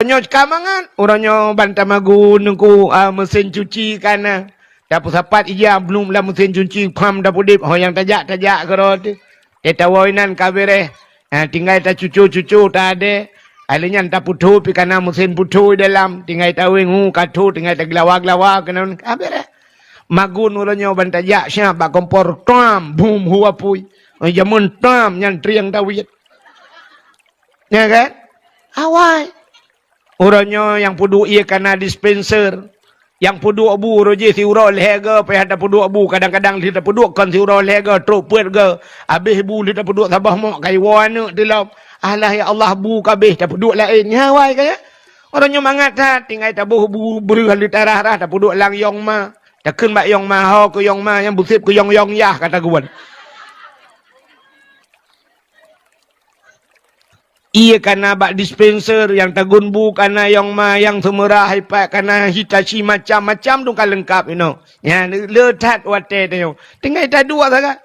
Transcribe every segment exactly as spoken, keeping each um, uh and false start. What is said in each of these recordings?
Nyoe ka mangat, uroe nyoe ban tamagun nungku, ah, mesin cuci ka na. Tapeusapat ija blum lam mesin cuci, pham dapudeb, ho nyang tajak-tajak keudroe teuh. Tatawoe inan ka bereh. Ha, tinggai tacucu-cucu tadeh. Alèh nyan taputho pi kana mesin putho di dalam. Tinggai taweng hu ka tho, tinggai taglawa-glawa keunan ka bereh. Magun uroe nyoe ban tajak siap bak kompor, tam, bum, hu apui. Oh, jameun tam nyan trieng tawiet. Ya kan? Awai. Uroe nyoe nyang peuduek ié kana dispenser. Nyang peuduek bu uroe jih siuroe lhèe goe payah tapeuduek bu, kadang-kadang lheueh tapeuduek kon siuroe lhèe goe, trok peuet goe. Abéh bu lheueh tapeuduek saboh mok, ka iwoe aneuk teuh lom. Alah ya Allah, bu ka abéh, tapeuduek laén. Nyan awai ka ya. Uroe nyoe mangat that, tinggai taboh bu breuh lheueh tarah-rah, tapeuduek lam yong ma. Takheun bak yong ma, ho keu yong ma, nyang beusép keu yong-yong yah ka tagun. Ié kana bak dispenser, nyang tagun bu kana yong ma, nyang seumeurah ipat kana Hitachi, macam-macam dong ka leungkap inoe. Nyan le, le that watèe tanyoe. Tinggai taduek sagai.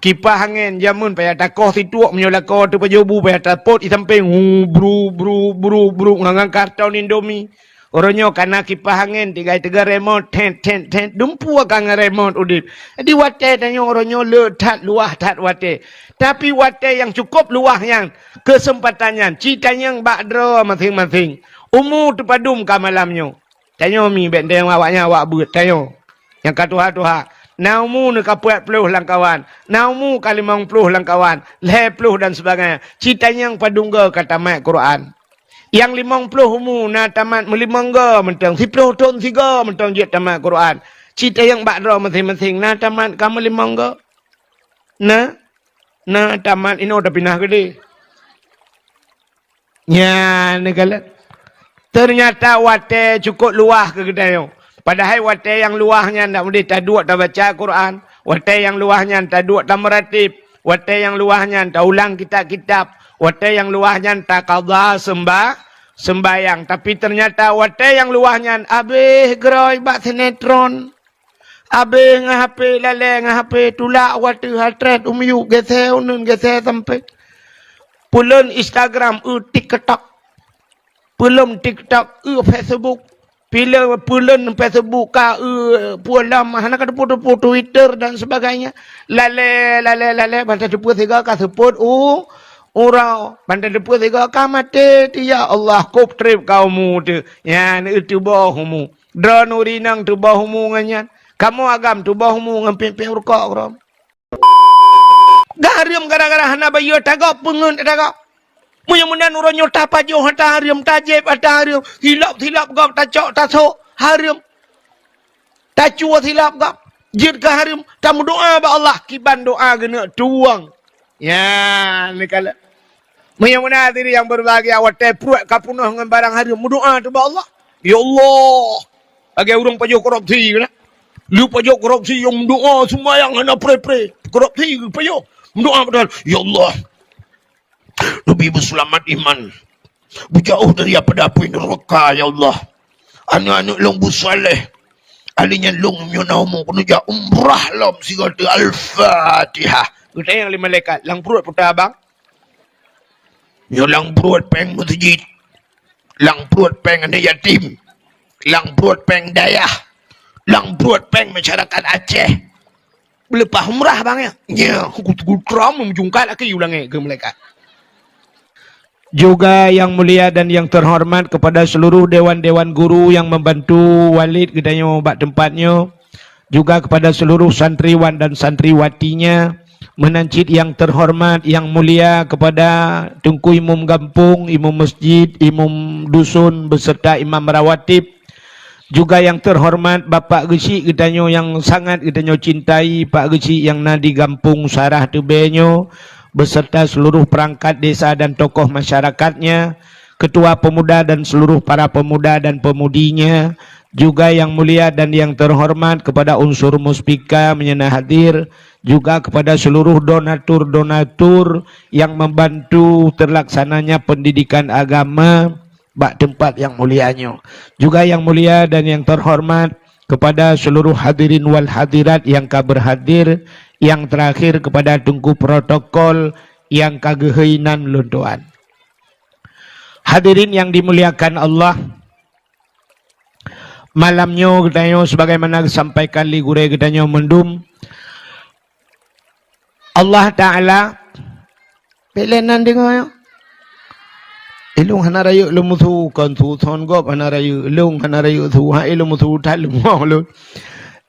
Kipah angén jameun payah takoh situek, meunyoe lakoe teuh pajoh bu payah tapot i sampéng, hu, bru, bru, bru, bru, ngon, ngon karton Indomie. Uroe nyoe kana kipah angén, tinggai teuga remot, thet, thet, thet, dumpeue ka ngon remot udép. Jadi watèe tanyoe uroe nyoe le that, luwah that watèe. Tapi watèe nyang cukôp luwah nyan, keuseumpatan nyan, ci tanyong bak droe maséng-maséng. Umu teupadum ka malam nyoe? Tanyoe mi, bèk tanyong awak nyan, awak beuet, tanyoe. Nyang ka tuha-tuha, na umu neuh ka peuet ploh lam kawan, na umu ka limong ploh lam kawan, lhèe ploh dan sebagainya. Ci tanyong padum goe ka tamat Quran. Nyang limong ploh umu na tamat meulimong goe mantong, siploh thon sigoe mantong jeuet tamat Quran. Ci tanyong bak droe maséng-maséng, na tamat ka meulimong goe? Na? Na tamat inoe tapinah keudéh. Nyan neukalon. Teunyata watèe cukôp luwah keu geutanyoe. Padahai watèe nyang luwah nyan dak meudeh taduek tabaca Quran, watèe nyang luwah nyan taduek tameuratéb, watèe nyang luwah nyan taulang kitab-kitab, watèe nyang luwah nyan takadha seumba-, seumbahyang. Tapi teunyata watèe nyang luwah nyan abéh geurôi bak sinetron. Abéh ngon H P, lalè ngon H P, tulak u ateueh, hatrét u miyueb, gésé uneun, gésé sampéng. Peuleuen Instagram, eu TikTok. Peuleuen TikTok, eu Facebook. Peuleuen, peuleuen Facebook ka, eu peue lom, hana ka teupeu-teupeu, Twitter dan sebagainya. Lalè, lalè, lalè, ban tateupeue sigoe ka seupôt u uroe, ban tateupeue sigoe ka maté teuh, ya Allah, kôb trép ka umu teuh. Nyan, eu tuboh umu. Droeneuh ureueng inong tuboh umu ngon nyan. Kamoe agam tuboh umu ngon péng-péng rukok droe. Geuhareuem gara-gara hana bayeue tagob, peungeuet tagob. Meunyoe meunan uroe nyoe tapajoh ata hareuem, tajép ata hareuem, silop-silop gob tacok tasok hareuem. Tacue silop gob, jeuet keu hareuem, tameudoa bak Allah, kiban doa geuneuk tuwöng. Ya, neukalon. Meunyoe meunan hadirin yang berbahagia, watèe pruet ka peunoh ngon barang hareuem, meudoa teuh bak Allah. Ya Allah, lagèe ureueng pajoh korupsi keunan. Lheueh pajoh korupsi, nyang meudoa seumayang hana pré-pré. Korupsi pajoh. Meudoa padahai, "Ya Allah, neubi beuseulamat iman, beujauh daripada apui neuraka, ya Allah. Aneuk-aneuk lôn beusaléh. Alèh nyan lôn meunyoe na umu keuneuk jak umrah lom sigoe teuh." Al-Fatihah. Geutanyong lé malaikat, "Lam pruet peue ta, Bang?" "Nyoe lam pruet péng meuseujid, lam pruet péng aneuk yatim, lam pruet péng dayah, lam pruet péng masyarakat Aceh." "Beuleupah umrah, Bang, ya?" "Nya, ku, ku tram meujungkat laki u langèt," kheun malaikat. Juga yang mulia dan yang terhormat kepada seluruh dewan-dewan guru yang membantu Walid geutanyoe bak teumpat nyoe, juga kepada seluruh santriwan dan santriwatinya, meunan cit yang terhormat, yang mulia kepada Teungku Imum Gampông, Imum Masjid, Imum Dusun beserta Imam Rawatib, juga yang terhormat Bapak Geuchik geutanyoe nyang sangat geutanyoe cintai, Pak Geuchik nyang na di Gampông Sarah Teubèe nyoe, beserta seluruh perangkat desa dan tokoh masyarakatnya, ketua pemuda dan seluruh para pemuda dan pemudinya, juga yang mulia dan yang terhormat kepada unsur Muspika meunyoe na hadir, juga kepada seluruh donatur-donatur yang membantu terlaksananya pendidikan agama, bak teumpat nyang mulia nyoe. Juga yang mulia dan yang terhormat kepada seluruh hadirin wal hadirat yang ka berhadir, yang terakhir kepada Teungku Protokol yang ka geuhôi nan lôn tuan. Hadirin yang dimuliakan Allah, malam nyoe geutanyoe sebagaimana geusampaikan lé gurée geutanyoe mandum, Allah Taala, bék lé nan deungoe nyoe. Ilong hana rayeuk lôn musu, kon su son gob hana rayeuk, ilong hana rayeuk su, hai lôn musu that leumoh lôn.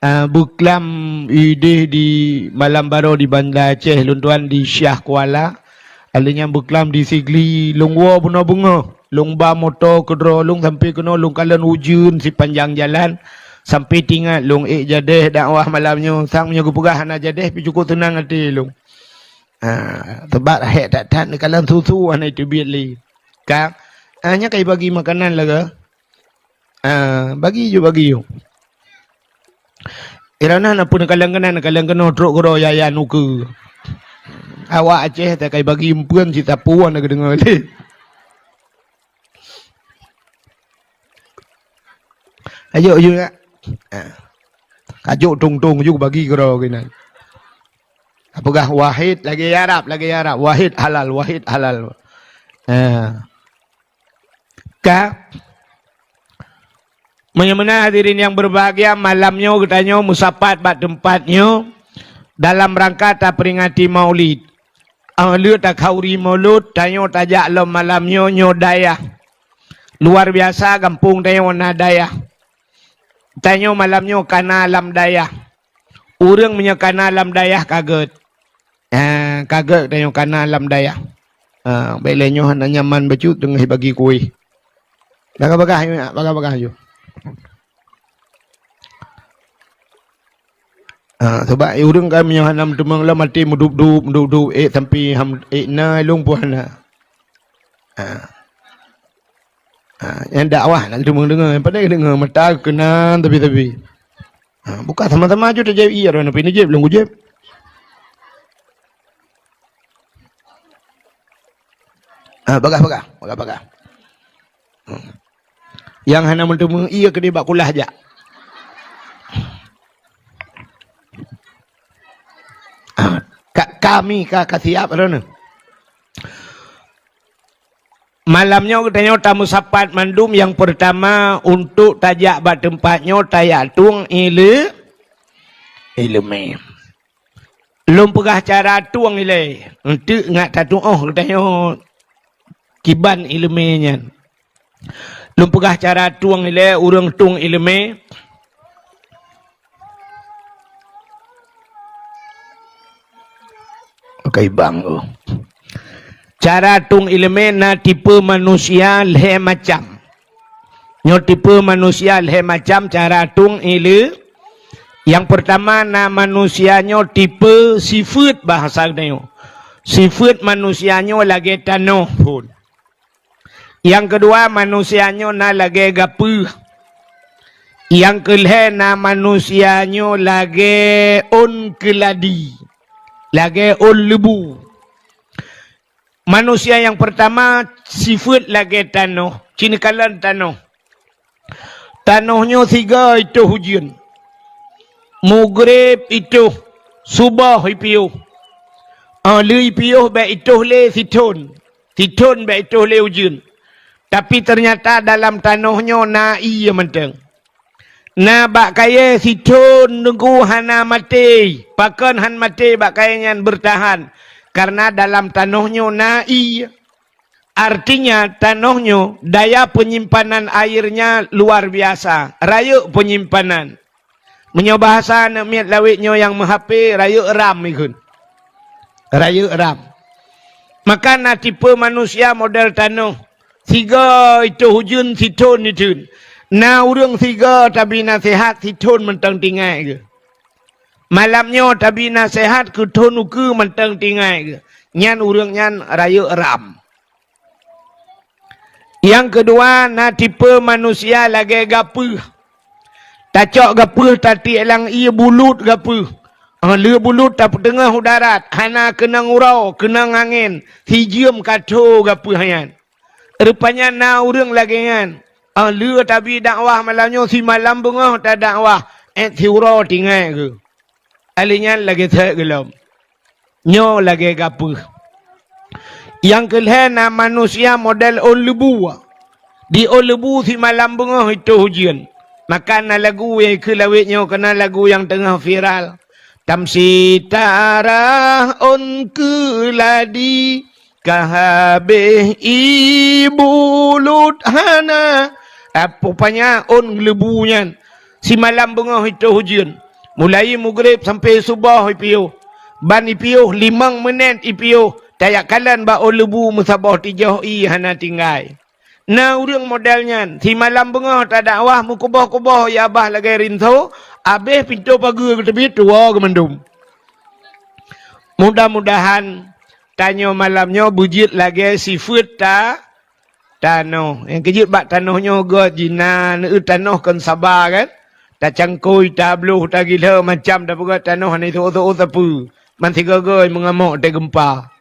Ah, beuklam ideh di malam baroe di Banda Aceh, lôn tuan di Syiah Kuala. Alèh nyan beuklam di Sigli, lôn woe bunoe beungoh. Lôn ba moto keudroe lôn sampai keunoe, lôn kalon ujeuen sipanjang jalan. Sampai teuingat lôn ék jadeh dakwah malam nyoe, sang meunyoe geupeugah hana jadeh pih cukôp seunang até lôn. Ha, sabab hék that-that neukalon su-su hana teubiet lé. Ka, ha, nyan ka jibagi makanan lagèe. Ha, bagi ju, bagi ju. Irana na pun kaleng keunan, kaleng keunoe trok keudroe yaya nukeue. Awak Aceh takai bagi empeuen cit sapeue na geudeungoe lé. Ayo, ayo, nak. Ha. Kajok tong-tong ju bagi keudroe keunan. Peugah wahid lagèe Arab, lagèe Arab. Wahid halal, wahid halal. Ha. Ka. Meunyoe meunan hadirin nyang berbahagia, malam nyoe geutanyoe meusapat bak teumpat nyoe dalam rangka taperingati Maulid. Óh lheueh takhauri Maulud, tanyoe tajak lom malam nyoe, nyoe dayah. Luar biasa gampông tanyoe na dayah. Tanyoe malam nyoe kana lam dayah. Ureuëng meunyoe kana lam dayah ka gét. Ha, ka gét tanyoe kana lam dayah. Ha, bék lé nyoe hana nyaman bacut teungoh bagi kueh. Bagah-bagah yu, bagah-bagah yu. Ha, sabab ureuëng kan meunyoe hana meuteumong lom até meudup-dup, meudup-dup, ék sampai ham, ék na ilong pun hana. Ha. Ha, nyang dakwah nak teumong deungoe, nyang pandai deungoe mata keunan tapi-tapi. Ha, buka sama-sama ju tajép ié, droeneuh pih neujép, lôn kujép. Ha, bagah-bagah, bagah-bagah. Hmm. Nyang hana meuteumong ié keudéh bak kulah jak. Ha, ka, kami ka, ka siap droeneuh. Malam nyoe geutanyoe tameusapat mandum, nyang peurtama untuk tajak bak teumpat nyoe tajak tueng ile-, ileumé. Lôn peugah cara tueng ilée, eunteuk ngat tatuoh geutanyoe kiban ileumé nyan. Lôn peugah cara tueng ilée, ureuëng tueng ileumé. Oke, bang, oh. Cara tueng ileumé na tipe manusia lhée macam. Nyoe tipe manusia lhée macam cara tueng ile-, nyang peurtama na manusia nyoe tipe sifeuet bahasa geutanyoe. Sifeuet manusia nyoe lagée tanoh phon. Nyang keudua, manusia nyoe na lagée gapeuh. Nyang keulhée na manusia nyoe lagée ôn keuladi, lagée ôn leubu. Manusia nyang peurtama sifeuet lagée tanoh, ci neukalon tanoh. Tanoh nyoe sigoe itoh ujeuen. Mugreb itoh, suboh ipiôh. Óh lheueh ipiôh bék itoh lé sithon. Sithon bék itoh lé ujeuen. Tapi teunyata dalam tanoh nyoe na ié mantong. Na bak kayée sithon teungku hana maté. Pakon han maté bak kayée nyan beurtahan? Kareuna dalam tanoh nyoe na ié. Artinya, tanoh nyoe daya peunyimpanan airnya luar biasa, rayeuk peunyimpanan. Meunyoe bahasa aneuk miet lawét nyoe nyang meuhapé, rayeuk ram ikheun. Rayeuk ram. Maka na tipe manusia model tanoh, sigoe itoh ujeuen sithon itheun. Na ureuëng sigoe tabi naseuhat sithon mantong tinggai geuh. Malam nyoe tabi naseuhat keu thon ukeue mantong tinggai geuh. Nyan ureuëng nyan rayeuk ram. Nyang keudua, na tipe manusia lagée gapeuh. Tacok gapeuh tatiek lam ié bulut gapeuh. Óh lheueh bulut tapeuteungoh u darat, hana keunong uroe, keunong angén, sijeuem ka tho gapeuh nyan. Rupanya na ureuëng lagée nyan. Óh lheueh tabi dakwah malam nyoe simalam beungoh tadakwah, ék siuroe tinggai geuh. Alèh nyan lagée seuek geulom. Nyoe lagée gapeuh. Nyang keulhèe na manusia model ôn leubu. Di ôn leubu simalam beungoh itoh ujeuen. Maka na lagu nyang keu lawét nyoe keunan lagu nyang teungoh viral. Tamsi tarah ôn keuladi, ka habéh ié bulut hana. Apa panya ôn leubu nyan. Simalam beungoh itoh ujeuen. Mulai mugreb sampai suboh ipiôh. Ban ipiôh limong meunet ipiôh. Tajak kalon bak ôn leubu meusaboh tijoh ié hana tinggai. Na ureuëng model nyan, simalam beungoh tadakwah meukuboh-kuboh ya bah lagée rinso, abéh pintoe pageue geuteubiet tuwoe geumandum. Mudah-mudahan tanyoe malam nyoe beujeuet lagée sifeuet ta-, tanoh. Nyang keujeuet bak tanoh nyoe gét jina, neueu tanoh kon saba kan? Tacangkôi, tabloh, tagilheu macam tapeugét tanoh hana teuôt-teuôt sapeue. Man sigoe-goe meungamok teugempa.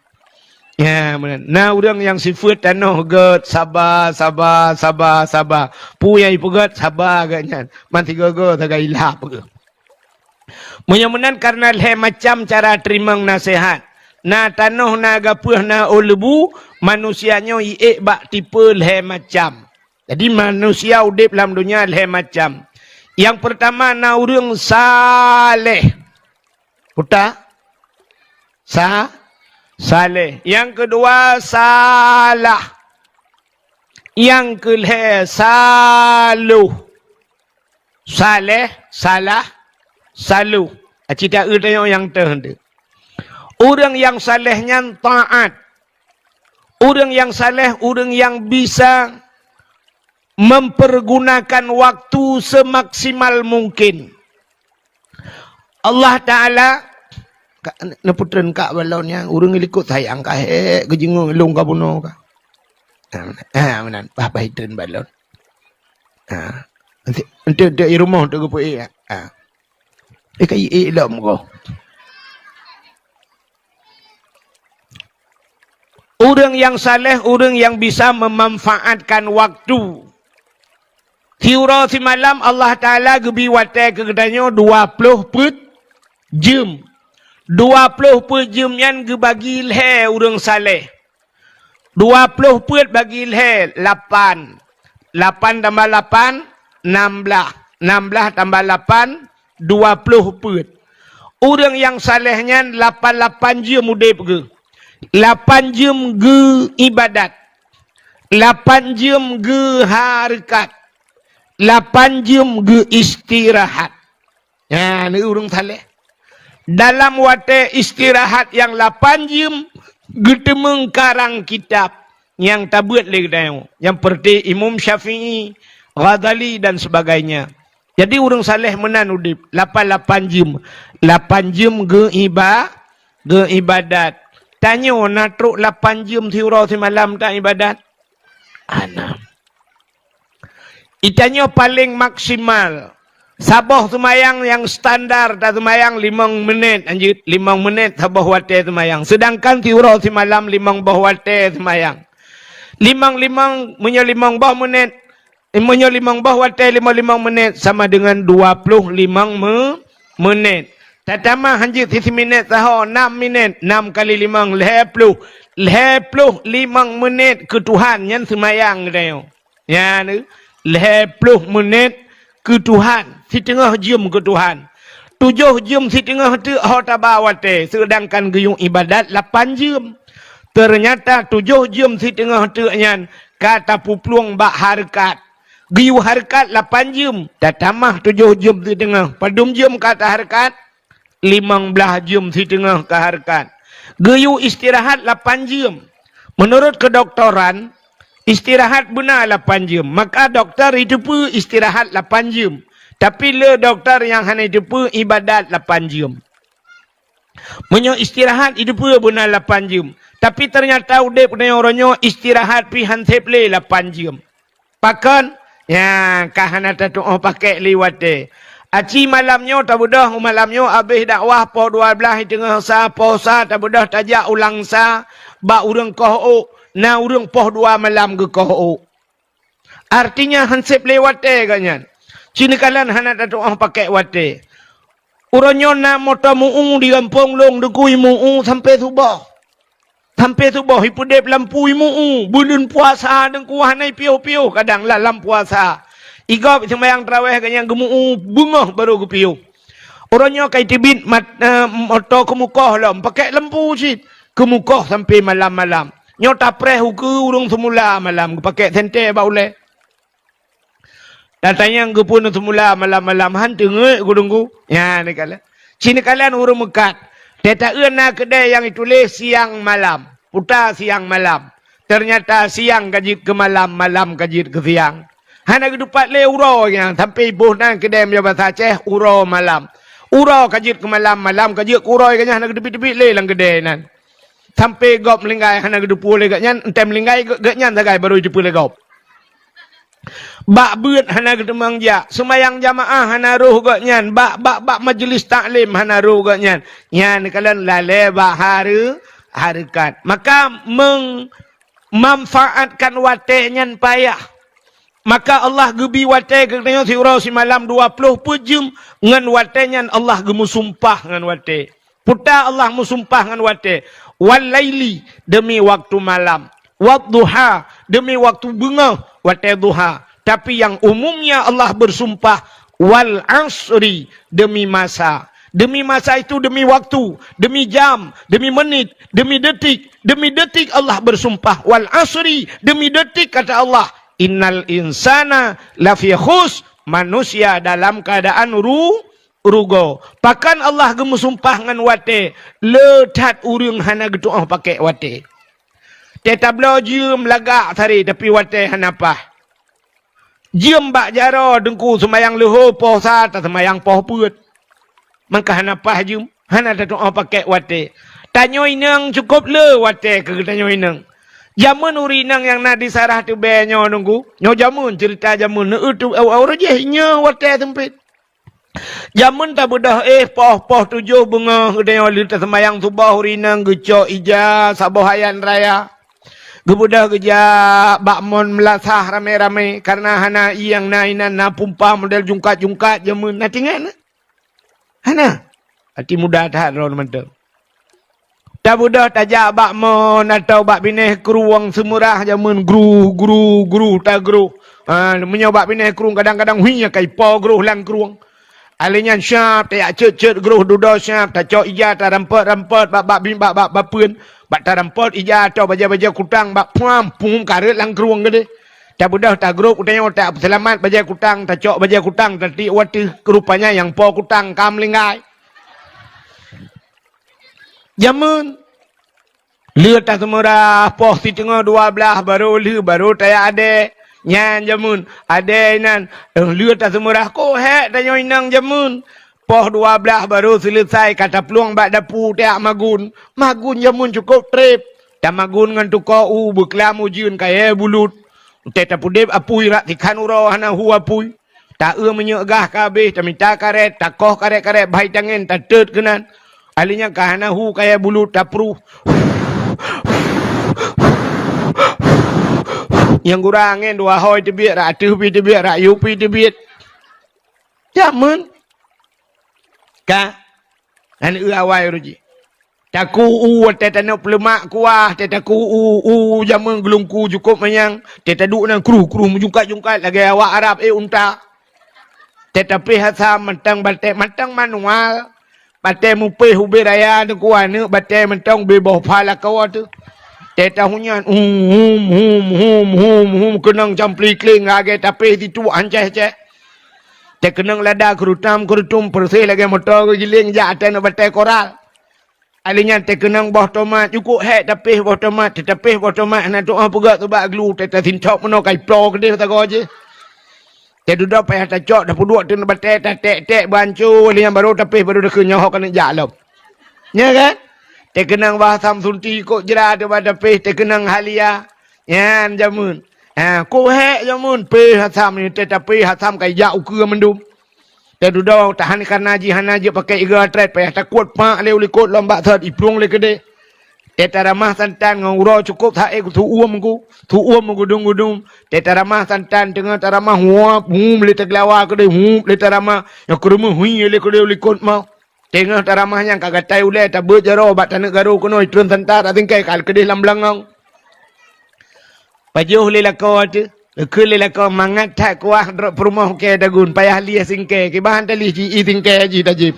Ya, meunan. Na ureuëng nyang sifeuet tanoh gét, saba, saba, saba, saba. Peue nyang ipeugét saba gét nyan. Man sigoe-goe sagai ilap geuh. Meunyoe meunan kareuna lhée macam cara teurimong naseuhat. Na tanoh, na gapeuh, na ôn leubu, manusia nyoe iék bak tipe lhée macam. Jadi manusia udeb lam donya lhée macam. Nyang peurtama na ureuëng saleh. Uta? Sa-, saleh. Nyang keudua salah. Nyang keulhée saloh. Saleh, salah, saloh. Aci ta-eu tanyong nyang teuh teuh. Ureuëng nyang saleh nyan taát. Ureuëng nyang saleh, ureuëng nyang bisa mempergunakan waktu semaksimal mungkin. Allah Taala ka, neuputreun kak balon nyan, ureuëng likot sayang ka hék geujeungeue lôn ka bunoe ka. Ah, meunan, bah, bah itreun balon. Ah, enti, enti, enti i rumoh tu geupeu ék. Ah. Eh, ka i-, i-, ilom ko. Ureuëng nyang saleh, ureuëng nyang bisa memanfaatkan waktu. Siuroe simalam Allah Taala geubi watée keu geutanyoe dua ploh peuet jeuem. Dua ploh peuet jeuem nyan geubagi lhée ureuëng saleh. Dua ploh peuet bagi lhée, lapan. Lapan tambah lapan, nam blaih. Nam blaih tambah lapan, dua ploh peuet. Ureuëng nyang saleh nyan lapan lapan jeuem udeb geuh. Lapan jeuem geu iébadat. Lapan jeuem geu hareukat. Lapan jeuem geu istirahat. Nyan ureuëng saleh. Dalam watée istirahat nyang lapan jeuem, geuteumeung karang kitab nyang tabeuet lé geutanyoe, nyang peureuté Imam Syafi'i, Ghazali dan sebagainya. Jadi ureuëng saleh meunan udeb, lapan lapan jeuem. Lapan jeuem geu iba-, geu iébadat. Tanyoe na trok lapan jeuem siuroe simalam ta iébadat? Hana. Itanyoe paleng maksimal. Saboh seumayang nyang standar taseumayang limong meunet, lanjut limong meunet saboh watée seumayang. Seudangkan siuroe simalam limong boh watée seumayang. Limong-limong, meunyoe limong boh meunet, meunyoe limong boh watée limong-limong meunet sama deungon dua ploh limong me-, meunet. Tatamah hanjeuet sisi minét saho, nam minét, nam kali limong, lhée ploh. Lhée ploh limong meunet keu Tuhan nyan seumayang geutanyoe. Nyan, lhée ploh meunet keu Tuhan, siteungoh jeuem keu Tuhan. Tujoh jeuem siteungoh teuk ho taba watée, seudangkan geuyue iébadat lapan jeuem. Teunyata tujoh jeuem siteungoh teuk nyan ka tapeuplueng bak hareukat. Geuyue hareukat lapan jeuem, tatamah tujoh jeuem siteungoh. Padum jeuem ka tahareukat? Limong blaih jeuem siteungoh ka hareukat. Geuyue istirahat lapan jeuem. Meunurot keudoktoran, istirahat beuna lapan jeuem. Maka dokto jiteupeue istirahat lapan jeuem. Tapi le dokto nyang hana jiteupeue iébadat lapan jeuem. Meunyoe istirahat jiteupeue beuna lapan jeuem. Tapi teunyata udeb tanyoe uroe nyoe istirahat pih han seb lé lapan jeuem. Pakon? Nyan, ka hana tatuoh pakek lé watée. Aci malam nyoe tabeudôh, malam nyoe abéh dakwah poh dua blaih teungoh sa, poh sa tabeudôh tajak u Langsa bak ureuëng koh ôk, na ureuëng poh dua malam geukoh ôk. Artinya han seb lé watée geuh nyan. Ci neukalon hana tatuoh pakek watée. Uroe nyoe na moto meu-ueng di gampông lôn, dikeue meu-ueng sampoe suboh. Sampai suboh ipeudeb lampu imu-u, buleuen puasa deungku hana ipiôh-piôh kadang lam, lam puasa. Igob seumayang taraweh gobnyan geumeu-u beungoh barô geupiôh. Uroe nyoe ka iteubiet mat-, eh, moto keumukoh lom, pakèk lampu cit. Keumukoh sampai malam-malam. Nyoe tapreh ukeue ureueng seumula malam, geupakèk senter bak ulèe. Tatanyong keupeue seumula malam-malam han teungeut gurungku. Nyan neukalon. Ci neukalon ureueng meukat. Teuta-eu na keudè nyang ituléh siang malam. Puta siang malam. Teunyata siang ka jeuet keu malam, malam ka jeuet keu siang. Hana geutupat lé uroe nyan, sampai boh nan keudè meunyoe basa Aceh uroe malam. Uroe ka jeuet keu malam, malam ka jeuet keu uroe, gobnyan hana geuteubiet-teubiet lé lam keudè nan. Sampai gob meuninggai hana geuteupeue lé gobnyan, enteuk meuninggai gobnyan sagai barô jiteupeue lé gob. Bak beuet hana geuteumang jak, seumayang jamaah hana rhoh gobnyan, bak, bak, bak majeulis taklim hana rhoh gobnyan. Nyan neukalon lalè bak hareu-, hareukat. Maka meng-, manfaatkan watèe nyan payah. Maka Allah geubi watèe keu geutanyoe siuroe simalam dua ploh peuet jeuem, ngon watèe nyan Allah geumeusumpah ngon watèe. Puta Allah meusumpah ngon watèe, "Wal laili," demi waktu malam, "wad duha," demi waktu beungoh, watèe duha. Tapi nyang umumnya Allah bersumpah, "Wal asri," demi masa. Demi masa itu, demi waktu, demi jam, demi menit, demi detik, demi detik Allah bersumpah, "Wal asri," demi detik kata Allah, "Innal insana lafi khus," manusia dalam keadaan ru-, rugoe. Pakon Allah geumeusumpah ngon watèe, le that ureueng hana geutu'oh pakèk watèe. Teutabloe jeuem lagak sare, tapi watèe hana paih. Jeuem bak jaroe teungku seumayang leuhô poh sa taseumayang poh peuet. Maka hana paih jeuem, hana tatu'oh pakèk watèe. Tanyoe inong cukôp le watèe keu tanyoe inong. Jameun ureueng inong nyang na di Sarah Teubèe nyoe teungku, nyoe jameun ceurita jameun, neu-eu tu, eu, eu, reujéh nyoe watèe seumpét. Jameun tabeudôh éh poh, poh tujoh beungoh geutanyoe lheueh taseumayang suboh ureueng inong geucok ija saboh ayan raya. Geubeudôh geujak bak mon meulasah ramé-ramé, kareuna hana ié nyang na inan, na pumpa model jungkat-jungkat jameun. Na teuingat na? Hana. Até muda that droe mantong. Tabeudôh tajak bak mon atau bak binéh krueng Seumeurah jameun gruh, gruh, gruh, tagroh. Ha, meunyoe bak binéh krueng kadang-kadang hui ka ipo groh lam krueng. Alèh nyan siap tajak cot-cot groh dudoe siap, tacok ija tarampot-rampot bak, bak, bak, bak, bak papeuen, bak tarampot ija atau bajèe-bajèe kutang bak puam, pum kareuet lam krueng keudéh. Tabeudôh tagrob geutanyoe tapeuseulamat bajèe kutang, tacok bajèe kutang, tatiek u ateueh, rupanya nyang po kutang ka meulinggai. Jameun. Lheueh taseumeurah poh siteungoh dua blaih barô lheueh barô tajak adèe. Nyan jameun. Adèe inan, eh, lheueh taseumeurah kok hék tanyoe inong jameun. Poh dua blaih barô seuleusai ka taplueng bak dapu tajak magun. Magun jameun cukôp trép. Tamagun ngon tuko u beuklam ujeuen kayèe bulut. Watèe tapeudeb apui rak sikhan uroe hana hu apui. Ta-eu minyeuk gah ka habéh, tamita karét, takoh karét-karét bhai tangen, tateut keunan. Alèh nyan ka hana hu kayèe bulut, tapruh. Nyang gura angén dua hôi teubiet, rak ateueh pi teubiet, rak yue pi teubiet. Jameun. Ka. Nyan eu awai uroe jih. Taku u watèe taneuk peuleumak kuah, teuh taku u, u jameun geulungku jukôp manyang, teuh taduek nan kruh-kruh meujungkat-jungkat lagèe awak Arab ék unta. Teuh tapéh asam mantong batèe, mantong manual. Batèe mupéh ubé raya teungku aneuk batèe mantong ubé boh pha lakoe teuh. Teuh tahunyan, hum, hum, hum, hum, hum, hum, keunong campli kléng lagèe tapéh situ ancèh-cèh. Teuh keunong lada keurutam-keurutum peureuseh lagèe moto geugiléng jak ateueh batèe koral. Alèh nyan teuh keunong boh tomat, cukôp hék tapéh boh tomat, teuh tapéh boh tomat hana tu'oh peugöt ubak glu, teuh tasintok meunoe ka iploe keudéh sagoe jih. Teuh dudoe payah tacok, tapeuduek ateueh batèe, tatèk-tèk beuancô, alèh nyan barô tapéh, barô takheun nyoe ho keuneuk jak lom. Nya kan? Teuh keunong boh asam sunti kok jra teuh bak tapéh, teuh keunong halia. Nyan jameun. Ha, kok hék jameun, péh asam nyoe teuh tapéh asam ka ijak ukeue mandum. Teuh dudoe tahan kareuna jih hana jeuet pakèk iga trép, payah takuet pak lé u likot lom bak sot iplueng lé keudéh. Teuh taramah santan ngon uroe cukôp saék su-uem ku, su-uem meugudum-gudum. Teuh taramah santan teungoh taramah huap, hum lé tageulawa keudéh, hum lé taramah, nyang keureumeue hui lé keudéh u likot mo. Teungoh taramah nyan ka gatai ulée, tabeuet jaroe bak taneuk garo keunoe, treun santa tasingkée ka keudeh lam beulangong. Pajoh lé lakoe teuh, geukheun lé lakoe mangat that kuah droe peurumoh kée tagun, payah lieh singkée, kiban talih ji i singkée jih tajieb.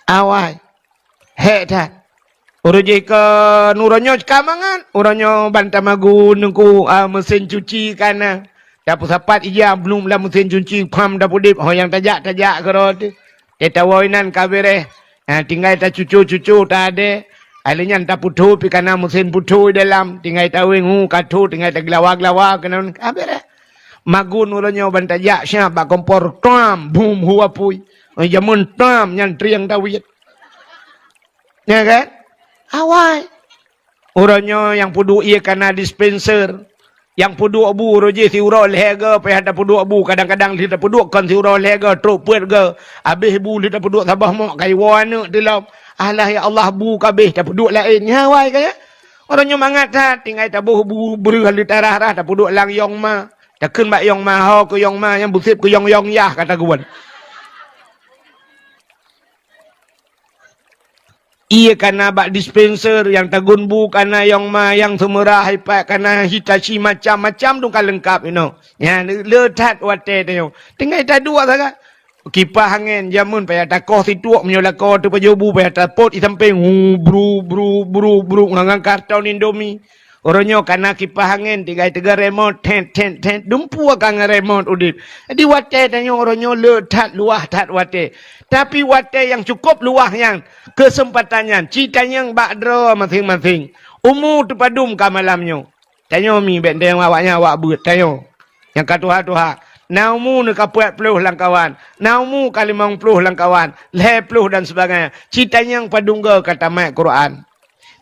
Awai. Hék that. Uroe jih keu uroe nyoe ka mangat, uroe nyoe ban tamagun nungku, a, meusén cuci ka na. Tapeusapat ija blum lam meusén cuci, pham tapeudeb, ho nyang tajak-tajak keudroe teuh. Teuh tawoe inan ka beureh. Ha, tinggai tacuco-cuco, taadée. Ai lheueh nyan tapeuthô pih ka na meusén peuthô dalam. Tinggai taweng, hu, ka thô, tinggai taglawa-glawa keunan ka beureh. Magun uroe nyoe ban tajak siab bak kompor, tam, bum, hu apui. Jameun tam nyan trieng tawiet. Ya kan? Awai. Uroe nyoe nyang peuduek ié ka na dispenser. Nyang peuduek bu uroe jih siuroe lhée goe payah tapeuduek bu, kadang-kadang lheueh tapeuduek kon siuroe lhée goe, trok peuet goe. Abéh bu lheueh tapeuduek saboh mok, ka iwoe aneuk teuh lom. Alah ya Allah, bu ka abéh, tapeuduek laén. Nyan awai ka ya. Uroe nyoe mangat that, tinggai taboh bu breueh lheueh tarah-rah, tapeuduek lam yong ma. Takheun bak yong ma, ho keu yong ma, nyang beuseb keu yong-yong yah ka tagun. Ié ka na bak dispenser, nyang tagun bu ka na yong ma, nyang seumeurah ipat ka na, Hitachi macam-macam dong ka leungkab inoe. Nyan le that watée tanyoe. Tinggai taduek sagai. Kipah angén jameun payah takoh situek, meunyoe lakoe teuh pajoh bu payah tapot i sampéng, hu, bru, bru, bru, bru, ngon, ngon karton Indomie. Uroe nyoe ka na kipah angén, tinggai teuga remote, tet, tet, tet, dumpeue ka ngon remote udeb. Jadi watée tanyoe uroe nyoe le that luwah that watée. Tapi watée nyang cukôp luwah nyan, keuseumpatan nyan, ci tanyong bak droe maséng-maséng. Umu teupadum ka malam nyoe? Tanyoe mi, bék tanyong awaknyan awak beuet, tanyoe. Nyang ka tuha-tuha, na umu neuh ka peuet ploh lamkawan, na umu ka limong ploh lamkawan, lhée ploh dan sebagainya. Ci tanyong padum goe ka tamat Quran.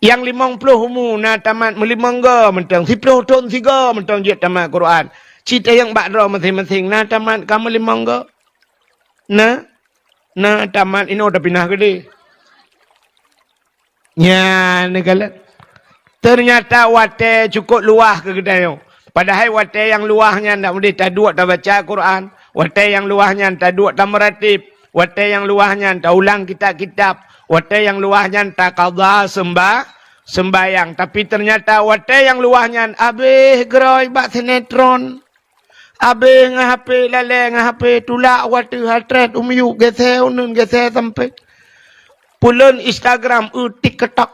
Nyang limong ploh umu na tamat meulimong goe mantong, siploh thon sigoe mantong jeuet tamat Quran. Ci tanyong bak droe maséng-maséng, na tamat ka meulimong goe? Na? Na tamat inoe tapi na keudeh. Nyan neukalon. Teunyata watée cukôp luwah keu geutanyoe. Padahai watée nyang luwah nyan dak meudeh taduek tabaca Quran, watée nyang luwah nyan taduek tameuratéb, watée nyang luwah nyan taulang kitab-kitab, watée nyang luwah nyan takada seumba-, seumbahyang. Tapi teunyata watée nyang luwah nyan abéh geurôi bak sinetron. Abéh ngon H P, lalée ngon H P, tulak u ateueh, hatrét u miyueb, geusée uneuen, geusée sampéng. Peulon Instagram, eu TikTok.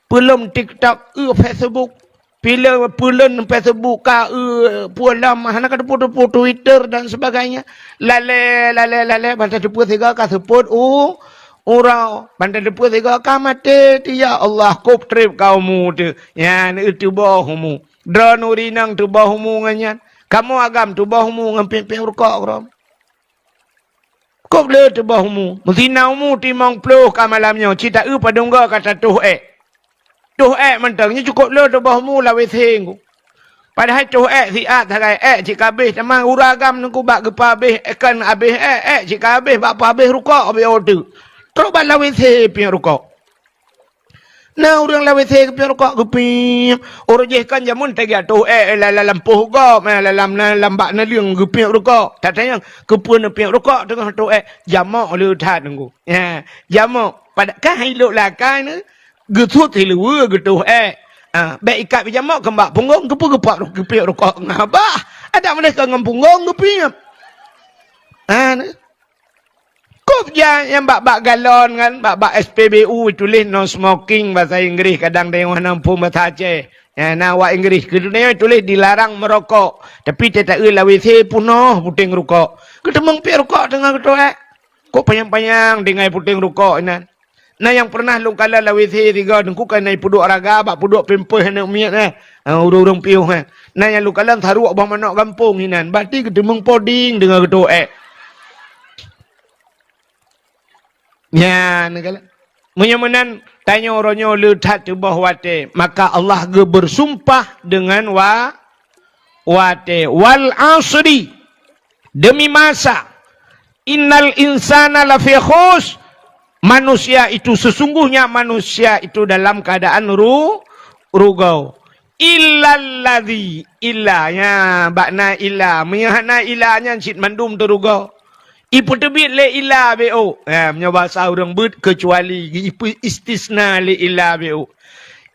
Peulon TikTok, eu Facebook. Peulon, peulon Facebook ka, eu peue lom, hana ka teupeu-teupeu Twitter dan sebagainya. Lalée, lalée, lalée, ban tateupeue sigoe ka seupôt u uroe, ban tateupeue sigoe ka maté teuh. Ya Allah, kôb treb ka umu teuh. Nyan eu tuboh umu. Droeneuh ureueng inong tuboh umu ngon nyan. Kamoe agam tuboh umu ngon piep-piep rukok droe. Kôb le tuboh umu. Meusina umu limong ploh ka malam nyoe, ci taeu padum goe ka tatoh ék. Toh ék mantong, nyoe cukôp le tuboh umu lam WC nyoe. Padahai toh ék siat sagai, ék cit ka abéh, teuma ureueng agam nyoe bak geupeuabéh, ék kon abéh ék, ék cit ka abéh bak peuabéh rukok abéh oteuk. Trok bak lam WC piep rukok. Na ureueng lam WC geupiep rukok, geupiep. Uroe jih kan jameun teuga toh ék, eh, la-, la-, lam poh gob, eh, la-, lam na-, lam bak naleueng geupiep rukok. Tatanyong, keupeue neupiep rukok teungoh toh ék? Jamok le that nunggu. Ya, jamok. Pada-, kan hai lok lakée nyoe, geusuet siluweue geutoh ék. Ah, bék ikat bijamok keu bak punggong, keupeue geupap ru-, geupiep rukok ngon babah. Adak meudeh ka ngon punggong geupiep. Ah, nyoe. Kôb ja nyang bak-bak galon kan, bak-bak S P B U tuléh no smoking basa Inggris, kadang tanyoe hana muphom basa Aceh. Ya, na awak Inggris, keu tanyoe tuléh dilarang merokok, tapi teuh taeu lam WC peunoh puténg rukok. Geuteumeung piep rukok teungoh geutoh ék. Kôb panyang-panyang tinggai puténg rukok inan. Na nyang peureunah lôn kalon lam WC sigoe, teungku ka na peuduek raga bak peuduek pampers aneuk miet, eh. Ah, ureueng-ureueng piôh, eh. Na nyang lôn kalon saruek boh manok gampông inan, bati geuteumeung poding teungoh geutoh ék. Nyan, kan? Meunyoe meunan, tanyoe uroe nyoe le that tuboh watée, maka Allah geubeusumpah deungon wa-, watée. "Wal asri," demi masa, "innal insana lafi khus," manusia itu, sesungguhnya manusia itu dalam keadaan ru-, rugoe. "Illal ladzi," illa, nya, bak na illa. Meunyoe hana illa nyan cit mandum teurugoe. Ipeuteubiet lé illa B O. Ha, meunyoe basa ureuëng beuet, keucuali, ipe-, istisna lé illa B O.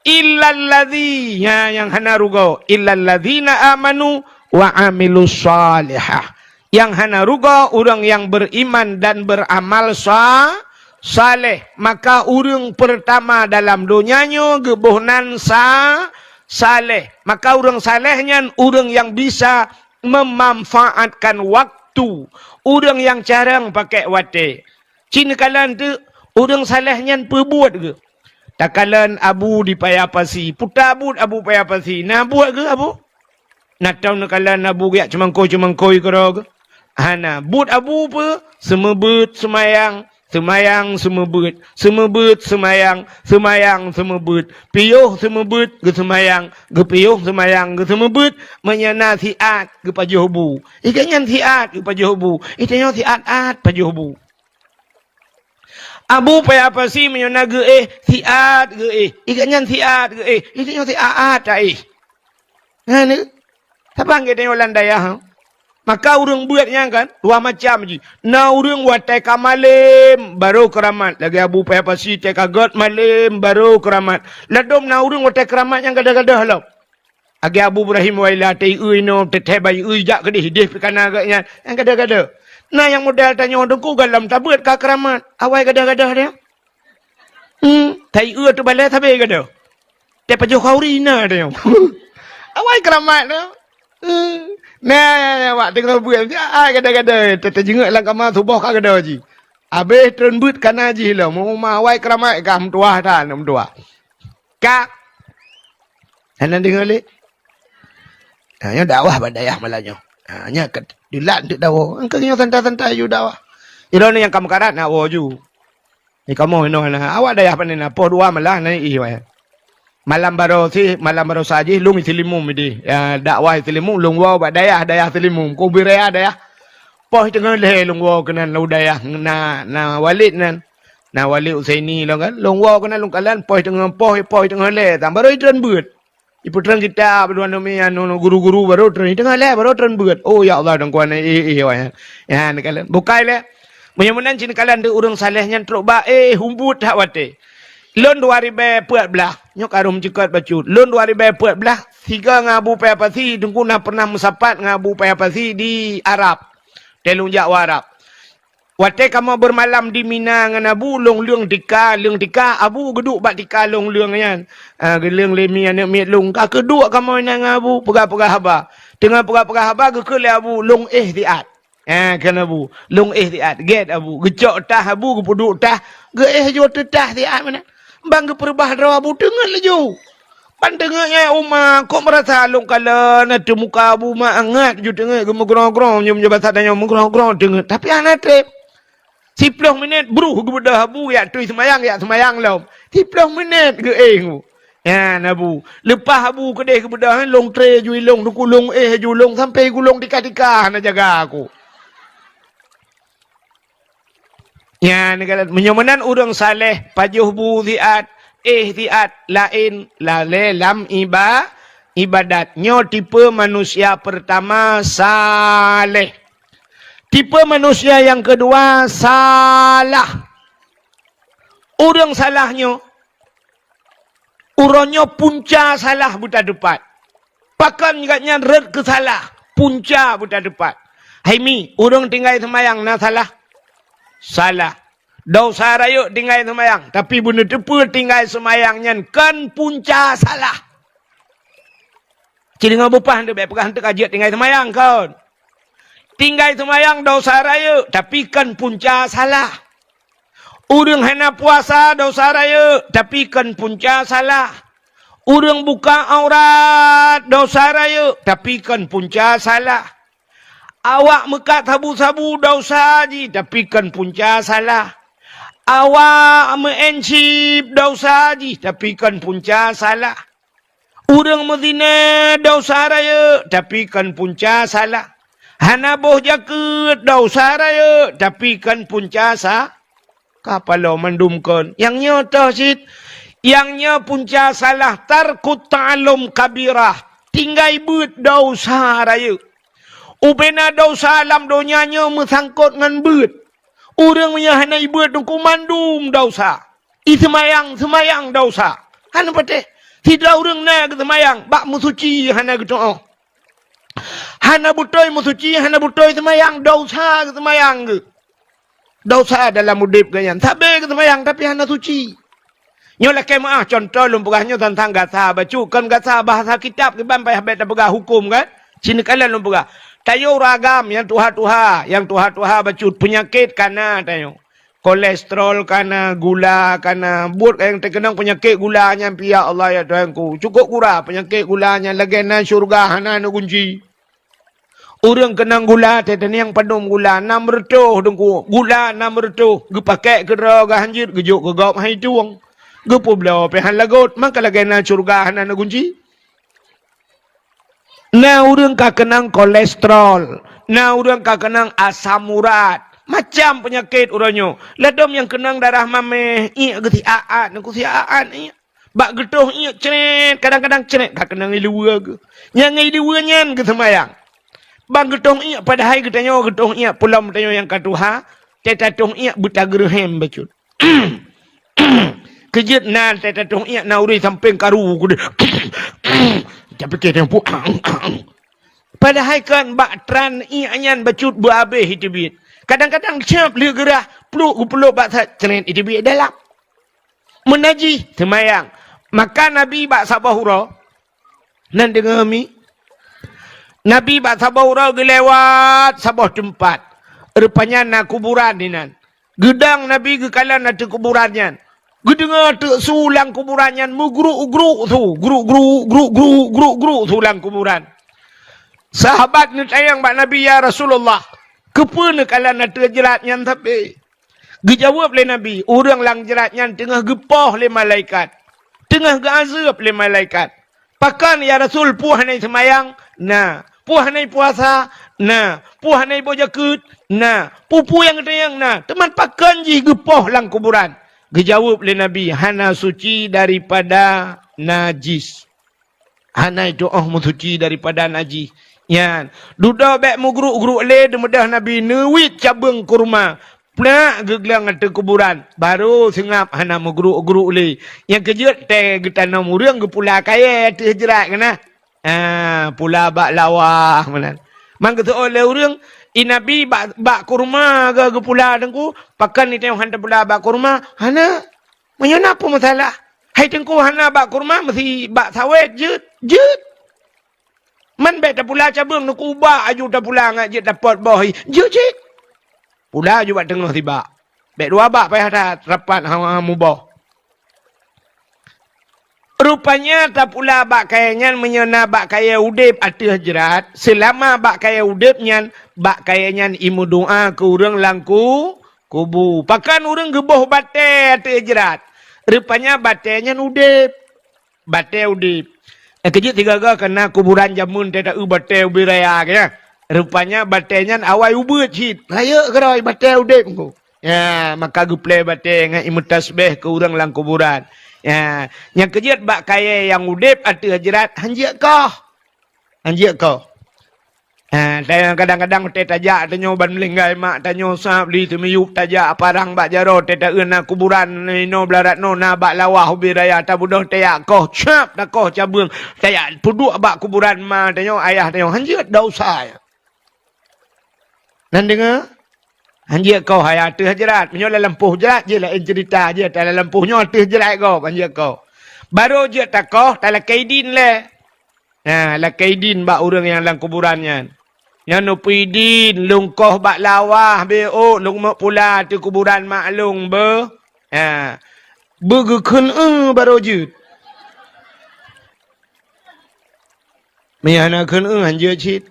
Illalladzi, ha, nyang hana rugoe. Illalladzina amanu wa amilus shalihah. Nyang hana rugoe ureuëng nyang beriman dan beramal sa-, saleh. Maka ureuëng pertama dalam donya nyoe geuboh nan sa-, saleh. Maka ureuëng saleh nyan ureuëng nyang bisa memanfaatkan waktu. Ureuëng nyang carông pakai watée. Ci neukalon teuk, ureuëng saleh nyan peubuet geuh. Takalon abu di Paya Pasi. Puta buet abu Paya Pasi. Na buet geuh abu? Na tau neukalon abu geujak ceumangkôi-ceumangkôi keudroe geuh? Hana. Buet abu peue? Seumeubeuet seumayang, seumayang seumeubeuet, seumeubeuet seumayang, seumayang seumeubeuet, piôh seumeubeuet geuseumayang, geupiôh seumayang geuseumeubeuet, meunyoe na siat geupajoh bu. Ikat nyan siat geupajoh bu. Ikat nyoe siat-at pajoh bu. Abu Paya Pasi meunyoe na geuéh, siat geuéh. Ikat nyan siat geuéh. Ikat nyoe siat-at taéh. Nyan, saban geutanyoe lam dayah, ha? Maka ureuëng beuet nyan kan, dua macam jih. Na ureuëng watée ka malem, barô keuramat. Lagée Abu Paya Pasi, watée ka gét malem, barô keuramat. Ladôm na ureuëng watée keuramat nyan gadôh-gadôh lom. Lagée Abu Ibrahim Waila, teuieu inoe, teuthée bayeue jak keudeh, ideh pih kana gét nyan, nyang gadôh-gadôh. Na nyang model tanyoe teungku, gohlom tabeuet ka keuramat. Awai gadôh-gadôh nyan. Hmm, teuieu teubalée sabe gadôh. Teupajoh khauri na tanyoe. Awai keuramat nyan. Hmm. Na, na, na, wak teungoh beuet, ai gadôh-gadôh, teuteujingeuk lam kama suboh ka gadôh jih. Abéh treun beuet kana jih lom, uma awai keuramat ka meutuwah that, meutuwah. Ka. Hana deungoe lé. Ha, nyoe dakwah bak dayah malam nyoe. Ha, nyoe ka dilat untuk dakwah. Engkau nyoe santai-santai ju dakwah. Ilôn nyang ka meukarat nak woe ju. Di kamoe inoe na. Awak dayah pane na poh dua malah na ih wayah. Malam baroe sih, malam baroe sa jih lôn Seulimeum ideh. Ya, dakwah Seulimeum lôn woe bak dayah, dayah Seulimeum. Kubiraya dayah. Poh teungoh lhèe lôn woe keunan lam dayah na, na Walid nan. Na Walid Husaini lôn kan. Lôn woe keunan lôn kalon poh teungoh, poh, poh teungoh lhèe. Tam baroe itreun beuet. Ipeutreun kitab dua nami anu guru-guru baroe treun. Teungoh lhèe baroe treun beuet. Oh ya Allah, dong kuan eh eh wah. Ya, neukalon. Bukai lé. Meunyoe meunan cit neukalon deuh ureuëng saleh nyan trok bak eh humbut that watèe. Lôn dua ribèe peuet blah. Nyoe ka rhom jikot bacut. Lôn dua ribèe peuet blah, sigoe ngon Abu Paya Pasi, teungku na pernah meusapat ngon Abu Paya Pasi di Arab. Teuh lôn jak u Arab. Watèe kamoe beureumalam di Mina ngon Abu, lôn leueng tika, leueng tika, Abu geuduek bak tika lôn leueng nyan. Ah, geuleueng lé mi aneuk miet lôn. Ka keuduek kamoe nyan ngon Abu, peugah-peugah haba. Teungoh peugah-peugah haba, geukheun lé Abu, lôn éh siat. Ah, kheun Abu, lôn éh siat. Gét Abu, geucok tah Abu, geupeuduek tah, geuéh ju ateueh tah siat meunan. Ban geupeureubah droe Abu teungeut laju. Ban teungeut nyan uma, kok meurasa lôn kalon ateueh muka Abu ma angat ju teungeut, geumeugrong-grong, nyoe meunyoe basa tanyoe meugrong-grong teungeut. Tapi hana trép. Siploh minét, bruh, geubeudôh Abu, jak tui seumayang, jak seumayang lom. Siploh minét geuéh Abu. Nyan Abu. Leupah Abu keudeh geubeudôh, lôn tré ju ilông, teungku lôn éh ju lôn, sampai gulong tika-tika hana jaga aku. Nyan, meunyoe meunan ureuëng saleh, pajoh bu siat, éh siat, laén lalé lam iba-, ibadat. Nyoe tipe manusia peurtama saleh. Tipe manusia nyang keudua salah. Ureuëng salah nyoe, uroe nyoe punca salah beuteupat. Pakon gobnyan rhot keu salah, punca beuteupat. Hai mi, ureuëng tinggai seumayang na salah? Salah. Desya rayeuk tinggai seumayang, tapi beuneuteupeu tinggai seumayang nyan kon punca salah. Ci deungoe bupah hana bèk peugah hana ka jeuet tinggai seumayang kon. Tinggai seumayang desya rayeuk, tapi kon punca salah. Ureuëng hana puasa desya rayeuk, tapi kon punca salah. Ureuëng buka aurat desya rayeuk, tapi kon punca salah. Awak meukat sabu-sabu desya jih, tapi kon punca salah. Awak meu'en cit desya jih, tapi kon punca salah. Ureuëng meuzina desya rayeuk, tapi kon punca salah. Hana boh jakeuet desya rayeuk, tapi kon punca sa-, ka paloe mandum kon. Nyang nyoe toh cit, nyang nyoe punca salah, tarkut ta'allum kabirah. Tinggai beuet desya rayeuk. Ubena desya lam donya nyoe meusangkot ngon beuet. Ureuëng meunyoe hana ibeuet teungku mandum desya. Iseumayang, seumayang desya. Hana patéh. Sidroe ureuëng na geuseumayang, bak meusuci hana geutuoh. Hana beutôi meusuci, hana beutôi seumayang, desya geuseumayang geuh. Desya dalam udeb geuh nyan. Sabe geuseumayang tapi hana suci. Nyoe lakée meuáh, cuntoh lôn peugah nyoe teuntang gasa bacut. Kon gasa bahasa kitab kiban payah bék tapeugah huköm kan? Sineukala lôn peugah. Tanyoe ureuëng agam nyang tuha-tuha, nyang tuha-tuha bacut, peunyakét kana tanyoe. Kolesterol kana, gula kana, buet nyang teukeunong peunyakét gula nyan pih, ya Allah, ya Tuhanku. Cukôp gura peunyakét gula nyan lagée na syeuruga hana neugunci. Ureuëng keunong gula, teuh teuneuk padum gula, nam reutôh teungku, gula nam reutôh, geupakée keudroe geuhanjeuet, geujok keu gob hai tueng. Geupeubloe pih han lagot, maka lagée na syeuruga hana neugunci. Na ureuëng ka keunong kolesterol, na ureuëng ka keunong asam urat, macam peunyakét uroe nyoe. Ladom nyang keunong darah maméh, iék geusiat-at, teungku siat-at iék. Bak geutoh iék cret, kadang-kadang cret ka keunong iluweue geuh. Nyang iluweue nyan geuseumayang. Bak geutoh iék, padahai geutanyoe geutoh iék, peulom tanyoe nyang ka tuha, teuh tatoh iék beuta geureuhem bacut. Keujeuet na teuh tatoh iék na ureuëng sampéng karu keudeh. Tapike nyang pu-, padahai kan bak tran iék nyan bacut beuabéh iteubiet. Kadang-kadang cap lheueh geurah, pluk geupeulop bak that, cret iteubiet dalam. Meunajih, seumayang. Maka Nabi bak saboh uroe, nan deungoe mi? Nabi bak saboh uroe geulewat saboh teumpat. Rupanya na kuburan dinan. Geudong Nabi geukalon ateueh kuburan nyan. Geudeungoe teuk su lam kuburan nyan meugruk-gruk su, gruk-gruk, gruk-gruk, gruk-gruk su lam kuburan. Sahabat neutanyong bak Nabi, "Ya Rasulullah, keupeue neukalon ateueh jrat nyan sabe?" Geujaweueb lé Nabi, "Ureuëng lam jrat nyan teungoh geupoh lé malaikat, teungoh geuazeueb lé malaikat." "Pakon, ya Rasul, peue hana seumayang?" "Na." "Peue hana puasa?" "Na." "Peue hana boh jakeuet?" "Na." "Peue-peue nyang geutanyoe?" "Na." "Teuma pakon jih geupoh lam kuburan?" Geujaweueb lé Nabi, "Hana suci daripada najis." Hana itu'oh meusuci daripada najih. Nyan, dudoe bék meugruk-gruk lé, deumeudah Nabi neuwiet cabeueng kurma. Plak geugleueng ateueh kuburan, barô seungab hana meugruk-gruk lé. Nyang keujeuet tée geutanom ureuëng geupula kayée ateueh jrat keunan. Ah, pula bak lawah meunan. Man geuseuôt lé ureuëng, i Nabi bak, bak kurma geu-, geupula teungku, pakon itée han tapula bak kurma? Hana. Meunyoe na peue meusalah? Hai teungku hana bak kurma, meusi bak sawét jeuet, jeuet. Man bék tapula cabeueng, neukubak aju tapula ngat jeuet dapot boh hi, jeuet cit. Pula aju bak teungoh sibak. Bék dua bak payah that rapat hana muboh. Rupanya tapula bak kayée nyan meunyoe na bak kayée udeb ateueh jrat, seulama bak kayée udeb nyan, bak kayée nyan imeudoá keu ureuëng lam ku-, kubu. Pakon ureuëng geuboh batée ateueh jrat? Rupanya batée nyan udeb. Batée udeb. Eh, keujeuet sigaga keunan kuburan jameun teuh taeu batée ubé raya keunan. Rupanya batée nyan awai ubeuet cit. Rayeuk keudroe batée udeb engko. Ya, maka geuplée batée ngon imeutasbeh keu ureuëng lam kuburan. Ya, nyang keujeuet bak kayée nyang udeb ateueh jrat hanjeuet koh. Hanjeuet koh. Ha, dan kadang-kadang watée tajak tanyoe ban meulinggai mak tanyoe sab li teumiyueb tajak parang bak jaroe tée taeu na kuburan inoe blah rat noe na bak lawah ubé raya tabeudôh tajak koh cap takoh cabeueng tajak peuduek bak kuburan ma tanyoe ayah tanyoe hanjeuet desya. Nan deungoe? Hanjeuet koh hai ateueh jrat. Meunyoe lam lampôh jrat jih laén ceurita jih, ata lam lampôh nyoe ateueh jrat gob hanjeuet koh. Barô jeuet takoh talakée idin lé. Nah, lakée idin bak ureuëng nyang lam kuburan nyan. Nyan neupeue idin, lôn koh bak lawah, bék lôn meuk pula ateueh kuburan mak lôn beuh. Ha. Beugeukheun eu barô jeuet. Meunyoe hana kheun eu hanjeuet cit.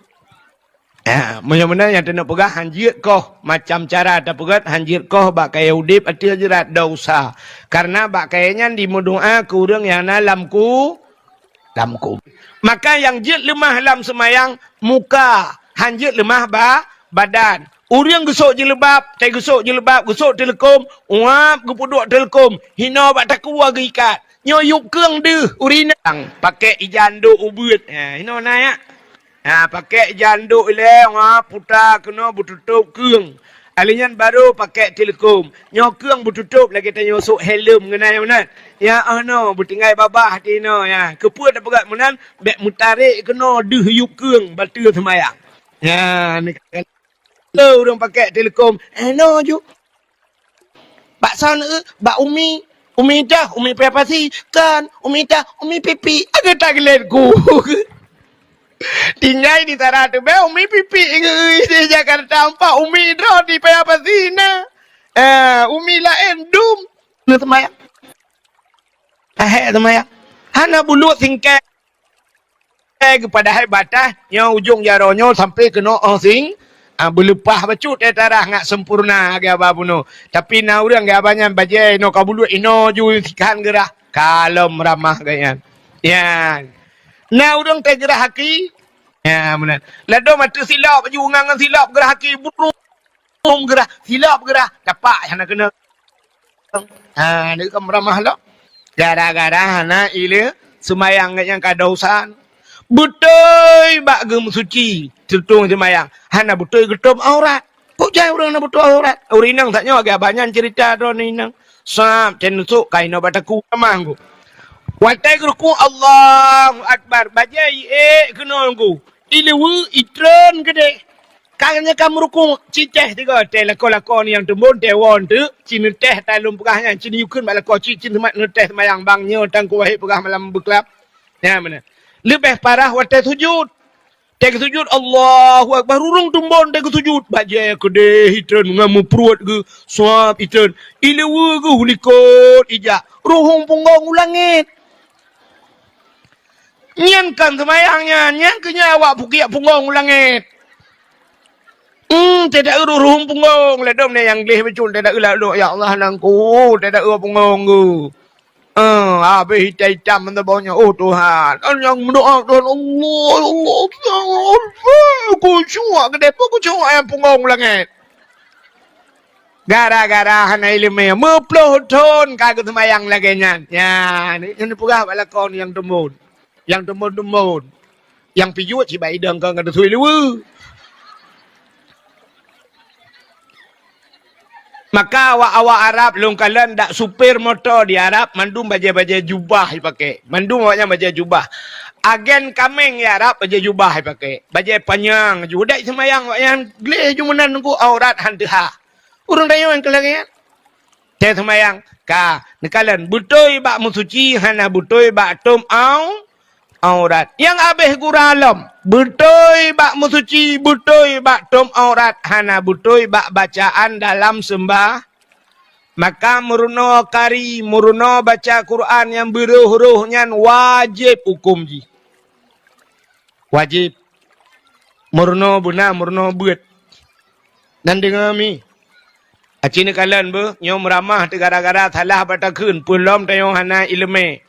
Ha, meunyoe meunan nyang teuneuk peugah hanjeuet koh, macam cara tapeugét hanjeuet koh bak kayée udeb ateueh jrat desya. Kareuna bak kayée nyan jimeudoá keu ureuëng nyang na lam ku-, lam ku-. Maka nyang jeuet leumah lam seumayang muka, hanjeuet leumah ba-, badan. Ureuëng geusok jilbab, tée geusok jilbab, geusok teuleukom, uap geupeuduek teuleukom, hinoe bak takue geuikat. Nyoe yub keueng deuh, ureuëng inong, pakée ija ndok ubeuet. Ha, hinoe na yak. Ha, pakèk jandok ilèe, ha, puta keunoe beututôp keueng. Alèh nyan barô pakèk tileukom. Nyoe keueng beututôp lagèe tanyoe sôk helm ngon nyan, meunan. Ya, oh no, beutinggai babah tinoe, ya. Keupeue tapeugah meunan, bèk meutarek keunoe deuh yup keueng, bateue seumayang. Ya, ni kan. Lé ureueng pakèk tileukom, eh, no ju. Bak son, eh, bak Umi, Umi dah, Umi Payapasi, kan, Umi dah, Umi Pipi, ada tak gelen ku. Tinggai di Tara tu, beh, Umi Pipi, eh, di Jakarta empat, Umi droe di Payapasi na. Eh, Umi laén dum. Ni seumayang. Ahé seumayang. Hana buluek singkèe. Eh, padahai bataih nyoe ujong jaroe nyoe sampai keunoe óh sing, ah, beuleupah bacut eh tarah ngat sempurna lagèe haba bunoe. Tapi na ureueng lagèe haba nyan bajèe inoe ka buluek inoe ju sikhan geurah. Kalom ramah geuh nyan. Nyan. Na ureueng teugeurah aki. Ya, meunan. Ladôm ateueh silop ju ngon silop geurah aki burung. Geurah, silop geurah, tapak hana keunong. Ha, deuk ramah lom. Gara-gara hana ilé seumayang nyang ka dosa. Beutôi bak geumeusuci, teuntông seumayang. Hana beutôi geutôp aurat. Kok jai ureueng hana beutôi aurat? Ureueng inong tanyoe lagèe abah nyan ceurita droeneuh inong. Sab, cen nusuk kain bak takue ramah ku. Watèe geurukuk, Allahu Akbar. Bajèe iék keunoe ku. Ileue itreun keudeh. Ka nyan ka meurukuk, cit teh tiga, teh lakoe-lakoe nyang teumbon, teh woe teuk, ci neutéh, ta lôn peugah nyan, ci neuyue kheun bak lakoe, ci, ci seumat neutéh seumayang bang nyoe, Teungku Wahid peugah malam beuklab. Nyan meunan. Leubeh parah watèe sujud. Teh geusujud, Allahu Akbar, ureueng teumbon teh geusujud. Bajèe keudeh itreun ngon meupruet geuh, suab itreun. Ileue geuh likot ijak. Ruhueng punggong u langét. Nyan kon seumayang nyan, nyan keuh nyan awak pukiak punggong u langét. Hmm, teudaeu ruhueng punggong, ladôm nyan nyang gleh bacut, teudaeu lalu, ya Allah, nangku, teudaeu punggong geuh. Eh, habéh itam-itam meunan saboh nyoe, oh Tuhan. Nyang meudoa, Tuhan, Allah, Allah, Allah, khusyuk, keudeh pun khusyuk, eh, punggong u langét. Gara-gara hana ileumèe, meuploh thon ka geuseumayang lagèe nyan. Nyan, nyan peugah bak lakoe nyang teumbon. Nyang teumbon-teumbon. Nyang pijuet cit bak idong kon ka teusui luweue. Maka awak-awak Arab lôn kalon dak supir moto di Arab mandum bajèe-bajèe jubah jipakè. Mandum awaknyan bajèe jubah. Agen kaméng di Arab bajèe jubah jipakè. Bajèe panyang ju. Dak seumayang awaknyan gleh ju meunan nunggu aurat han teuhah. Ureueng tanyoe nyang keu lagèe nyan. Teuh seumayang, ka, neukalon, beutôi bak meusuci, hana beutôi bak tôm au-, aurat. Nyang abéh gura lom, beutôi bak meusuci, beutôi bak tôm aurat, hana beutôi bak bacaan dalam seumbah. Maka meurunoe kari, meurunoe baca Quran nyang beurôh-rôh nyan wajéb hukôm jih. Wajéb. Meurunoe beuna, meurunoe beuet. Nan deungoe mi. Aci neukalon beuh, nyoe meuramah teuh gara-gara salah bak takheun, peue lom tanyoe hana ileumèe.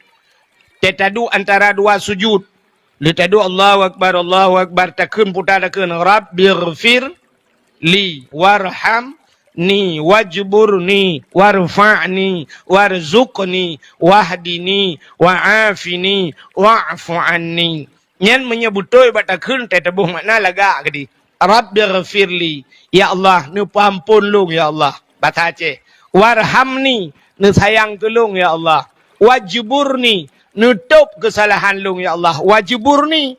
Teuh taduek antara dua sujud. Lheuh taduek Allahu Akbar, Allahu Akbar, takheun puta takheun, Rabbighfir li warhamni wajburni warfa'ni warzuqni wahdini wa'afini wa'fu anni. Nyan meunyoe beutôi bak takheun teuh teuboh makna lagak keudeh. Rabbighfirli, ya Allah, neupeuampôn lôn, ya Allah. Basa Aceh. Warhamni, neusayang keu lôn, ya Allah. Wajburni, neutôb keusalahan lôn, ya Allah. Wajburni.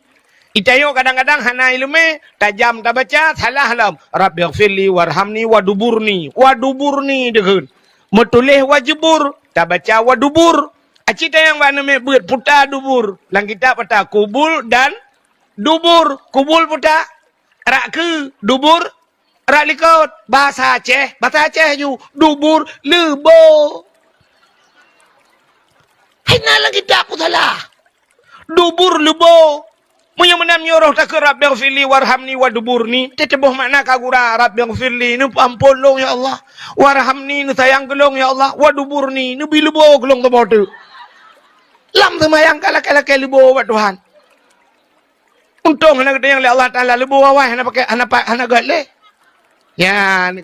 Itanyoe kadang-kadang hana ileumèe, tajam tabaca, salah lom. Rabbighfirli warhamni waduburni. Waduburni deuheun. Meutuléh wajbur, tabaca wadubur. Aci tayang bak neumè beuet puta dubur. Lam kitab ata kubul dan dubur. Kubul puta rak keu, dubur rak likot. Basa Aceh, basa Aceh ju, dubur leubo. Hai na lam kitab ku salah. Dubur leubo. Meunyoe meunan nyoe roh takheun Rabbighfirli warhamni waduburni, teuh teuboh makna ka gura, Rabbighfirli, neupeuampôn lôn ya Allah, warhamni, neusayang keu lôn ya Allah, waduburni, neubi leubo keu lôn saboh teuk. Lam seumayang ka lakèe-lakèe leubo bak Tuhan. Untông hana geutanyong lé Allah Taala leubo awai hana pakai, hana pa-, hana gèt lé. Nyan.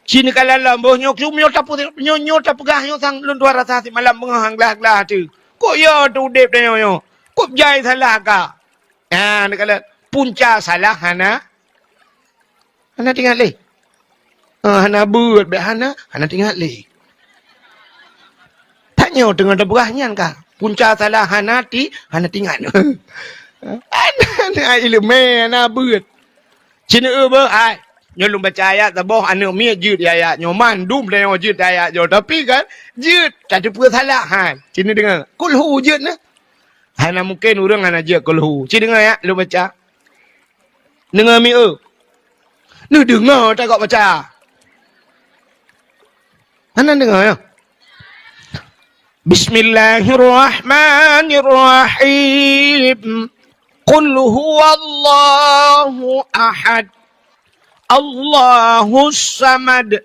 Ci neukalon lom boh nyoe, nyoe tapeugah, nyoe, nyoe tapeugah nyoe sang lôn tuha rasa simalam beungoh han glah-glah ateueh. Kok yo teu udép tanyoe nyoe? Kok jai salah ka? Nyan neukalon. Punca salah hana, hana teuingat lé. Ah, hana beuet, bèk hana, hana teuingat lé. Tanyoe teungoh tapeugah nyan ka. Punca salah hana ti-, hana teuingat. Hana, hana ileumèe, hana beuet. Sineuk beuh, hai. Nyoe lôn baca ayat saboh, aneuk miet jeuet di ayat nyoe. Mandum tanyoe jeuet di ayat nyoe. Tapi kan, jeuet, ka teupeue salah, hai. Sineuk deungö. Kulhu jeuet na. Hana mungken ureueng hana jeuet kulhu. Ci deungö ya, lôn baca. Deungö mieu. Neudeungö takot baca. Hana deungö ya. Bismillahirrahmanirrahim. Qul huwallahu ahad. Allahus samad.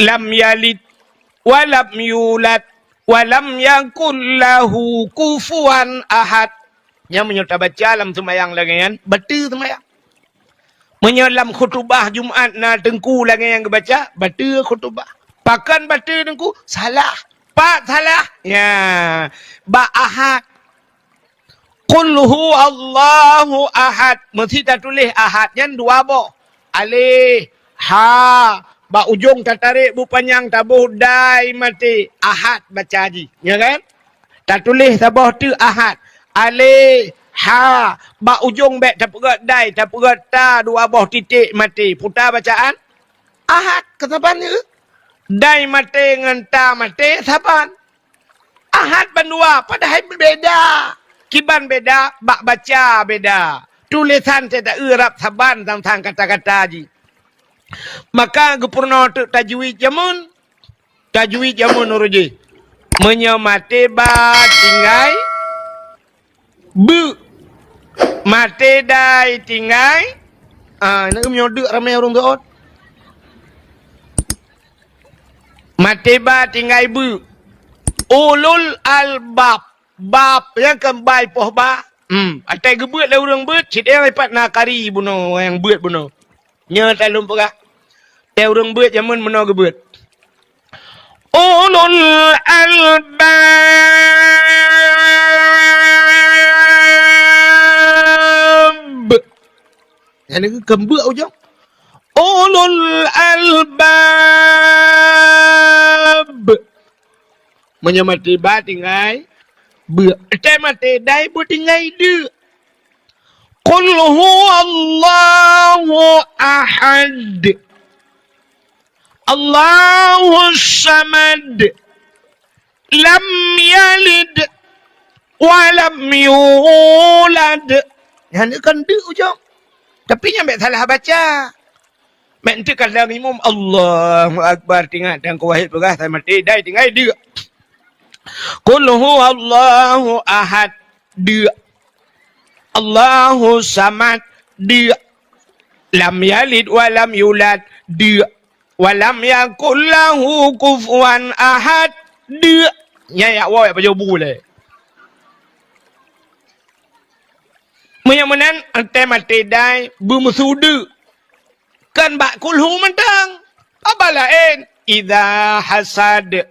Lam yalid wa lam yulad wa lam yakul lahu kufuwan ahad. Nyan meunyoe tabaca lam seumayang lagèe nyan, bateue seumayang. Meunyoe lam khutubah Jumat na teungku lagèe nyang geubaca, bateue khutubah. Pakon bateue teungku? Salah. Pat salah? Ya, bak ahad. Qul huwallahu ahad. Meusti tatuléh ahad nyan dua boh. Alif, ha, bak ujong tatarek bu panyang taboh dai maté. Ahad baca jih, ya kan? Tatuléh saboh teuk ahad. Alif, ha, bak ujong bèk tapeugöt dai, tapeugöt ta dua boh titék maté. Peue ta bacaan? Ahad, keusaban nyoe. Dai maté ngon ta maté saban. Ahad bandua, padahai beda. Kiban beda, bak baca beda. Tulésan cit ta-eu rab saban sang-sang kata-kata jih. Maka geupeurunoe teuk tajwid jameun. Tajwid jameun ureueng jih. Meunyoe maté ba tinggai beuek. Maté dai tinggai, ah, na meunyoe deuk ramé ureueng teuôt. Maté ba tinggai beuek. Ulul albab. Bab, nyang keu bai poh ba. Hmm, atai geubeuet lé ureueng beuet, cit nyang ipat na kari bunoe, nyang beuet bunoe. Nyoe ta lôn peugah. Tée ureueng beuet jameun meunoe geubeuet. Ulul albab. Nyang keu beuek ujong. Ulul albab. Meunyoe maté ba tinggai beuek. Tée maté dai beuek tinggai deuk. Qul huwallahu ahad. Allahus samad. Lam yalid wa lam yulad. Nyan kan deuk ujong. Tapi nyan bèk salah baca. Meunteuka lagèe imum, Allahu Akbar, teuingat dan keuwahid peugah, sai maté dai tinggai deuk. Qul huwallahu ahad, deuk. Allahu samad, deuk. Lam yalid wa lam yulad, deuk. Wa lam yakul lahu kufuwan ahad, deuk. Nyan yak woe yak pajoh bu lé. Meunyoe meunan, tée maté dai beumeusu deuk. Kan bak kulhu mantong. Haba laén, idza hasad.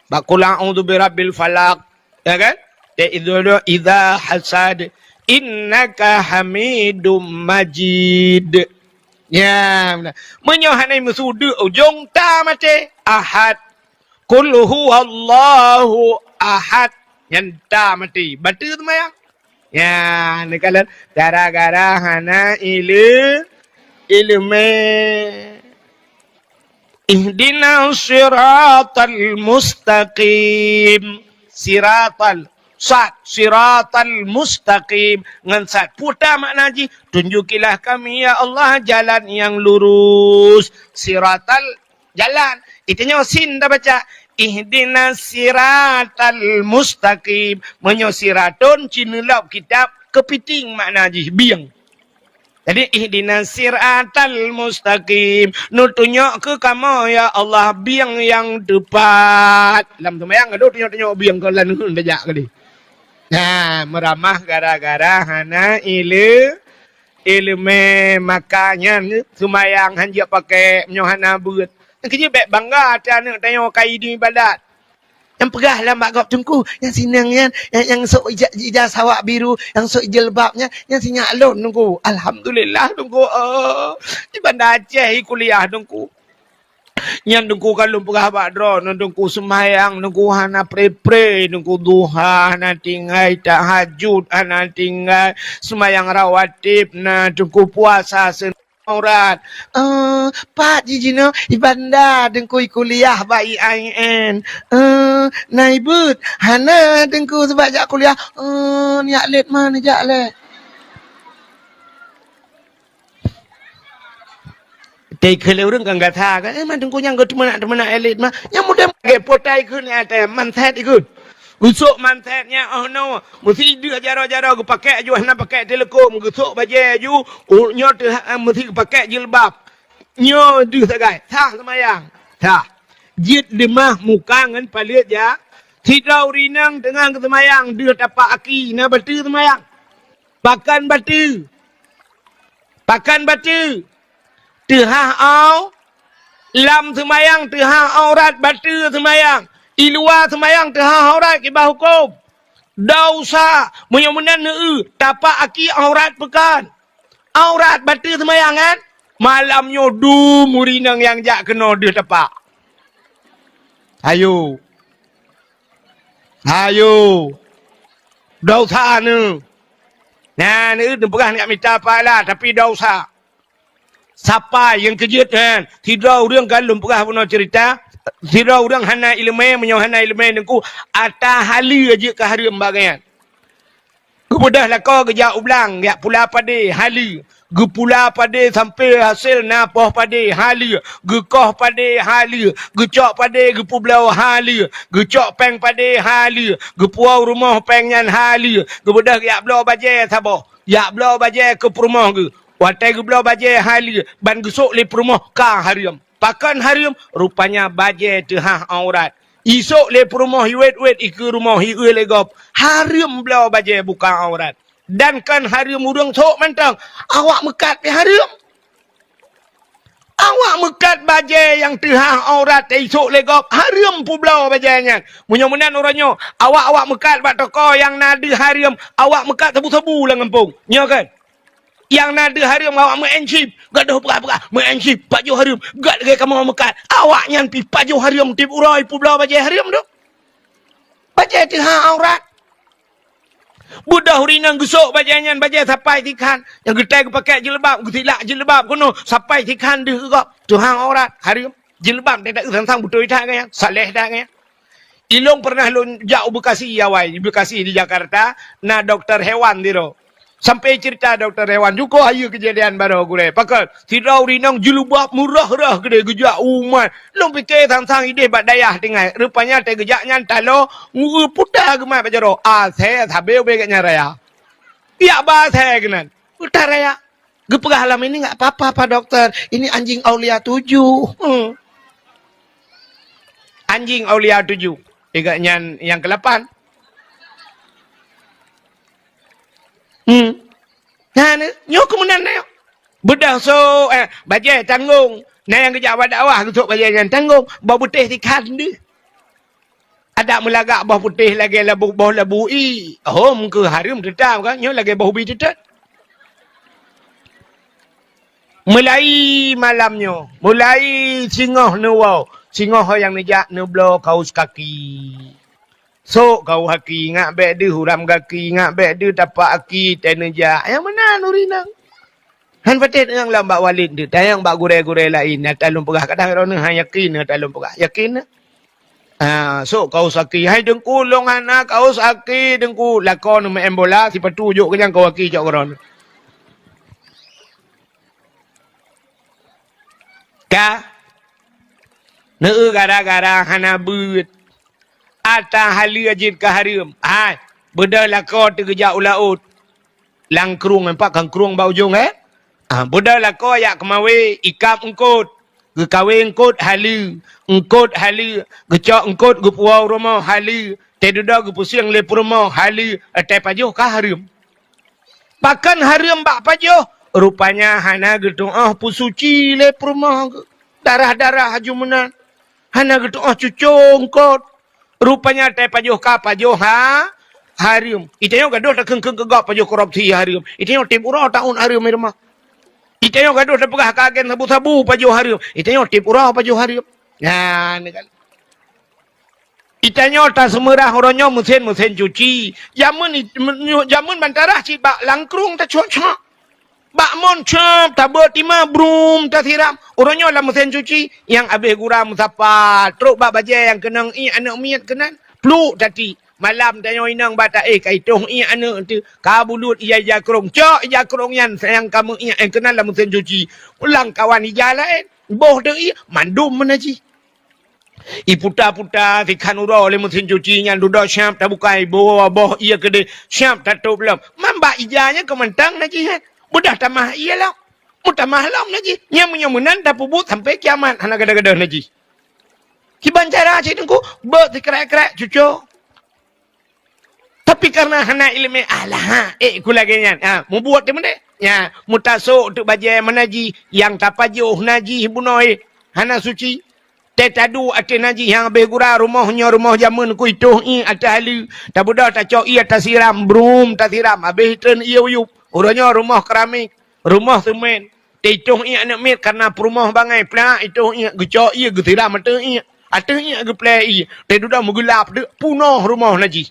Bak qul a'udzu birabbil falaq, ya kan? Tée idza, idza hasad, innaka hamidum majid. Ya, meunan. Meunyoe hana meusu deuk ujong ta maté, ahad. Qul huwallahu ahad. Nyan ta maté. Bateue seumayang. Ya, neukalon gara-gara hana ile-, ileumé. Ihdinas siratal mustaqim. Siratal, sad, siratal mustaqim. Ngon sad. Peue ta makna jih? Tunjukilah kami, ya Allah, jalan yang lurus. Siratal jalan. Itanyoe sin tabaca, ihdinas siratal mustaqim. Meunyoe siratun, ci neulab kitab, keupiting makna jih, bieng. Jadi, ihdinas siratal mustaqim. Neutunyok keu kamoe, ya Allah, bieng nyang teupat. Lam seumayang, adoh tunyok-tunyok bieng keu lam neuen tajak keudeh. Nah, meuramah gara-gara hana ile-, ileumé, maka nyan seumayang han jeuet pakai meunyoe hana beuet. Keujeuet bèk bangga até aneuk tanyoe ka idin ibadat. Nyang peugah lam bak gob, "Teungku, nyang sineng nyan, nyang, nyang sôk ija-, ija sawak biru, nyang sôk jilbab nyan, nyan si nyak lôn, Teungku." Alhamdulillah, Teungku, oh. Di Banda Aceh i kuliah, Teungku. Nyan Teungku ka lôn peugah bak droeneuh, Teungku, seumayang Teungku hana pre-pre, Teungku, duha hana tinggai, tahajud hana tinggai, seumayang rawatib na, Teungku, puasa seunang aurat. Eh, pat jih jinoe i Banda Teungku i kuliah bak I A I N. Eh, na i beuet hana Teungku sabab jak kuliah. Eh, nyak lét ma neujak lé. Teuka lé ureueng kan gata kan, eh, man Teungku nyang geuteumeunak-teumeunak elit mah. Nyang muda lagèe potai kheun, eh, teuh manset ikheun. Geusok manset nyan, oh no, meusi deuh jaroe-jaroe geupakék aju, hana pakék teuleukom, geusok bajèe aju, oh, nyoe teuh, eh, meusi geupakék jilbab. Nyoe deuh sagai, sah seumayang. Sah. Jeuet leumah muka ngon paleuet jak. Sidroe ureueng inong teungoh geuseumayang, deuh tapak aki, na bateue seumayang. Pakon bateue? Pakon bateue? Teuhah au-, lam seumayang teuhah aurat bateue seumayang. I luwa seumayang teuhah aurat kiban hukôm. Desya, meunyoe meunan neueu, tapak aki aurat pakon? Aurat bateue seumayang kan? Malam nyoe dum ureueng inong nyang jak keunoe deuh tapak. Ayo. Ayo. Desya neuh. Nah, neuh neupeugah neujak mita pahala, tapi desya. Sapai nyang keujeuet nyan, sidroe ureueng ka lôn peugah bunoe ceurita, sidroe ureueng hana ileumèe, meunyoe hana ileumèe Teungku, ata haleue jeuet keu hareuem bak gobnyan. Geubeudôh lakoe geujak u blang, jak pula padé, haleue. Geupula padé sampoe hasé na poh padé, haleue. Geukoh padé, haleue. Geucok padé, geupeubloe, haleue. Geucok péng padé, haleue. Geupuwoe rumoh péng nyan, haleue. Geubeudôh jak bloe bajèe saboh. Jak bloe bajèe keu peurumoh geuh. Watèe geubloe bajèe haleue, ban geusok lé peurumoh ka hareuem. Pakon hareuem? Rupanya bajèe teuhah aurat. Isok lé peurumoh iwét-wét ikeue rumoh ieu lé gob. Hareuem bloe bajèe buka aurat. Dan kon hareuem ureueng sok mantong, awak meukat pih hareuem. Awak meukat bajèe nyang teuhah aurat isok lé gob, hareuem peubloe bajèe nyan. Meunyoe meunan uroe nyoe, awak-awak meukat bak toko nyang na deuh hareuem, awak meukat sabu-sabu lam gampông. Nyoe kan? Nyang na deuh hareuem awak meu'en chip, gadoh peugah-peugah, meu'en chip, pajoh hareuem, gat lagèe kamoe meukat. Awak nyan pih pajoh hareuem tiep uroe peubloe bajèe hareuem tu. Bajèe teuhah aurat. Beudôh ureueng inong geusok bajèe nyan, bajèe sapai sikhan. Nyang geutai geupakék jilbab, geusilak jilbab keunoe, sapai sikhan deuh keu gob. Teuhah aurat, hareuem. Jilbab teuh that sang-sang beutôi that nyan, saleh that nyan. Ilôn pernah lôn jak u Bekasi awai, di Bekasi di Jakarta, na dokto hewan sidroe. Sampoe ceurita dokto hewan, jukôh hayeue keujadian baroe gurèe. Pakon, sidroe ureueng inong jilbab meurah-rah keudéh geujak u umat. Lôn pike sang-sang idéh bak dayah tinggai. Rupanya watèe geujak nyan taloe, ngu-eu puta geumat bak jaroe. Asèe sabé ubé gobnyan raya. Jak ba asèe keunan. Puta raya. Geupeugah lom, "Ini nggak apa-apa, Pak Dokter. Ini anjing Aulia tujuh." Hmm. Anjing Aulia tujuh. Ingat nyan nyang keulapan. Hmm. Nah, ni, nyoe keumudian na. Beudôh so, eh, bajèe tanggong. Na nyang geujak bak dakwah geusok bajèe nyan tanggong. Bak beutéh sikhan deuh. Adak meulagak boh putéh lagèe labu, boh labu ie. Hom keu hareuem teutab kan, nyoe lagèe boh ubi teutab. Mulai malam nyoe, mulai singoh neuwoe, singoh nyang neujak neubloe kaos kaki. Sok kaos kaki, ngat bèk deuh uram kaki, ngat bèk deuh tapak kaki, teuh neujak. Nyang meunan ureueng inong. Han patéh tanyong lom bak walid teuh, tanyong bak gurèe-gurèe laén. Nyata lôn peugah, kadang droeneuh han yakin, nyata lôn peugah. Yakin? Ha, sok kaos kaki. "Hai Teungku, lôn hana kaos kaki, Teungku." Lakoe neuh meu'en bola, sipatu jok keu nyang kaos kaki cok keu droeneuh. Ka? Neueu gara-gara hana beuet. Ata haleue jeuet keu hareuem. Hai, beudôh lakoe teuh geujak u laôt. Lam krueng, nampak kan krueng bak ujong, eh? Ah, beudôh lakoe jak keumawé, ikab eungkôt. Geukawé eungkôt haleue, eungkôt haleue, geucok eungkôt geupuwoe u rumoh haleue, teuh dudoe geupeusieng lé peurumoh haleue, watèe pajoh ka hareuem. Pakon hareuem bak pajoh? Rupanya hana geutu'oh peusuci lé peurumoh geuh. Darah-darah aju meunan. Hana geutu'oh cuco eungkôt. Rupanya teupajoh ka pajoh ha, hareuem. Itanyoe gadoh takheun-kheun keu gob pajoh korupsi hareuem. Itanyoe tiep uroe taun hareuem di rumoh. Itanyoe gadoh tapeugah ka agen sabu-sabu pajoh hareuem. Itanyoe tiep uroe pajoh hareuem. Nyan kan. Itanyoe taseumeurah uroe nyoe meusén-meusén cuci. Jameun it-, men-, jameun bantarah cit bak langkrueng tacok-cok. Bak mon cop tabeuet tima brum tasiram. Uroe nyoe lam meusén cuci nyang abéh gura meusapat. Trok bak bajée nyang keunong ié aneuk miet keunan. Pluk tati. Malam tanyoe inong bak taéh ka itoh ié aneuk teuh. Ka bulut ija-ija krong. Cok ija krong nyan sayang kamoe ié keunan lam meusén cuci. Ulang kawan ija laén. Boh teuh ié mandum meunajih. Iputa-puta sikhan uroe lé meusén cuci nyan dudoe siab tabukai boh, boh ié keudeh siab tatôb lom. Man bak ija nyan keu mantong najih nyan. Beudah tamah ié lom. Meutamah lom najih. Nyan meunyoe meunan tapeubuet sampai kiamat hana gadôh-gadôh najih. Kiban cara cit teungku, beuet sikrek-krek cuco. Tapi kareuna hana iéleumé, alah, ék ku lagée nyan. Ha, mubuet teuh meudeh. Nya, meutasok teuk bajée meunajih, nyang tapajoh najih bunoe hana suci. Teuh taduek ateueh najih nyang abéh gura rumoh nyoe rumoh jameun ku itoh ié ateueh aleue. Tabeudôh tacok ié tasiram, brum tasiram, abéh treun ié uyueb. Uroe nyoe rumoh keramik, rumoh seumén. Teuh itoh ié aneuk miet kareuna peurumoh bangai plak itoh ié geucok ié geusiram ateueh ié. Ateueh ié geuplée ié. Teuh dudoe meugeulap deuk punoh rumoh najih.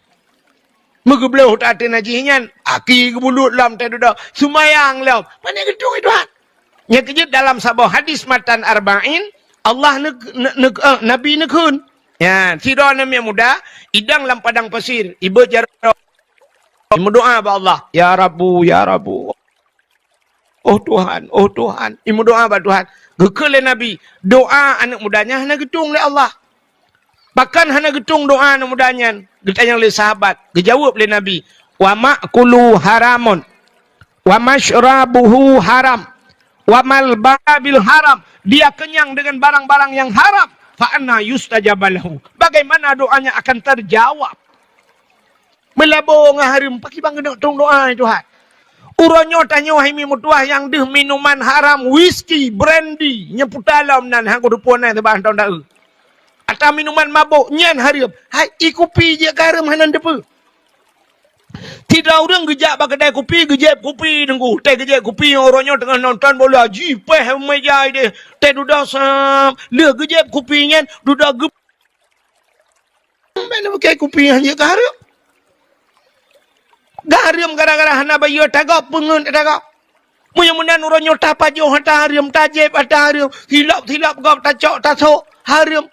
Meugeubloh that ateueh najih nyan, aki geubulut lom teuh dudoe. Seumayang lom. Pane geutueng Tuhan. Nyang keujeuet dalam saboh hadis matan Arba'in, Allah neuk-, neuk-, neuk-, eh, Nabi neukheun. Nyan, sidroe aneuk miet muda, idong lam padang pasir, ibeuet jaroe. Meudoá bak Allah, "Ya Rabbu, ya Rabbu." "Oh Tuhan, oh Tuhan." Imeudoá bak Tuhan. Geukheun lé Nabi, doá aneuk muda nyan hana geutueng lé Allah. Pakon hana geutueng doá aneuk muda nyan? Geutanyong lé sahabat. Geujaweueb lé Nabi, "Wa ma'kuluhu haramun, wa masyrabuhu haram, wa malbasuhu haram." Dia kenyang dengan barang-barang yang haram. Fa anna yustajabu lahu. Bagaimana doanya akan terjawab? Meulabô ngon hareuem, pakriban keuneuk tueng doá, Tuhan? Uroe nyoe tanyoe hai mi meutuah nyang deuh minuman haram, whisky, brandy, nyang puta lom nan han kuteupue nan teuba hantom daeu. Atau minuman mabôk, nyan hareuem. Hai, ié kupi jeuet keu hareuem hana teupeu. Sidroe ureuëng geujak bak keudai kupi, geujép kupi teungku. Teuh geujép kupi uroe nyoe teungoh nonton bola, jipéh meja ideh. Teuh dudoe sam, lheueh geujép kupi nyan, dudoe geup Bèk neupeuké kupi nyan jeuet keu hareuem. Hareuem gara-gara hana bayeue tagob, peungeuet tagob. Meunyoe meunan uroe nyoe tapajoh ata hareuem, tajép ata hareuem, silop-silop gob tacok tasok hareuem.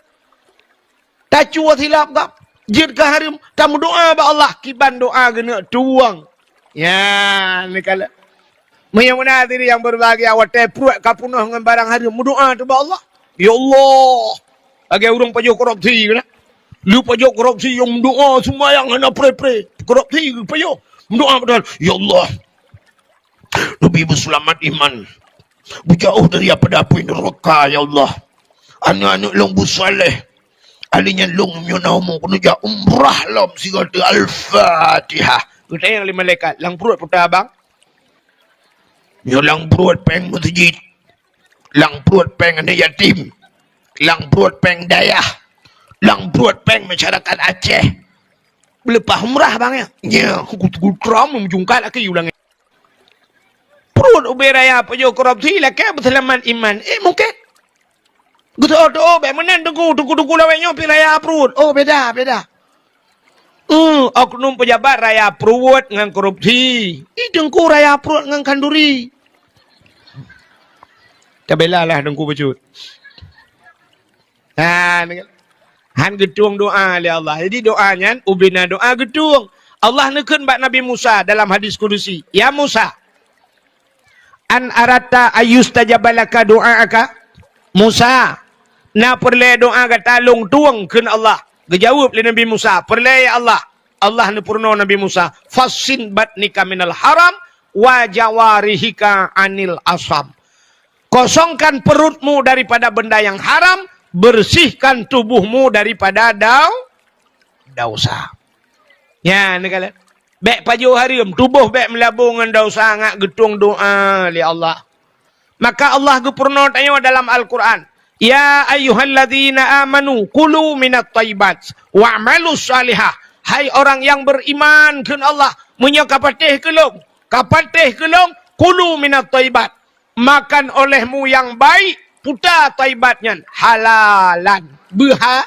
Tacue silop gob, jeuet keu hareuem, tameudoá bak Allah, kiban doá geuneuk tueng. Ya, neukalon. Meunyoe meunan hadirin yang berbahagia, watèe pruet ka peunoh ngon barang hareuem, meudoá teuh bak Allah. "Ya Allah," lagèe ureueng pajoh korupsi keunan. Lheueh pajoh korupsi, nyang meudoá seumayang hana pré-pré. Korupsi pajoh. Meudoá padahai, "Ya Allah, neubi beuseulamat iman. Beujauh daripada apui neuraka, ya Allah. Aneuk-aneuk lôn beusaléh. Alèh nyan lôn meunyoe na umu keuneuk jak umrah lom sigoe teuk." Al-Fatihah. Geutanyong lé malaikat, "Lam pruet peue teuma, Bang?" "Nyoe lam pruet pèng meuseujid, lam pruet pèng aneuk yatim, lam pruet pèng dayah, lam pruet pèng masyarakat Aceh." "Beuleupah umrah, Bang, ya?" "Ya, ku, ku, ku tram meujungkat laki u langèt." Pruet ubé raya pajoh korupsi, lakèe beuseulamat iman. Eh, mungken. Geuteu'oh-teu'oh bèk meunan teungku, teungku-teungku lawét nyoe pih raya pruet. Oh, beda, beda. Eh, oknum pejabat raya pruet ngon korupsi. Ih, teungku raya pruet ngon khanduri. Tabela lah teungku bacut. Ha, han geutueng doa lé Allah. Jadi doa nyan ubena doa geutueng. Allah neukheun bak Nabi Musa dalam hadis kudusi, "Ya Musa, an aratta ayyustajaba laka du'aaka?" "Musa, na peureulèe doa gata lôn tueng?" kheun Allah. Geujaweueb lé Nabi Musa, "Peureulèe ya Allah." Allah neupeurunoe Nabi Musa, "Fassin batnika minal haram wa jawarihika anil asam." Kosongkan perutmu daripada benda yang haram, bersihkan tubuhmu daripada dau-, dosa. Nyan, neukalon. Bèk pajoh hareuem, tuboh bèk meulabô ngon dosa, ngat geutueng doa lé Allah. Maka Allah geupeurunoe tanyoe dalam Al-Quran, "Ya ayyuhalladzina amanu kulu minat thayyibat wa'malus shalihah." Hai orang yang beriman, kheun Allah, meunyoe ka patéh keu lôn, ka patéh keu lôn, kulu minat thayyibat, makan olehmu nyang baik, puta thayyibat nyan, halalan, beuha-,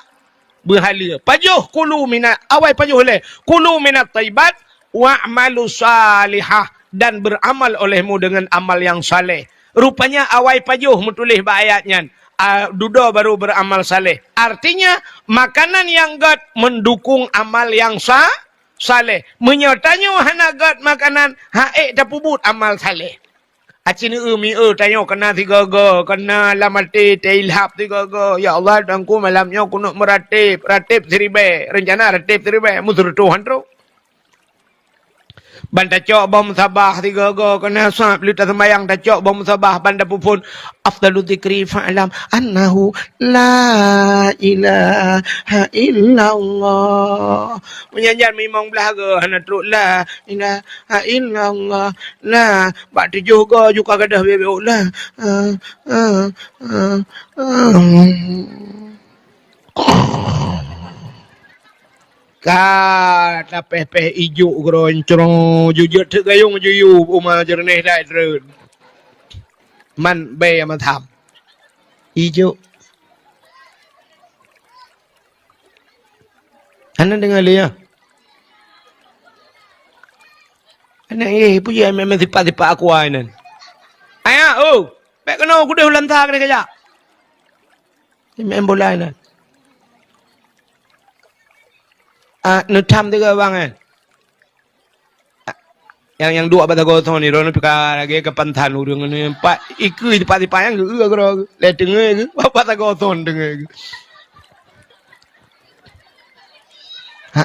beuhaleue. Pajoh kulu mina-, awai pajoh lé, kulu minat thayyibat, wa'malu shalihah, dan beramal olehmu dengan amal yang saleh. Rupanya awai pajoh meutuléh bak ayat nyan, a, dudoe baru beramal saleh. Artinya, makanan nyang gét mendukung amal nyang sa-, saleh. Meunyoe tanyoe hana gét makanan, han ék tapeubuet amal saleh. Aci neu-eu mi-eu tanyoe keuna sigoe-goe, keuna lam até tailhab sigoe-goe, "Ya Allah, Tuhanku, malam nyoe kuneuk meurateb, rateb siribèe, reuncana rateb siribèe, meuseureutôh han trôk." Ban tacok boh musabah sigoe-goe, keuna sab lheueh taseumbahyang tacok boh musabah, ban tapeuphon, "Afdalu dzikri fa'lam annahu la ilaha illallah." Meunyan jan mimong blah goe hana trôk la ilaha illallah. Nah, bak tujoh goe ju ka gadôh bèe-bèe la. Ah, ah, ah, ah. Ka tapéh-péh ijôk geuroncrong, jujeuet teuk gayong juyueb uma jeureunéh dai treun. Man bèe meutham. Ijôk. Hana deungoe lé, ya? Hana, eh, peue jih meusipat-sipat aqua nyan? Ayah, oh, bèk keunoe kudeh u lanta keunoe kajak. Meu'en bola nyan. Ah, neutham tiga bang, eh. Nyang, nyang duek bak sagoe thon ni, droeneuh pih ka lagèe keupantan ureueng nyoe. Pat ikeue sipat-sipat nyang geu-eu keudroe geuh. Lé teungeut geuh, bak sagoe thon teungeut geuh. Ha,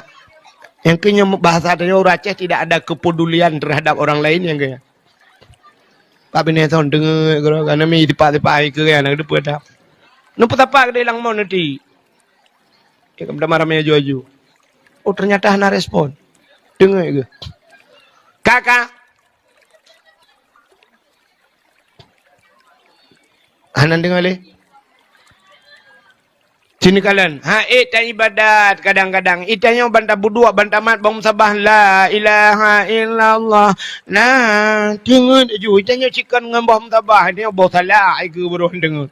nyang keu nyoe bahasa tanyoe ureueng Aceh tidak ada kepedulian terhadap orang lain nyang keu nyan. Bak binéh thon teungeut keudroe, ka na mi sipat-sipat ikeue nyan, na geupeue that. Neupeusapat keudéh lam mon neuti. Ya, ka meutamah ramé aju-aju. Oh, ternyata hana respon. Teungeut geuh. Kaka. Hana deungoe lé. Sini kalon. Ha, eh, ta ibadat kadang-kadang. Itanyoe ban tabuduek, ban tamat, ban musabah, la ilaha illallah. Nah, teungeut aju. Itanyoe cikon ngon boh musabah. Itanyoe boh salak, ikeue baroe deungoe.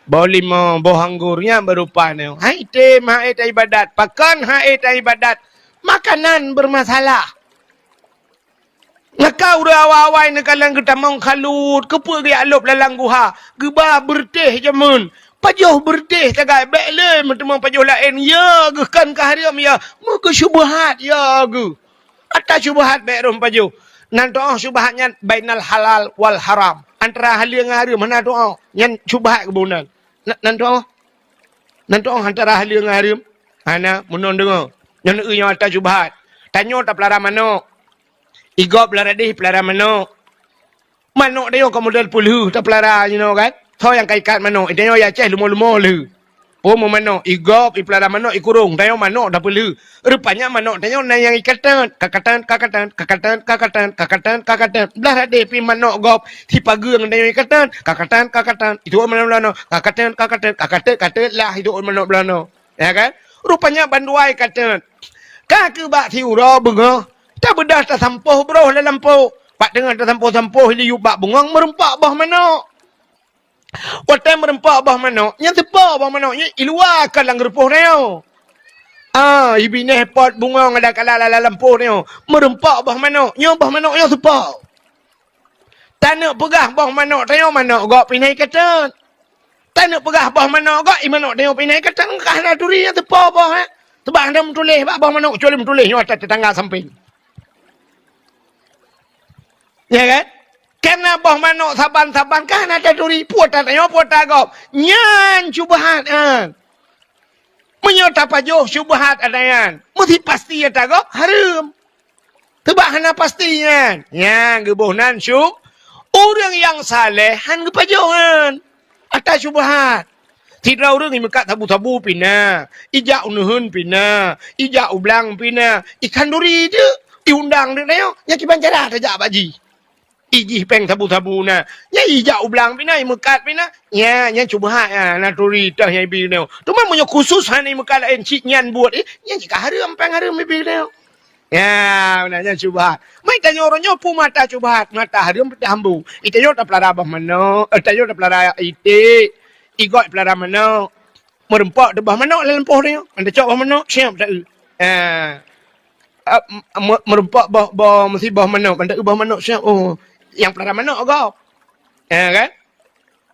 Boh limau, boh anggô, nyan baru paih nyoe. Hai tem, hai ta ibadat. Pakon hai ta ibadat? Makanan bermasalah. Maka ureueng awai-awai neukalon geutamong khalut, keupeue geujak lôb lam guha, geuba beureutéh jameun. Pajoh beureutéh sagai, bèk lé meuteumé pajoh laén, ya geuh kan ka hareuem ya, meukeusubhat ya geuh. Ata syubhat bèk rhom pajoh. Nan tu'oh syubhat nyan bainal halal wal haram. Antara haleue ngon hareuem hana tu'oh. Nyan syubhat keubunan. Na-, nan tu'oh. Nan tu'oh antara haleue ngon hareuem. Hana, meunan deungoe. Nyan eu nyang ata syubhat. Tanyoe tapeulara manok. Igob lam radeh peulara manok. Manok tanyoe ka model peulheueh tapeulara jinoe kan. Soe nyang ka ikat manok, tanyoe ya Aceh lumo-lumo lheueh. Peue manok, igob, ipeulara manok, ikurong, tanyoe manok tapeulheueh. Rupanya manok tanyoe na nyang ikateun, kakateun, kakateun, kakateun, kakateun, kakateun, kakateun. Blah radeh pih manok gob, sipageue ngon tanyoe ikateun, kakateun, kakateun, itu manok beulanoe, kakateun, kakateun, kakateun, kateun lah itu manok beulanoe. Ya kan? Rupanya bandua ikateun. Ka keu bak siuroe beungoh, tabeudôh tasampôh broh lam lampôh. Bak teungoh tasampôh-sampôh liyueb bak bungong meureumpok boh manok. Watèe meureumpok boh manok, nyan teupo boh manok nyan iluwa ka lam geurupoh nyoe. Ah, ibinéh pot bungong ada kala lam lampôh nyoe. Meureumpok boh manok, nyoe boh manok nyoe teupo. Taneuk peugah boh manok tanyoe manok gob pih na ikateun. Taneuk peugah boh manok gob, i manok tanyoe pih na ikateun, ka hana turi nyang teupo boh, eh. Sebab hana meutuléh bak boh manok, kecuali meutuléh nyoe atas tetangga sampéng. Ya kan? Karena boh manok saban-saban ka hana taturi, peue ata tanyoe, peue ata gob. Nyan syubhat nyan. Meunyoe tapajoh syubhat ata nyan, meusti pasti ata gob hareuem. Teubak hana pasti nyan. Nyan geuboh nan syub-, ureueng nyang saleh han geupajoh nyan. Ata syubhat. Sidroe ureueng imeukat sabu-sabu pih na, ijak u neuheun pih na, ijak u blang pih na, ikhanduri teuk, iundang teuk tanyoe, nyan kiban cara tajak bak jih. Ijih péng sabu-sabu na. Nyan ijak u blang pih na, imeukat pih na. Nya, nyan syubhat, ya, na turi teuh nyang ibi nyoe. Teuma meunyoe khusus hana imeukat laén cit nyan buet, eh, nyan cit ka hareuem péng hareuem ibi nyoe. Ya, na nyan syubhat. Mai tanyoe uroe nyoe peue mata syubhat, mata hareuem peutambu. Itanyoe tapeulara boh manok, eh, tanyoe tapeulara iték, igoe peulara manok. Meurumpok teuh boh manok lam lampôh tanyoe. Ban tacok boh manok, siap taeu. Ah. Ah, m-, m-, meurumpok boh, boh, meusiboh manok, ban taeu boh manok siap. Oh, nyang peulara manok gob. Ah, kan?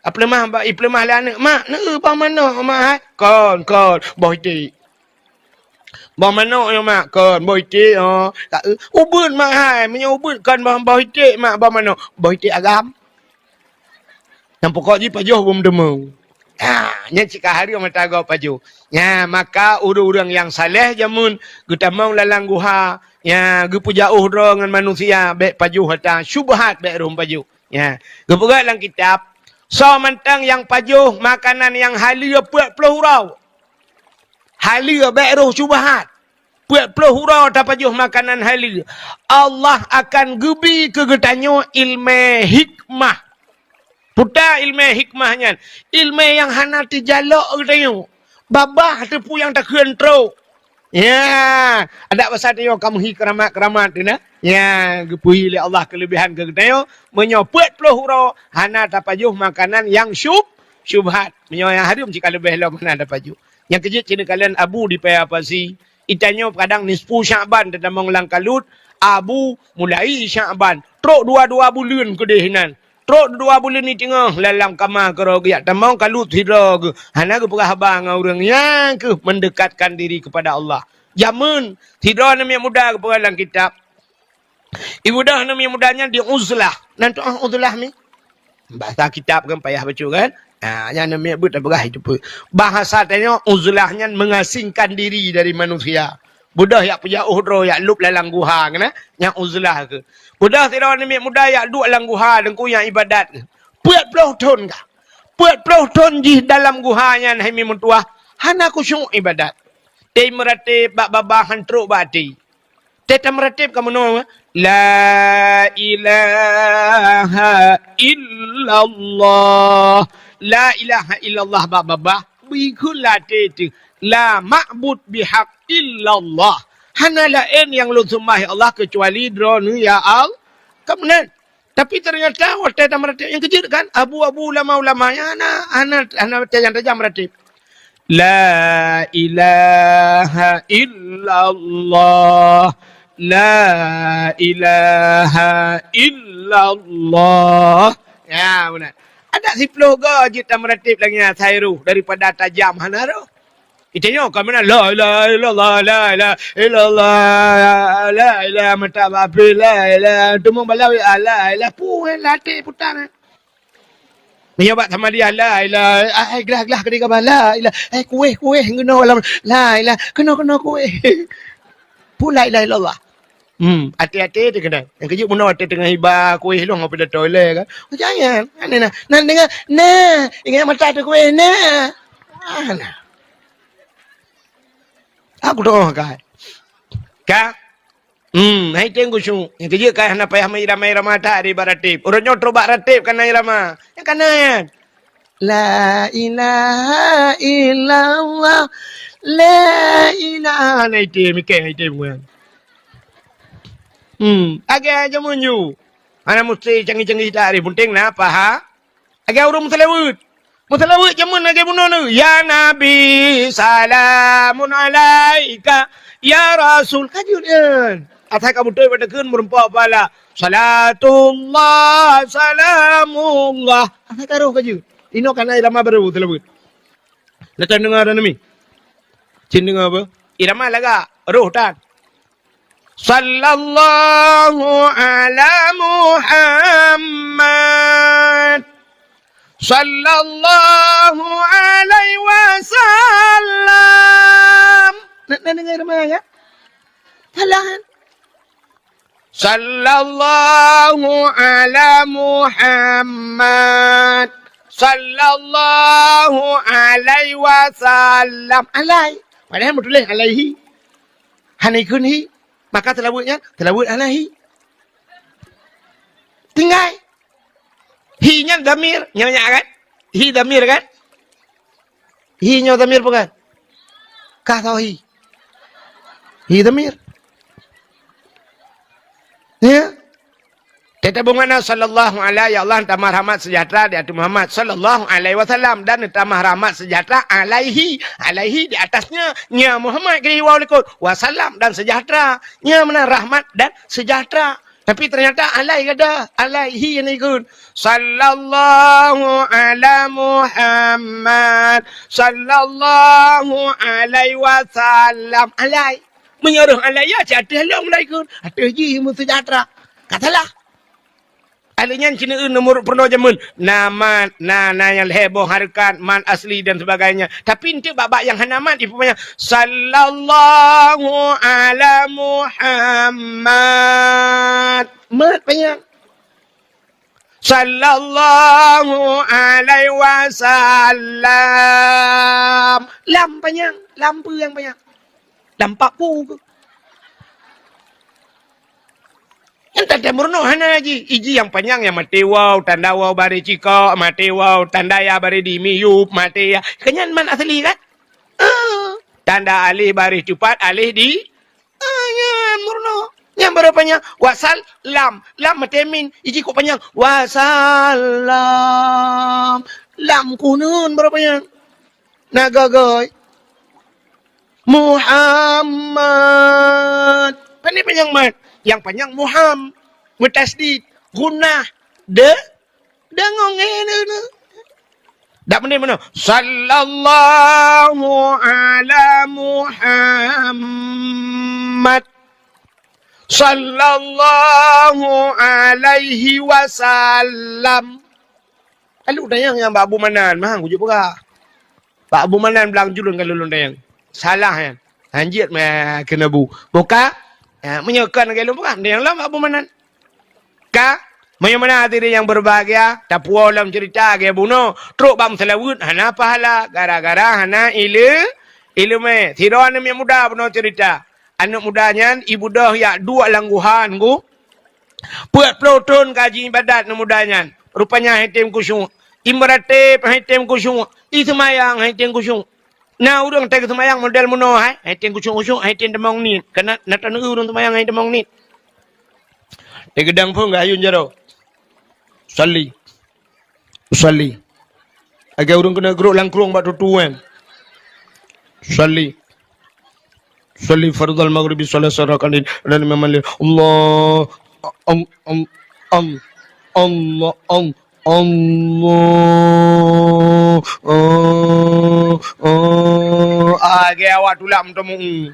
Apeuleumah ba, ipeuleumah lé aneuk, "Mak, neu boh manok, Mak, hai?" "Kon, kon, boh iték." "Boh manok nyoe, Mak?" "Kon, boh iték, oh." "Taeu." "Ubeuet, Mak, hai?" "Meunyoe ubeuet kon boh, boh iték, Mak, boh manok." "Boh iték agam." Nyang pokok jih pajoh beumeuteumeung. Ha, nyan cit ka hareuem ata gob pajoh. Nya, maka ureuëng-ureuëng nyang saleh jameun geutamong lam guha, nya, geupeujauh droe ngon manusia, bék pajoh ata syubhat, bék rhom pajoh. Nya, geupeugah lam kitab, soe mantong nyang pajoh makanan nyang haleue peuet ploh uroe. Haleue, bék rhoh syubhat. Peuet ploh uroe tapajoh makanan haleue, Allah akan geubi keu geutanyoe ileumé hikmah. Peue ta ileumé hikmah nyan? Ileumé nyang hana teujalok geutanyoe. Babah teuh peue nyang takheun trok. Ya, adak basa tanyoe ka meuhi keuramat-keuramat teuh na. Ya, geupeuhi lé Allah keuleubehan keu geutanyoe. Meunyoe peuet ploh uroe hana tapajoh makanan nyang syub-, syubhat. Meunyoe nyang hareuem cit ka leubeh lom hana tapajoh. Nyang keujeuet ci neukalon abu di Paya Pasi, itanyoe kadang nisfu Syakban tatamong lam kalut, abu mulai Syakban, trok dua-dua buleuen keudeh inan. Trok dua buleuen i teungoh lam kama keudroe geujak tamong kalut sidroe geuh. Hana geupeugah haba ngon ureuëng, nyan kheueh mendekatkan diri kepada Allah. Jameun, sidroe aneuk miet muda geupeugah lam kitab, Ibeudôh aneuk miet muda nyan di uzlah. Nan tu'oh uzlah mi? Basa kitab kan payah bacut kan? Ha, nyan aneuk miet beuet tapeugah itu pun. Bahasa tanyoe uzlah nyan mengasingkan diri dari manusia. Beudôh yak peujauh droe, yak lôb lam guha keunan, nyan uzlah keuh. Beudôh sidroe aneuk miet muda yak duek lam guha, Teungku, nyang ibadat. Peuet ploh thon kah? Peuet ploh thon jih dalam guha nyan hai mi meutuwah, hana khusyuk ibadat. Teumeuratéb bak babah han trok bak até. Teuh tameuratéb ka meunoe, "La ilaha illallah." La ilaha illallah bak babah, bri kheun lam até teuh, "La ma'bud bihaq illallah." Hana laén nyang lôn seumah ya Allah keucuali Droeneuh ya Allah. Ka meunan. Tapi ternyata watée tameuratéb nyang keujeuet kan, abu-abu ulama-ulama nyan hana, hana, hana tajam-tajam meuratéb. La ilaha illallah. La ilaha illallah. Ya, beuna. Adak siploh go jeuet tameuratéb lagée nyan asai roh daripada tajam hana roh. Itanyoe ka meunan, "La ilaha illallah, la ilaha illallah, la ilaha mata bapi, la ilaha." Teuma balawi, "La ilaha." Pue lam até putang. Meunyoe bak samadhi, "La ilaha, ai glah-glah keudeh kaba, la ilaha, ai kueh-kueh ngeunoe lam, la ilaha, keunoe-keunoe kueh." Pue la ilaha illallah. Hmm, até-até teuh keunan. Nyang keujeuet meunoe até teungoh iba kueh lôn ngon pidato ilée kan. Jangan, aneh nah. Nah, deungoe, nah, ingat mata teuh kueh, nah. Ah, nah. Aku doa kai. Ka? Hmm, hai teng khusyuk. Nyang keujeuet ka hana payah meuirama-irama that di bak ratéb. Ureuëng nyoe trok bak ratéb ka na irama. Nyang ka na nyan. La ilaha illallah. La ilaha. Nah, itu mikir, itu bukan. Hmm, agak aja munyu. Hana mesti canggih-canggih tak hari. Penting na paha. Agak ureuëng meuseulaweuet. Meuseulaweuet jameun lagée bunoe nyoe, "Ya Nabi, salamun alaika, ya Rasul." Ka jeuet nyan. Asai ka beutôi bak takheun meurumpok pahala. Salatullah, salamullah. Asai ka roh ka jeuet. Inoe ka na irama barô seulaweuet. Dah tadeungoe dah nami? Cen deungoe apa? Irama lagak, roh tan. Sallallahu ala Muhammad. Sallallahu alaihi wasallam. Nak, nak dengar mana ya? Salah. Sallallahu ala Muhammad. Sallallahu alaihi wasallam. Alai. Padahal meutuléh alaihi. Hana ikun hi. Maka seulaweuet nyan, seulaweuet alaihi. Tinggai. Hi nyan dhamir, nyan, nyan kan? Hi dhamir kan? Hi nyoe dhamir bukan? Kah tau hi? Hi dhamir. Ya? Teutabong makna sallallahu alaihi, ya Allah, tamah rahmat sejahtera di ateueh Muhammad sallallahu alaihi wasallam, dan tamah rahmat sejahtera alaihi, alaihi di atasnya, nya Muhammad keu iwaw likot, wasallam dan sejahtera, nya mana rahmat dan sejahtera. Tapi ternyata alai gada, alaihi yang ikut. Sallallahu ala Muhammad, sallallahu alaihi wasallam. Alai. Meunyoe reuh alai ya, cit ateueh lom lah ikut. Ateueh jih meusejahtera. Ka salah. Alai nyan cina eu nomor peurunoe jameun. Na man, na, na nyang lhèe boh hareukat, man asli dan sebagainya. Tapi enteuk bak-bak nyang hana man, ipeupanyang, "Sallallahu ala Muhammad." Mat panyang. "Sallallahu alaihi wasallam." Lam panyang, lam peue nyang panyang? Lam pat peue keuh? Nyan tanda meurunoe hana jih. Iji nyang panyang nyang maté waw, tanda waw bareh cikok, maté waw, tanda ya bareh di miyup, maté ya. Kan nyan man asli kan? Ah, tanda aleh bareh cupat, aleh di, ah, nyan meurunoe. Nyan baru panyang wasal lam. Lam maté min. Iji kok panyang? Wasallam. Lam kunun baru panyang. Na gagai. Muhammad. Pandai panyang mat. Nyang panyang Muham. Meutasdid. Gunnah. De. Deungon ngeue. Dak meunan meunan. Sallallahu ala Muhammad. Sallallahu alaihi wasallam. Lalu dayang nyang bak Abu Manan, mahang kujuk peugah. Bak Abu Manan blang julun ka lôn dayang. Salah nyan. Hanjeuet meukeuna bu. Buka, ha, meunyoe kon lagèe lôn peugah, dayang lom bak Abu Manan. Ka, meunyoe meunan hadirin yang berbahagia, tapuwoe lom cerita lagèe bunoe, trok bak meuseulaweuet hana pahala, gara-gara hana ile-, ileumèe. Sidroe aneuk muda bunoe cerita. Aneuk muda nyan ibeudôh jak duek lam guha nunggu. Peuet ploh thon ka jiibadat aneuk muda nyan. Rupanya han tem khusyuk. Imeuratéb han tem khusyuk. Iseumayang han tem khusyuk. Na ureueng tai geuseumayang model meunoe hai, han tem khusyuk-khusyuk, han tem tamong niet. Kana na taneuk ureueng seumayang han tamong niet. Teugeudang phon geuayun jaroe. Salli. Usalli. Lagèe ureueng keuneuk geurok lam krueng bak tutu nyan. Usalli. Usalli fardhal maghribi salasa rakaatin. Dan imam malik. Allah. Am, am, am. Allah. Am, Allah. Ah, ah, ah. Lagèe awak tulak meuteumèe.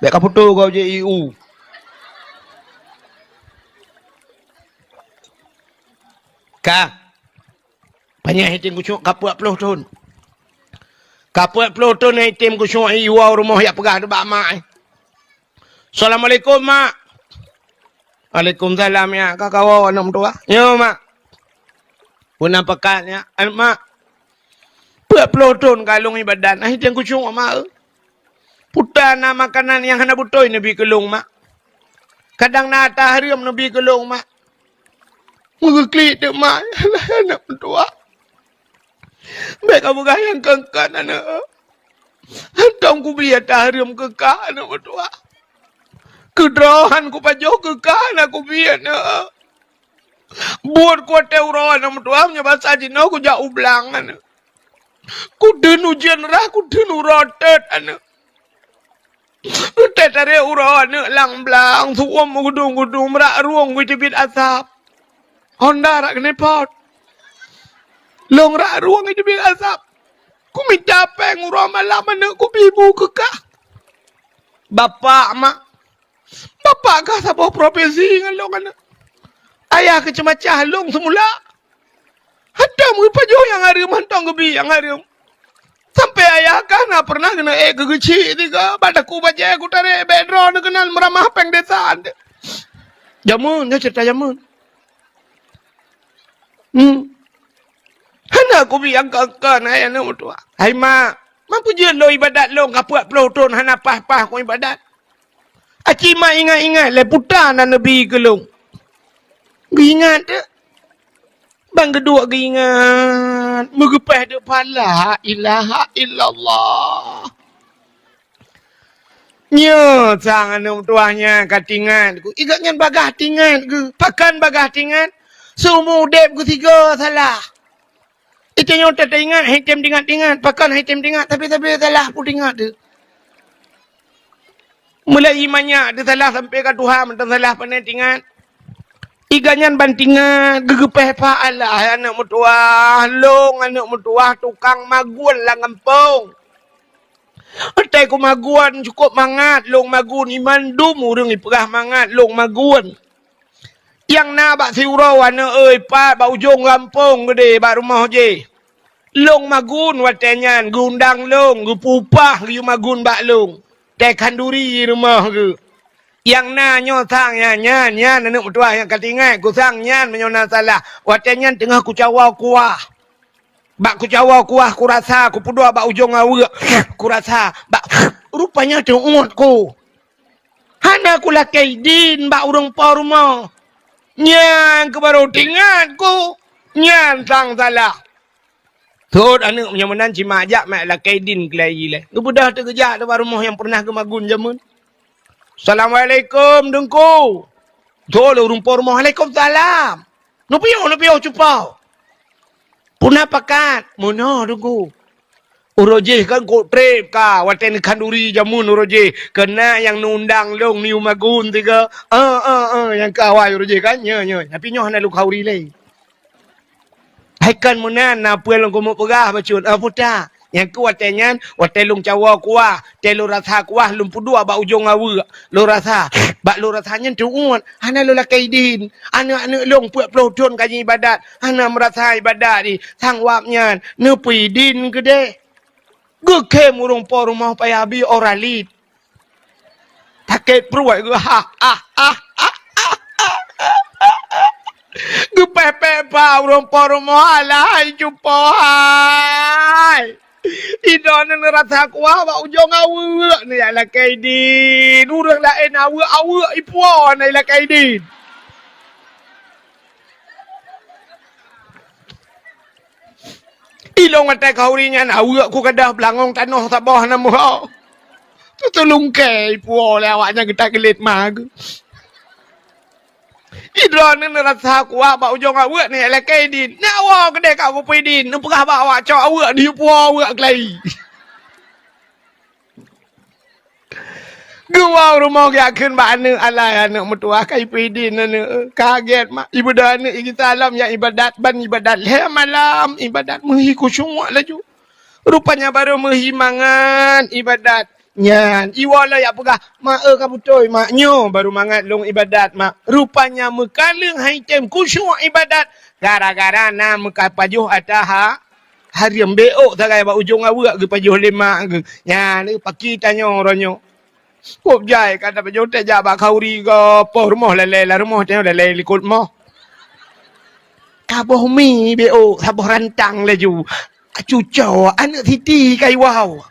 Bèk ka putôh gob jih i u. Ka. Panyang han tem khusyuk ka peuet ploh thon. Ka peuet ploh thon han tem khusyuk i u rumoh jak peugah bak mak. Assalamualaikum, Mak. Waalaikumsalam, ya. Ka kawoe aneuk meutuwah? Nyo, Mak. Peue na pakat, ya? An, Mak. Peuet ploh thon ka lôn ibadat, han tem khusyuk, Mak. Peue na makanan nyang hana beutôi neubi keu lôn, Mak. Kadang na tahrium neubi keu lôn, Mak. Meugeuklik teuk, Mak. Aneuk meutuwah. Bèk ka peugah nyang kon-kon, aneuk. Hantom kubi tahrium keu kah, aneuk meutuwah. Keudroe han kupajoh keu kah, hana kubi, aneuk. Buet kuatèe uroe, aneuk meutuwah, meunyoe basa jinoe kujak u blang, aneuk. Kudeun ujeuen rhah, kudeun uroe teuet, aneuk. Teutarek uroe aneuk lam blang, su'uem meugudong-gudong, brat rueng geuteubiet asap. Honda rak keuneupot. Lôn rak rueng geuteubiet asap. Kumita pèng uroe malam aneuk kubi bu keu kah. Bapak, Mak. Bapak kah saboh profesi ngon lôn aneuk. Ayah keuh ceumacah lôn seumula. Hantom geupajoh nyang hareuem, hantom geubi nyang hareuem. Sampai ayah kah na pernah keuneuk ék keu geuchik tiga, bak takue bajèe kutarek bèk droeneuh keunan meuramah pèng desa. Jameun, nyoe cerita jameun. Hmm. Hana kubi angka-angka na aneuk meutuwah. Hai mak, Mampu jeuet lôn ibadat lôn ka peuet ploh thon hana paih-paih keu ibadat. Aci mak ingat-ingat lé puta na neubi keu lôn. Geuingat teuk. Ban geuduek geuingat, meugeupéh teuk phala, la ilaha illallah. Nyoe sang aneuk meutuwah nyan ka tingat ku. Igat nyan bagaih tingat geuh. Pakon bagaih tingat? Seumu udeb geuh sigoe salah. Itanyoe teuingat, haitem tingat-tingat. Pakon haitem tingat? Tapi-tapi salah pun tingat tu. Mulai manyak teusalah sampai ka tuha mantong salah pane tingat. Igat nyan ban tingat geugeupéh phala aneuk meutuwah, lôn aneuk meutuwah tukang magun lam gampông. Watée kumagun cukôp mangat lôn magun, i mandum ureuëng ipeugah mangat lôn magun. Nyang na bak siuroe aneuk oi pat bak ujong gampông geude bak rumoh jih. Lôn magun watée nyan geuundang lôn, geupeu upah geuyue magun bak lôn. Tée khanduri rumoh geuh. Nyang na nyoe sang nyan, nyan, nyan aneuk meutuwah nyang ka tingat ku sang nyan meunyoe na salah. Watée nyan teungoh kucawoe kuah. Bak kucawoe kuah kurasa, kupeuduek bak ujong aweuek, kurasa bak rupanya teuuet ku. Hana kulakée idin bak ureuëng po rumoh. Nyan keuh barô teuingat ku, nyan sang salah. Thot aneuk meunyoe meunan cit mak jak mak lakée idin keulai ilée. Geubeudôh teuh geujak bak rumoh nyang peureunah geumagun jameun. "Assalamualaikum, Teungku." Thot lé ureuëng po rumoh, "Waalaikumsalam." "Neupiôh, neupiôh cupo." "Puna pakat?" "Meunoe, Teungku." Uroe jih kan kok treb ka, watée neukhanduri jameun uroe jih, keunan nyang neuundang lôn neuyue magun tiga. Ah, ah, ah, nyang ka awai uroe jih kan, nyoe, nyoe. Tapi nyoe hana lôn khanduri lé. Hai kon meunan na peue lôn keumeung peugah bacut, ah, puta. Nyang keu watée nyan, watée lôn cawoe kuah, tée lôn rasa kuah lôn peuduek bak ujong aweuek. Lôn rasa, bak lôn rasa nyan teuuet, hana lôn lakée idin. Aneuk-aneuk lôn peuet ploh thon ka jiibadat, hana meurasa ibadat di sang wab nyan, neupeuidin keudeh. Geukhém ureuëng po rumoh payah bi Oralit. Sakét pruet geuh, ha, ha, ha, ha, ha. Geupéh-péh bak ureuëng po rumoh, "Alah hai cupo hai. Idroeneuh neurasa kuah bak ujong aweuek, neujak lakée idin. Ureuëng laén aweuek-aweuek ipuwoe hana ilakée idin." Ilôn watée khanduri nyan aweuek ku gadôh beulangong tanoh saboh na meuho. Teutulungkée ipuwoe lé awaknyan geutak geulet ma geuh. Idroeneuh neurasa kuah bak ujong aweuek neujak lakée idin. Neuwoe keudeh ka kupeue idin, neupeugah bak awak cok aweuek neuyue puwoe aweuek keulai. Geuwoe rumoh geujak kheun bak aneuk, "Alah aneuk meutuwah ka ipeue idin aneuk." Kaget mak, ibeudôh aneuk igisa lom nyang ibadat, ban ibadat lhée malam, ibadat meuhi khusyuk laju. Rupanya barô meuhi mangat ibadat nyan. Iwoe lom jak peugah, "Mak eu, ka beutôi mak, nyoe barô mangat lôn ibadat mak." Rupanya meukaleueng hai tem khusyuk ibadat gara-gara na meukapajoh ata ha-, hareuem. Bék ôk sagai bak ujong aweuek geupajoh lé mak geuh. Nyan paki tanyoe uroe nyoe. Kôb jai ka tapajoh teuh jak bak khanduri gob, poh rumoh lalée lam rumoh tanyoe lalée likot moh. Kaboh mi bék ôk saboh rantang laju. Cuco aneuk siti ka iwoe.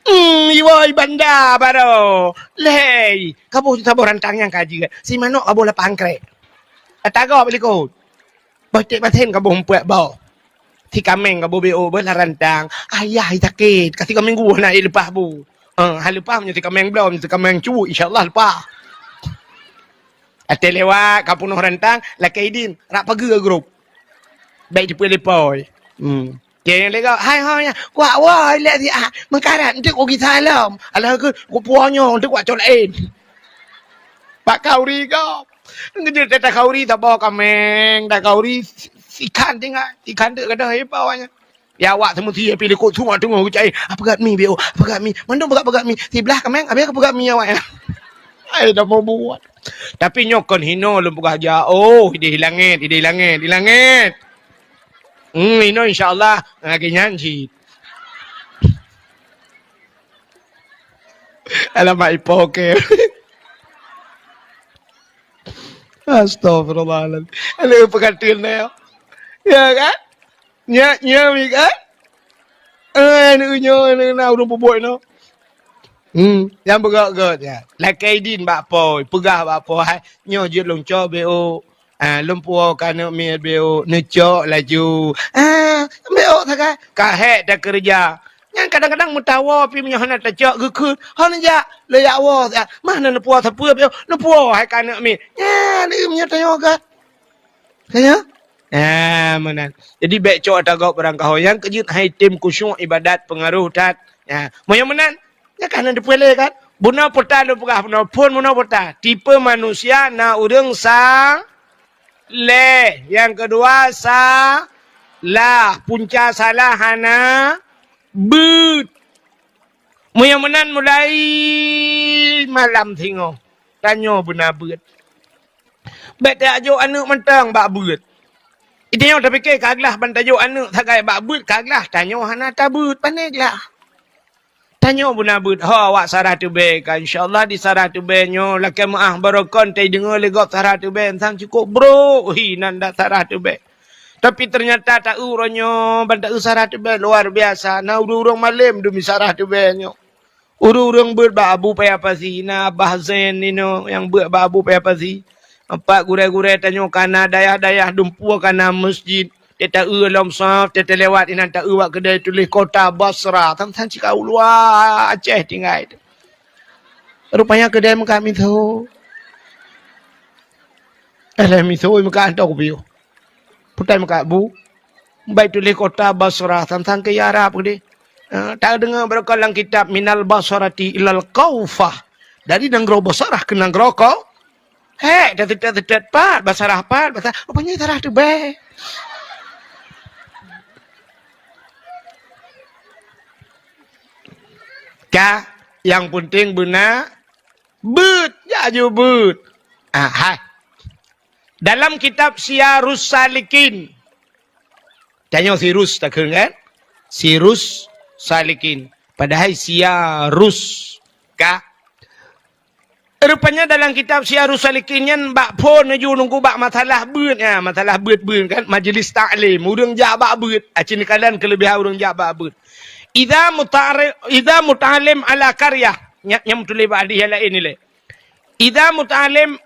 Hmm, iwoe banda barô. Lhée, kaboh saboh rantang nyang ka jeuet. Si manok kaboh lapan krek. Ata gob likot. Boh cek masen kaboh meupuet boh. Si kaméng kaboh bék ôk beuh lam rantang. Ayah sakét, ka tiga minggu hana ék leupah bu. Eh, han leupah meunyoe si kaméng bloe, meunyoe si kaméng cuwuk, insya Allah leupah. Até lewat ka peunoh rantang, lakée idin, rab pageue grup. Bék jipeuet lé pôi. Hmm. Ceng lé gob, "Hai ho nyan, kuak woe ilée siat, meukarat enteuk kugisa lom. Alah keu kupuwoe nyoe enteuk kuak cok laén." Bak khanduri gob. Ngeujeuet that khanduri saboh kaméng, that khanduri si-, sikhan tinggai, sikhan teuk gadôh ié bak awaknyan. Ya awak seumeusie pih likot sumak teungoh geucai. "Ah, peugah mi bék ôk, peugah mi." Mandum peugah-peugah mi. Siblah kaméng, abéh ka peugah mi awaknyan. Ai, dah mau buat. Tapi nyoe kon hinoe lôn peugah jak. Oh, idéh langét, idéh langét, idéh langét. Hmm, hinoe insya Allah lagée nyan cit. Alamak, ipo ke. Astagfirullahaladzim. Aduh, peukateun na. Ya kan? Nyak, nyak, mi kan? Eh, neunyoe, neuna ureuëng peubuet nyoe. Hmm, nyang beugét-gét nyan. Lakée idin bak po, peugah bak po, "Hai, nyoe jeuet lôn cok B O. Ah, lôn puwoe keu aneuk miet B O." Neucok laju. Ah, B O sagai. Ka hék takeureuja. Nyan kadang-kadang meutawoe pih meunyoe hana tacok geukheun. Hana jak, lé jak woe. Mah na neupuwoe sapeue B O? Neupuwoe hai keu aneuk miet. Nyan, meunyoe tanyoe gét. Ka nyo? Ah, meunan. Jadi, bék cok ata gob barangkaho. Nyang keujeuet hai tem khusyuk ibadat peungaroh that. Ya, meunyoe meunan, nyan ka hana teupeulé kan? Bunoe peue ta lôn peugah bunoe, phon bunoe peue ta. Tipe manusia na ureuëng saleh. Nyang keudua salah. Punca salah hana beuet. Meunyoe meunan mulai malam singoh, tanyoe beuna beuet. Bék tajok aneuk mantong bak beuet. Tanyoe tapike ka glah ban tajok aneuk sagai bak beuet ka glah, tanyoe hana tabeuet, pane glah. Tanyoe beuna beuet ho awak Sarah Tubée ka, insya Allah di Sarah Tubée nyoe lakée meuáh barokon teudeungoe lé gob Sarah Tubée sang cukôp brok hi nan dak Sarah Tubée. Tapi ternyata ta-eu uroe nyoe ban ta-eu Sarah Tubée luar biasa. Na ureuëng-ureuëng malem demi Sarah Tubée nyoe. Ureuëng-ureuëng beuet bak Abu Paya Pasi, na Abah Zain ninoe nyang beuet bak Abu Paya Pasi. Empat gurée-gurée tanyoe kana dayah-dayah dumpeue kana masjid. Teuta-eu lom saf, teuta lewat inan ta-eu bak keudée tuléh kota Basra. Sang-sang cika u luwa Aceh tinggai. Rupanya keudée meukat miso. Eh, lé miso meukat hantom kupiôh. Putai meukat bu. Bai tuléh kota Basra, sang-sang keu Arab keudeh. Eh, ta deungoe barokon lam kitab, "Minal Basrati ilal Kaufah." Dari nanggroe Basrah keu nanggroe Kau-, hék, dah teutet-teutet pat, Basrah pat, Basrah. Rupanya Sarah Tubée. Ka, nyang penting beuna beuet, jak ju beuet. Ah, hai. Dalam kitab Siyarus Salikin. Tanyoe Sirus takheun kan? Sirus Salikin. Padahai Siyarus ka. Rupanya dalam kitab Siyarus Salikin nyan bak phon laju nunggu bak masalah beuet. Ya, masalah beuet-beuet kan? Majlis taklim. Ureuëng jak bak beuet. Aci neukalon keulebihan ureuëng jak bak beuet. Idza muta'ari-, idza muta'allim ala qaryah. Nya, nyang tuléh bak hadis nyang laén ni lé. Idza muta'allim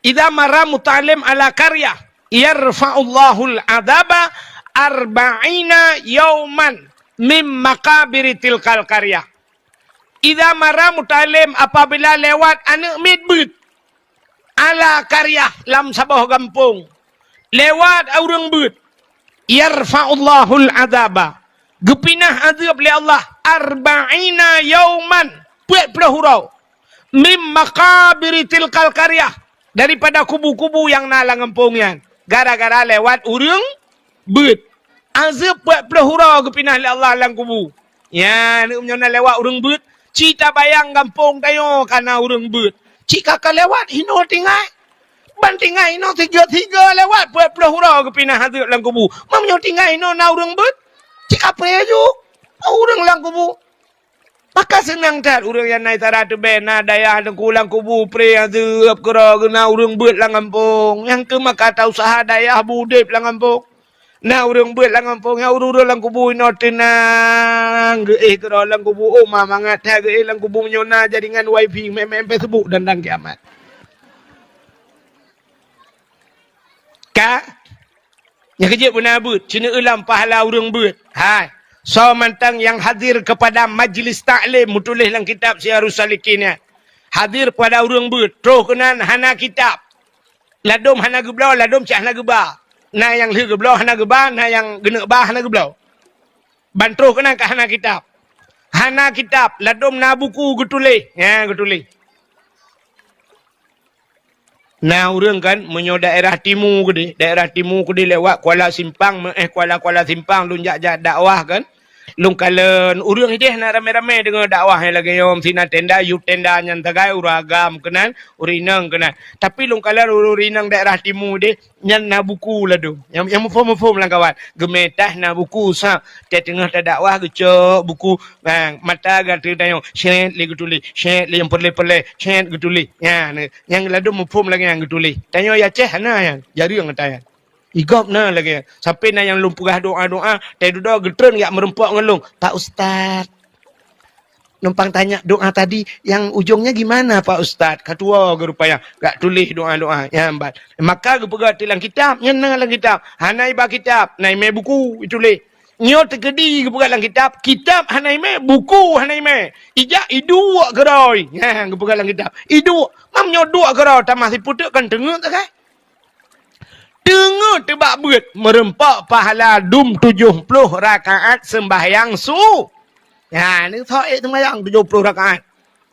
Idza marra muta'allim ala qaryah, yarfa'ullahul adzaba arba'ina yauman min maqabiri tilkal qaryah. Idza marra muta'allim, apabila lewat aneuk miet beuet, ala qaryah, lam saboh gampông, lewat ureuëng beuet, yarfa'ullahul adzaba, geupinah azeueb lé Allah, arba'ina yauman, peuet ploh uroe, mim maqabiri tilkal qaryah, daripada kubu-kubu nyang na lam gampông nyan, gara-gara lewat ureuëng beuet. Azeueb peuet ploh uroe geupinah lé Allah lam kubu. Nyan, meunyoe na lewat ureuëng beuet, ci tabayang gampông tanyoe ka na ureuëng beuet. Ci ka ka lewat hinoe tinggai. Ban tinggai hinoe sigeut-sigeut lewat peuet ploh uroe geupinah azeueb lam kubu. Meunyoe tinggai hinoe na ureuëng beuet, ci ka preh ju. Ureuëng lam kubu. Maka seunang that ureuëng nyang na Sarah Tubée, na dayah teungku lam kubu, preh azeueb keudroe geuh na ureuëng beuet lam gampông. Nyang keu maka ta usaha dayah beudeb lam gampông. Na ureuëng beuet lam gampông, nyang ureuëng-ureuëng lam kubu inoe teunang, geuéh keudroe lam kubu, oh ma mangat that geuéh lam kubu meunyoe na jaringan wifi, mé-mé Facebook dan, dan kiamat. Ka? Nyang keujeuet beuna beuet, ceuneuh lam pahala ureuëng beuet. Hai, soe mantong nyang hadir kepada majlis taklim, meutuléh lam kitab Siyarus Salikin nyan. Hadir pada ureuëng beuet, troh keunan hana kitab. Ladôm hana geubloe, ladôm cit hana geuba. Na nyang lheueh geubloe hana geuba, na nyang geuneuk ba hana geubloe. Ban troh keunan ka hana kitab. Hana kitab, ladôm na buku geutuléh. Nya, geutuléh. Na ureuëng kan, meunyoe daerah timu keudeh, daerah timu keudeh lewat Kuala Simpang, meuéh Kuala, Kuala Simpang lôn jak-jak dakwah kan. Lôn kalon ureuëng ideh na ramé-ramé deungoe dakwah nyang lagée nyoe, sinan tenda, yub tenda nyan sagai, ureuëng agam keunan, ureuëng inong keunan. Tapi lôn kalon ureuëng inong daerah timu deh, nyan na buku ladôm. Nyang, nyang muphom-muphom lam kawan. Geumeutah na buku sa, teungoh tadakwah geucok buku, ha, mata gata tanyoe, syet lé geutuléh, syet lé nyang peureulée-peureulée, syet geutuléh. Nya, nyang ladôm muphom lagée nyang geutuléh. Tanyoe Aceh hana nyan, jareueng ata nyan. Igop na lagèe. Sampai na nyang lôn peugah doa-doa, teududoe geutreun jak meureumpok ngon lôn. "Pak Ustaz, numpang tanya doa tadi, yang ujungnya gimana, Pak Ustaz?" Ka tuwo geuh rupanya, jak tuléh doa-doa nyan ban. Maka geupeugah lam kitab, nyan na lam kitab. Hana iba kitab, na imè buku ituléh. Nyoe teukeudi geupeugah lam kitab, kitab hana imè, buku hana imè. Ijak iduek keudroe. Nyan geupeugah lam kitab. Iduek, mam nyoe duek keudroe, tamah sipeuteuk kan teungeut sagai. Teungeut teubak beuet, meureumpok pahala dum tujoh ploh rakaat seumbahyang su. Nyan, ni soe ék seumbahyang tujoh ploh rakaat.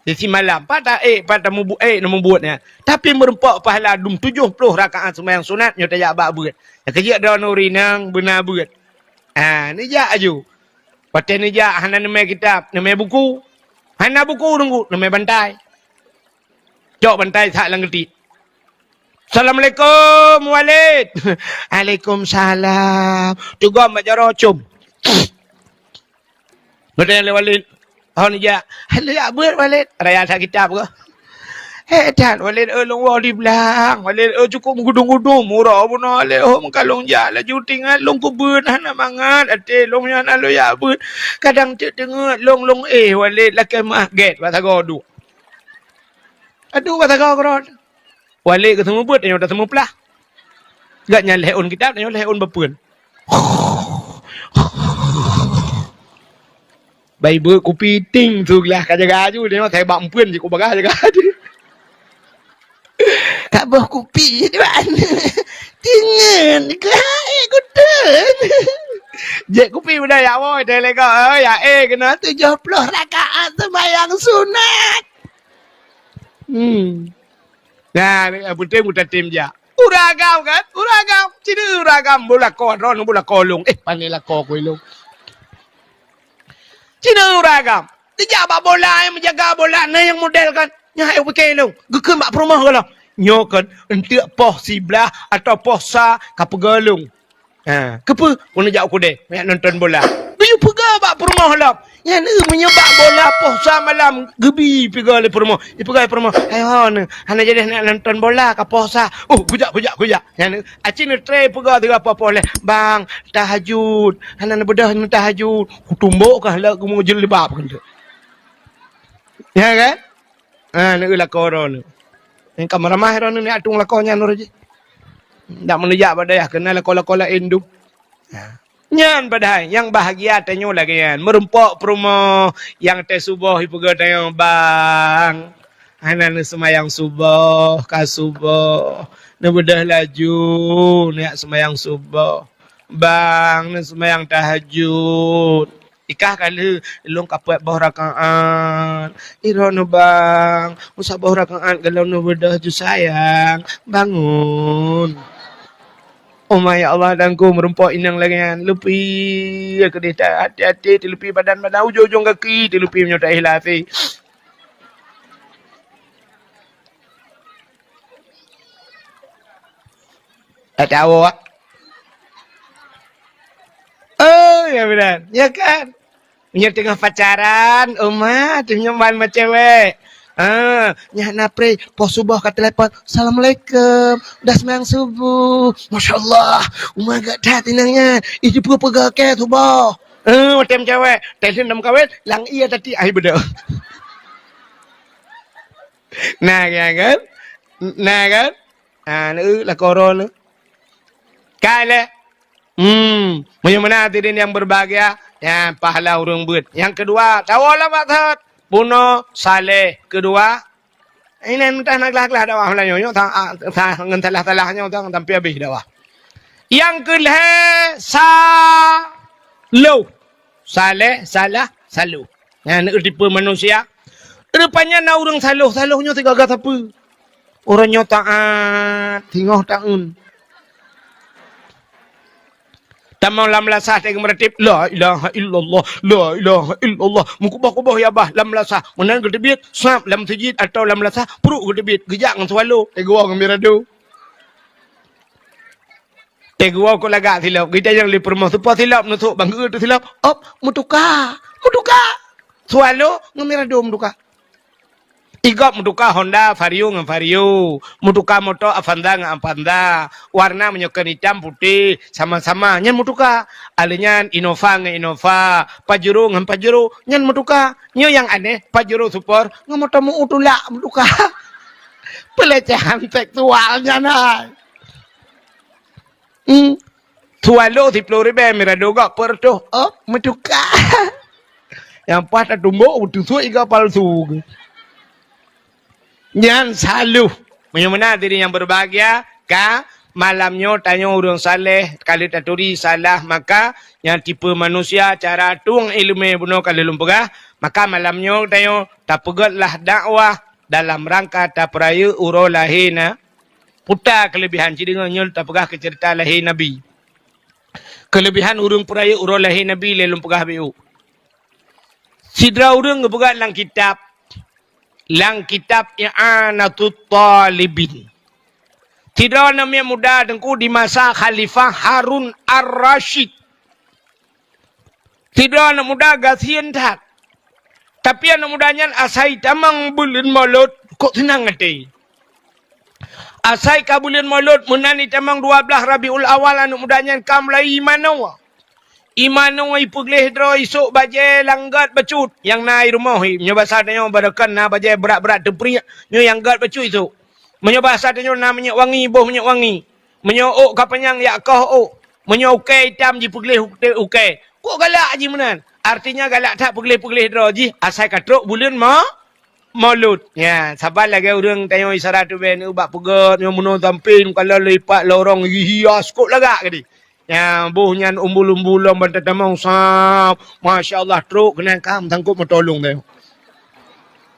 Di simalam, pat ta-, eh, pat tamubu-, eh, neumubuet nyan. Tapi meureumpok pahala dum tujoh ploh rakaat seumbahyang sunat nyoe tajak bak beuet. Nyang keujeuet droeneuh ureueng inong beuna beuet. Ha, neujak aju. Watèe neujak hana neumè kitab, neumè buku. Hana buku teungku, neumè bantai. Cok bantai that lam geutit. "Assalamualaikum, Walid." "Waalaikumsalam." Teugom bak jaroe com. Geutanyong lé Walid, "Ho neujak?" "Neujak beuet, Walid." Raya that kitab kah? "Hé that, Walid, eh, lôn woe di blang. Walid, eh, cukôp meugudong-gudong, mura bunoe, Walid, oh, meukalon jak laju, tingat lôn keu beuet hana mangat, até lôn nyan hana lôn jak beuet. Kadang cit teungeut lôn, lôn éh, Walid, lakèe meu'ah gèt bak sagoe duek." Aduh, bak sagoe keudroe. Walid geuseumeubeuet, tanyoe taseumeuplah. Gak nyan lhèe ôn kitab, tanyoe lhèe ôn beupeuen. Bai beuet kupi ting su glah ka jaga aju, tanyoe sai bak meupeuen jikuk bagah jaga aju. Ka boh kupi di mana? Tingeun, glah, eh, gudon. Jek kupi udah ya, woi, teh lego, eh, ya, eh, kena tujoh ploh rakaat sembahyang sunat. Hmm. Nah, ni, eh, penting mutatim jak. Ureueng agam kan? Ureueng agam. Cina ureueng agam. Boh lakoe, droeneuh boh lakoe lôn. Eh, pandai lakoe ku lôn. Cina ureueng agam. Dijak bak bola, eh, meujaga bola. Nah, nyang model kan. Nyan, eh, pike lôn. Geukheun bak peurumoh goh lom. Nyoe kan, eunteuk poh siblaih atau poh sa ka peugah lôn. Ha, keupeue? Keuneuk jak u keudè, jak nonton bola. Geuyue peugah bak peurumoh lom. Nyan, eh, meunyoe bak bola poh sa malam, geubi peugah lé peurumoh. Ipeugah lé peurumoh, "Hai ho neuh, hana jadeh neuk nonton bola ka poh sa." "Oh, kujak, kujak, kujak." Nyan, eh, aci neutre peugah sigoe poh-poh lhèe, "Bang, tahajud. Hana neubeudôh neutahajud." Kutumbok kah lé geumeujilbab keuneuk. Ya kan? Ha, neueu lakoe droeneuh. Nyang ka meuramah droeneuh ni atong lakoe nyan uroe jih. Dak meunijak bak dayah keunan lakoe-lakoe laén dum. Ha. Nyan padahai nyang bahagia tanyoe lagèe nyan. Meurumpok peurumoh nyang teuh suboh ipeugah tanyoe, "Bang, hana neuseumayang suboh, ka suboh. Neubeudôh laju, neujak seumayang suboh. Bang, neuseumayang tahajud." Ikah ka lheueh, lôn ka peuet boh rakaat. Iroh nyoe bang, meusaboh rakaat gohlom neubeudôh ju sayang. Bangun. Oh ma ya Allah, dangku meurumpok inong lagèe nyan. Leupie keudeh that, até-até teuleupie badan-badan, ujong-ujong gaki teuleupie meunyoe ta ikhlas. Ka tahu, ah. Oh, ya benar. Ya kan? Nyoe teungoh pacaran, uma, teungoh ban ma cewek. Ah, nyan na pre, poh suboh ka telepon. "Assalamualaikum. Udah seumayang subuh." Masya Allah, uma gak that inong nyan. Ih, jipeugah-peugah keu suboh. Eh, macam cewek. Telepon dah meukawen, lang iya tati ai beudôh. Nah, kan? Nah, kan? Ha, neueu lakoe droeneuh. Ka lheueh. Hmm, meunyoe meunan hadirin yang berbahagia, nyan pahala ureueng beuet. Nyang keudua, tawoe lam maksud. Bunoe saleh. Keudua, inan meuntah na glah-glah dakwah meulayeue nyoe, sa-, sa-, ngon salah-salah nyoe, sa-, sampai habéh dakwah. Nyang keulhèe, saloh. Saleh, salah, saloh. Nyan, tipe manusia. Rupanya na ureueng saloh, saloh nyoe sigaga sapeue? Ureueng nyoe taat, singoh taun. Tamong lam lasah teuka meuratéb, "La ilaha illallah, la ilaha illallah." Meukuboh-kuboh ya bah lam lasah. Meunan geuteubiet, sab lam sujud atau lam lasah, pruet geuteubiet, geujak ngon swallow, teugoe ngon mirado. Teugoe keu lagak silop. Geutanyoe lé peurumoh, "Soe po silop neusok bang geuh teuh silop?" "Op, meutuka. Meutuka. Swallow ngon mirado meutuka." Igop meutuka Honda Vario ngon Vario, meutuka moto Avanza ngon Avanza, warna meunyoe kon itam putéh, sama-sama nyan meutuka. Alèh nyan Innova ngon Innova, Pajero ngon Pajero, nyan meutuka. Nyoe nyang aneh, Pajero Sport ngon moto meu tulak meutuka. Pelecehan seksual nyan hai. Hmm. Swallow siplôh ribèe, Mirado gop peuet reutôh. Oh, meutuka. Nyang paih tatumbok, meutusuk iga palsu. Nyan salah. Meunyoe meunan hadirin yang berbahagia, ka malam nyoe tanyoe ureueng saleh, ka lheueh taturi salah, maka nyang tipe manusia, cara tueng ileumèe bunoe ka lheueh lôn peugah, maka malam nyoe tanyoe tapeugöt lah dakwah dalam rangka tapeurayeuk uroe lahé na-, Puta keuleubihan, ci deungoe nyoe tapeugah keu ceurita lahé Nabi. Keuleubihan ureueng peurayeuk uroe lahé Nabi lé lôn peugah beu. Sidroe ureueng geupeugah lam kitab, lam kitab I'anatut Talibin. Sidroe aneuk miet muda teungku di masa Khalifah Harun Ar-Rasyid. Sidroe aneuk muda gasien that. Tapi aneuk muda nyan asai tamong buleuen Molot, kok seunang até. Asai ka buleuen Molot meunan itamong dua blaih Rabiul Awal, aneuk muda nyan ka mulai imanoe. Imanoe ipeugleh droe isôk bajèe lam gèt bacut nyang na i rumoh. Meunyoe basa tanyoe barokon na bajèe brat-brat teupriek, nyoe nyang gèt bacut isôk. Meunyoe basa tanyoe na minyeuk wangi, boh minyeuk wangi. Meunyoe ôk ka panyang, jak koh ôk. Meunyoe ukèe itam, jipeugleh ukèe, ukèe. Kok galak jih meunan? Artinya galak that peugleh-peugleh droe jih asai ka trok buleuen Mo-, Molot. Nya, saban lagèe ureueng tanyoe isyarat tubèe neuh bak peugöt, nyoe meunoe sampéng, kalon lé pat lorong, hias, kok lagak geude. Nya, boh nyan umbul-umbul lom ban tatamong sab. Masya Allah, trok keunan kam sangkot meutolong tanyoe.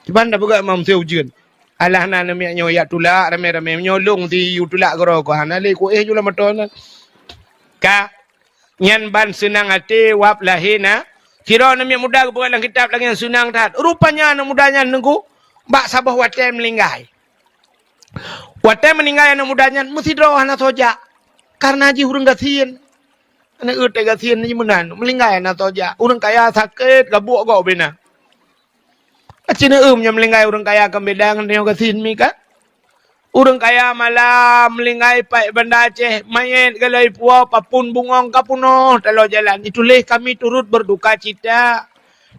Kiban tapeugöt mam seu ujeuen. Alah na aneuk miet nyoe jak tulak ramé-ramé, meunyoe lôn si yue tulak keudroe, hana lé kuéh ju lam moto nyan. Ka, nyan ban seunang até wab lahé na. Sidroe aneuk miet muda geupeugah lam kitab lagèe nyan seunang that. Rupanya aneuk muda nyan teungku bak saboh watèe meuninggai. Watèe meuninggai aneuk muda nyan meusidroe hana soe jak, kareuna jih ureueng gasien. Aneuk eu teuh gasien jih meunan, meuninggai hana soe jak. Ureueng kaya sakét, gabuek gob bina. Aci neuem nyang meuninggai ureueng kaya, kon beda ngon tanyoe gasien mi ka. Ureueng kaya malam meuninggai paih Banda Aceh, manyét galai puwoe, papeuen bungöng ka peunoh taloe jalan. Ituléh, "Kami turut berduka cita,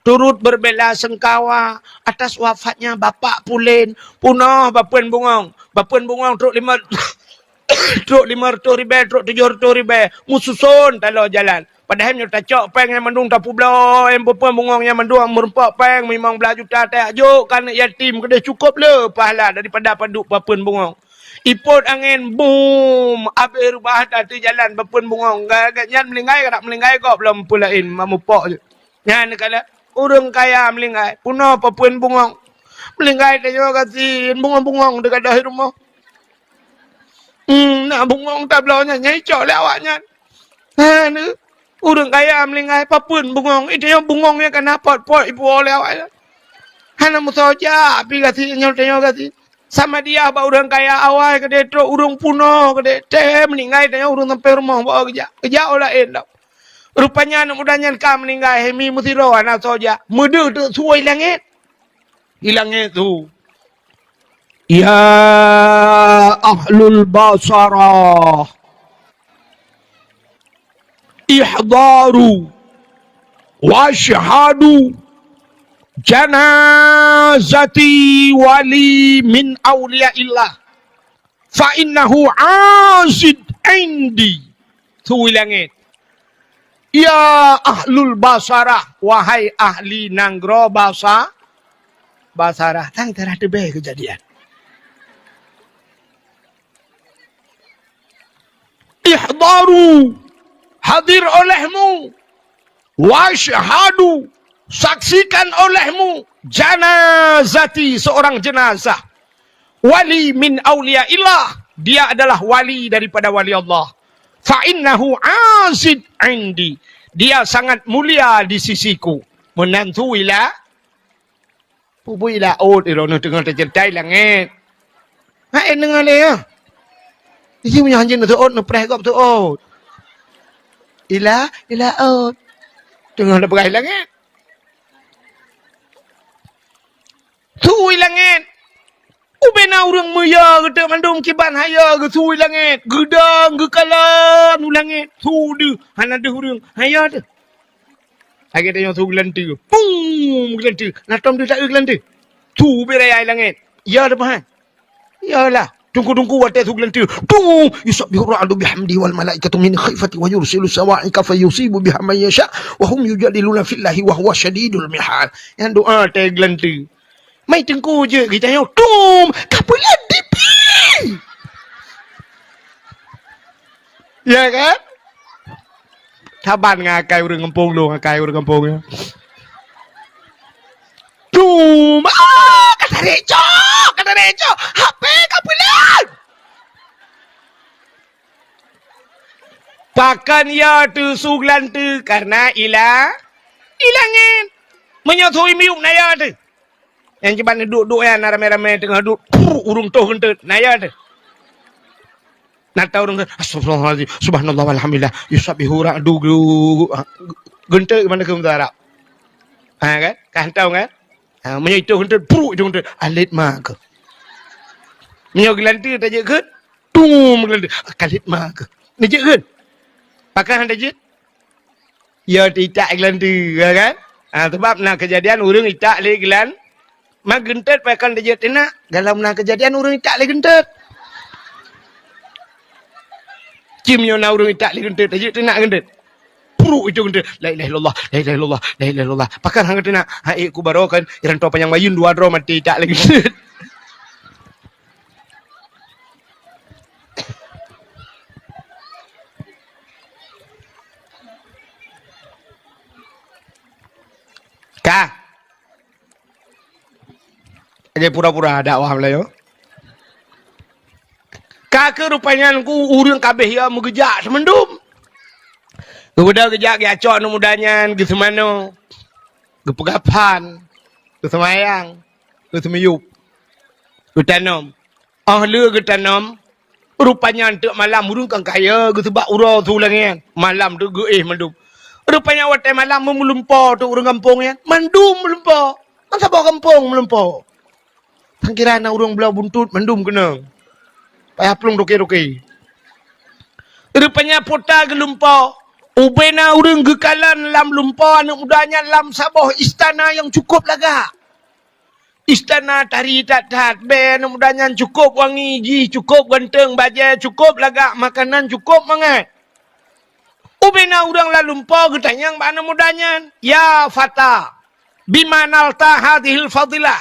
turut berbela sungkawa atas wafatnya Bapak Pulen." Peunoh papeuen bungöng. Papeuen bungöng trok lima trok lima reutôh ribèe, trok tujoh reutôh ribèe, meususon taloe jalan. Padahai meunyoe tacok pèng nyan mandum, tapubloe, papeuen bungöng nyan mandum, meureumpok pèng limong blaih juta, tajak jok keu aneuk yatim, keudéh cukôp le pahala daripada padub papeuen bungöng. Ipot angén, bum, abéh reubah that teuh jalan papeuen bungöng. Gata nyan meuninggai, ka meuninggai gob lom peue laén, mak mupok jeuet. Nyan kala ureueng kaya meuninggai, peunoh papeuen bungöng. Meuninggai tanyoe gasien, bungöng-bungöng teuh gadôh di rumoh. Hmm, na bungöng tabloe nyan, nyan icok lé awaknyan. Ha, ni, ureueng kaya meuninggai, papeuen bungöng. Itu nyang bungöng nyang ka na pot-pot ipuwoe lé awaknyan. Hana meusoe jak pih gasien nyoe tanyoe gasien. Sama dia bak ureueng kaya awai keudéh trok ureueng peunoh keudéh. Teuh meuninggai tanyoe ureueng sampéng rumoh bawa geujak. Geujak u laén tau. Rupanya aneuk muda nyan ka meuninggai, hai mi meusidroe hana soe jak. Meudeuh teuk su i langét. I langét su. Ya ahlul Basarah, ihdaru wasyhadu janazati wali min auliyaillah, fa innahu azid indi. Su i langét. Ya ahlul Basarah, wahai ahli nanggroe Basa-, Basarah. Tan tarah teubée keujadian. Ihdaru, hadir olehmu, wasyhadu, saksikan olehmu, janazati, seorang jenazah, wali min auliyaillah, dia adalah wali daripada wali Allah. Fa innahu azid indi, dia sangat mulia di sisiku. Meunan su ila, pubui ila ôt, droeneuh teungoh teuceurita i langét. Hai deungoe lé, ya. Isi meunyoe hanjeuet neuseuôt, neupreh gob seuôt. Ila, ila ôt. Teungoh neupeugah i langét. Su i langét, Ureuëng meuyo geuteuk mandum kiban hayo geusui langét, geudong geukalon u langét, su deuh hana deuh ureuëng hayo teuh. Lagée tanyoe su geulanteue, pum geulanteue, na tom deuh taeu geulanteue. Su bit raya langét, ya teuh pahan. Iyalah, teungku-teungku watée su geulanteue, dung, yusabbihu ra'du bihamdi wal malaikatu min khifati wa yursilu sawa'iqa fayusibu biha man yasha wa hum yujadiluna fillahi wa huwa syadidul mihal. Nyang doa tée geulanteue. Mai teungku jeuet geutanyoe, tum, ka peulét dipi. Ya kan? Saban ngon akai ureuëng gampông lôn, akai ureuëng gampông nyoe. Tum, ah, ka tarék cok, ka tarék cok. H P ka peulét. Pakon ya teuh su geulanteue karena ila, ilangét. Meunyoe su miyueb na ya teuh. Nyang kiban duek-duek nyan na ramé-ramé teungoh duek, pru, ureuëng toh geunteut, na ya teuh. Na ta ureuëng, "Astagfirullahalazim, subhanallah walhamdulillah, yusabbihu ra'du gu-," ha, geunteut gimana keu bahasa Arab. Ha kan? Ka hantom kan? Ha, meunyoe itu geunteut, pru itu geunteut, alit ma keu. Meunyoe geulanteue tajeuet keu, tum geulanteue, kalit ma keu. Neujeuet keu. Pakon hana jeuet? Ya, itak geulanteue, ya kan? Ha, sebab na keujadian ureuëng itak lé geulan-, ma geunteut pakon teujeuet teunak, dalam na keujadian ureuëng itak lé geunteut. Cim nyoe na ureuëng itak lé geunteut, teujeuet teunak geunteut. Pru itu geunteut, "La ilaha illallah, la ilaha illallah, la ilaha illallah." Pakon hana teunak, ha, eh, ku baroe kan, iranto panyang bayeuen dua droe maté itak lé geunteut. Ka. Lagée pura-pura dakwah Meulayu. Ka keuh rupanya ku ureuëng kabeh ya meugeujak seumandum. Geubeudôh geujak geuacok aneuk muda nyan geuseumanoe, geupeugah phan, geuseumayang, geuseumiyueb, geutanom. Óh lheueh geutanom, rupanya teuk malam ureuëng kan kaya geuseubak uroe su langét. Malam teuk geuéh mandum. Rupanya watée malam meulumpo teuk ureuëng gampông nyan, mandum meulumpo. Meusaboh gampông meulumpo. Sangkira na ureuëng bloe buntut mandum keunong. Payah plueng toke-toke. Rupanya puta geulumpo. Ubena ureuëng geukalon lam lumpo aneuk muda nyan lam saboh istana nyang cukup lagak. Istana tari that-that, bée aneuk muda nyan cukup wangi, jih cukup ganteng, bajée cukup lagak, makanan cukup mangat. Ubena ureuëng lam lumpo geutanyong bak aneuk muda nyan, "Ya fata, bima nalta hadhil fadilah?"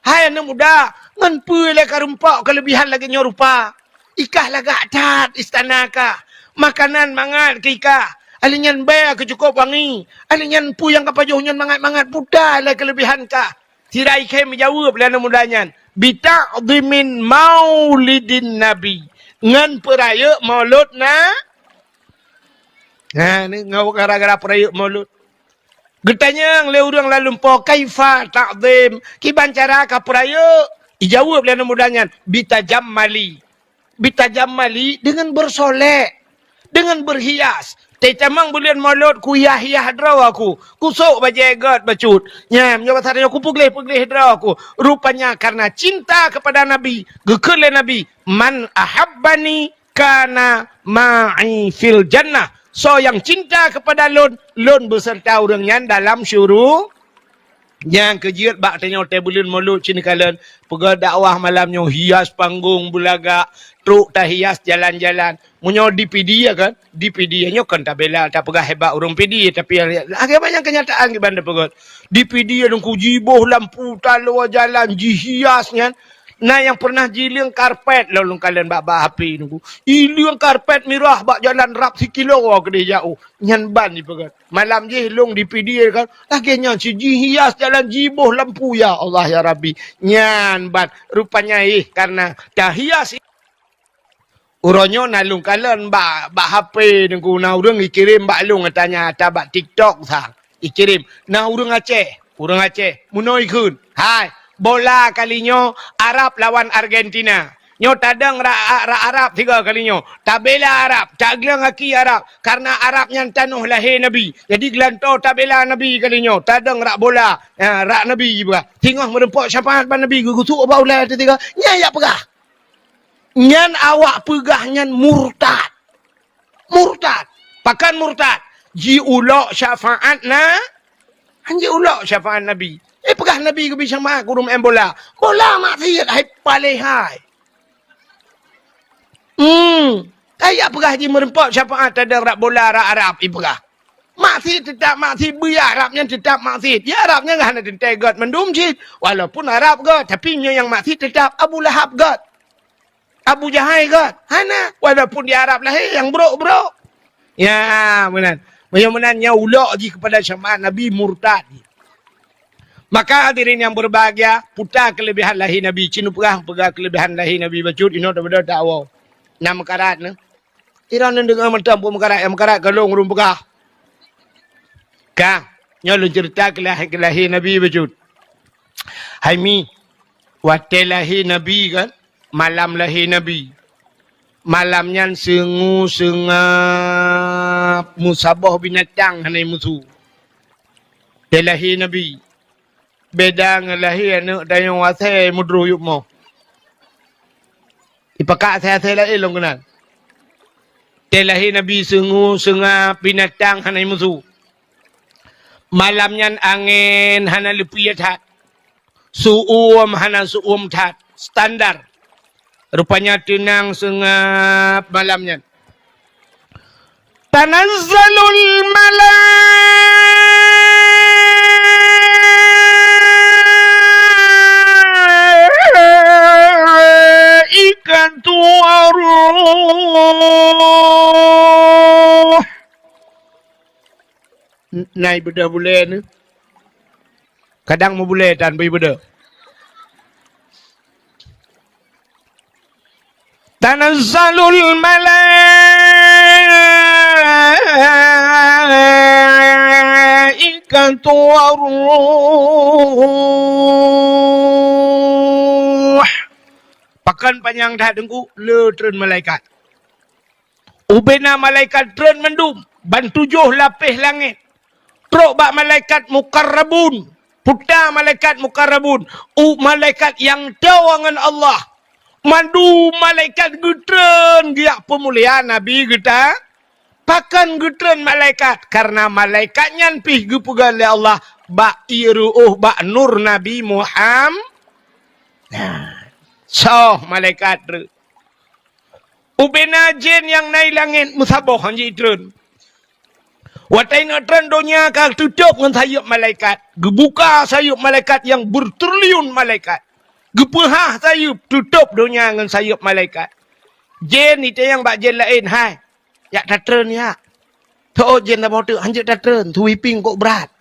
Hai aneuk muda, ngon peue lé ka rumpok keuleubihan lagée nyoe rupa? Ikah lagak that istana kah, makanan mangat keu ikah, alinyan bée keu cukup wangi, alinyan peue nyang ka pajoh nyan mangat-mangat, puta lé keuleubihan kah. Sira ikhém jaweueb lé aneuk muda nyan, "Bita'dhimin maulidin nabi," ngon peurayeuk maulud na. Ha, ni ngon gara-gara peurayeuk maulud. Geutanyong lé ureuëng lam lumpo, "Kaifa ta'dhim?" Kiban cara ka peurayeuk? Ijaweueb lé aneuk muda nyan, "Bitajammali." Bitajammali deungon beusolek, deungon beuhias. Teutamong buleuen Molot kuhias-hias droe aku, kusok bajée gét bacut. Nyan, nyoe basa nyoe kupeugléh-peugléh droe aku. Rupanya karena cinta kepada Nabi, geukheun lé Nabi, "Man ahabbani kana ma'i fil jannah." Soe nyang cinta kepada lôn, lôn beuseureuta ureuëng nyan dalam syuru-, Nyang keujeuet bak tanyoe teuh buleuen Molot cit neukalon, peugah dakwah malam nyoe hias panggong beulagak, trok tahias jalan-jalan. Meunyoe di Pidie kan, di Pidie nyoe kon tabela tapeugah hebat ureuëng Pidie, tapi lagée banyak kenyataan kiban teupeugah. Di Pidie nungku jiboh lampu taloe jalan jihias nyan. Na nyang pernah jileueng karpet lôn kalon bak-bak H P nungku. Ileueng karpet mirah bak jalan rab sikilo keudeh jaoh. Nyan ban jipeugah. Malam jih lôn di Pidie kan, lagée nyan cit jihias jalan jiboh lampu, ya Allah ya Rabbi. Nyan ban rupanya ih karena tahias. Uroe nyoe na lôn kalon bak, bak H P nungku na ureuëng ikirém bak lôn tanya ata bak TikTok sa. Ikirém. Na ureuëng Aceh, ureuëng Aceh. Meunoe ikheun. Hai, bola kali nyoe Arab lawan Argentina. Nyoe tadong rak, rak Arab tiga kali nyoe. Tabela Arab, tagleueng aki Arab. Karena Arab nyan tanoh lahé Nabi. Jadi geulantoe tabela Nabi kali nyoe. Tadong rak bola, ha, rak Nabi jipeugah. Singoh meureumpok syafaat bak Nabi, geugusuk bak ulèe teuh tiga. Nyan jak peugah. Nyan awak peugah nyan murtad. Murtad. Pakon murtad? Jiulok syafaat na-, han jiulok syafaat Nabi. Eh, peugah Nabi geubri syafaat keu ureueng maén bola. Bola maksiet hai paléh hai. Hmm. Kaya peugah jimeureumpok syafaat tadong rak bola rak Arab ipeugah. Maksiet teutap maksiet, beu ya Arab nyan teutap maksiet. Ya Arab nyan hana teuntèe gèt mandum cit. Walaupun Arab gèt, tapi nyoe nyang maksiet teutap Abu Lahab gèt. Abu Jahai gèt. Hana, walaupun di Arab lahé nyang brok-brok. Ya, meunan. Meunyoe meunan nyan ulok jih keupada syafaat Nabi murtad. Maka hadirin yang berbahagia, puta keulebihan lahé Nabi. Ci neupeugah, peugah keulebihan lahé Nabi bacut, inoe daripada dakwa. Na meukarat nyoe. Iran neudeungoe mantong peue meukarat, nyang meukarat ka lôn ureueng peugah. Ka, nyoe lôn ceurita keu lahé, keu lahé Nabi bacut. Hai Mi, watèe lahé Nabi kan, malam lahé Nabi. Malam nyan seungue seungap, meusaboh binatang hana musu. Watèe lahé Nabi. Beda ngon lahé aneuk tanyoe asèe meudroh yup mo. Ipakat asèe-asèe laén lom keunan. Watèe lahé Nabi seungue seungap binatang hana musu. Malam nyan angén hana leupie that. Seu-uem hana seu-uem that. Standar. Rupanya teunang seungap malam nyan. Tanazzalul malaikatu war-ruh. N-, nai beudôh bulèe nyoe. Kadang meubulèe tan bri beudôh. Tanazzalul malaikatu war-ruh. Pakon panyang that Teungku, le treun malaikat. Ubena malaikat treun mandum, ban tujoh lapéh langét. Trok bak malaikat mukarrabun, puta malaikat mukarrabun, u malaikat nyang toe ngon Allah. Mandum malaikat geutreun geujak peumulia Nabi geuta. Pakon geutreun malaikat? Karena malaikat nyan pih geupeugah lé Allah bak ié reuôh bak nur Nabi Muham-, nah, soh malaikat treun. Ubena jén nyang na i langét meusaboh han jitreun. Watèe neuk treun donya ka teutôb ngon sayeuep malaikat, geubuka sayeuep malaikat nyang beutriliun malaikat, geupeuhah sayeuep, teutôb donya ngon sayeuep malaikat. Jén itanyong bak jén laén, "Hai, jak tatreun jak." Teuôt jén saboh teuk, "Hanjeuet tatreun, sweeping kok brat."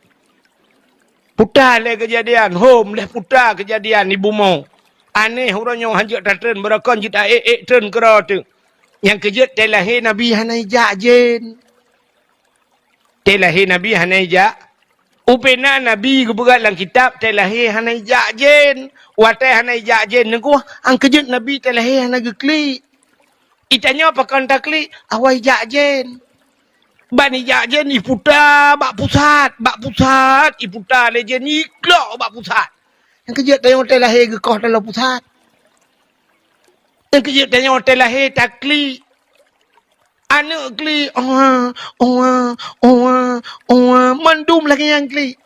Puta lé keujadian, hom lé puta keujadian di bumoe. Aneh uroe nyoe hanjeuet tatreun, beurokon jeuet taék-ék treun keudroe teuk. Nyang keujeuet watèe lahé Nabi hana ijak jén. Watèe lahé Nabi hana ijak. Ubena Nabi geupeugah lam kitab watèe lahé hana ijak jén. Watèe hana ijak jén teungku, nyang keujeuet Nabi watèe lahé hana geuklik. Itanyong pakon taklik, awai jak jén. Ban ijak jén iputa bak pusat, bak pusat iputa lé jén iklok bak pusat. Nyang keujeuet tanyong watèe lahé geukoh taloe pusat. Nyang keujeuet tanyong watèe lahé taklik. Aneuk klik, owa, owa, owa, owa, mandum lagèe nyang klik.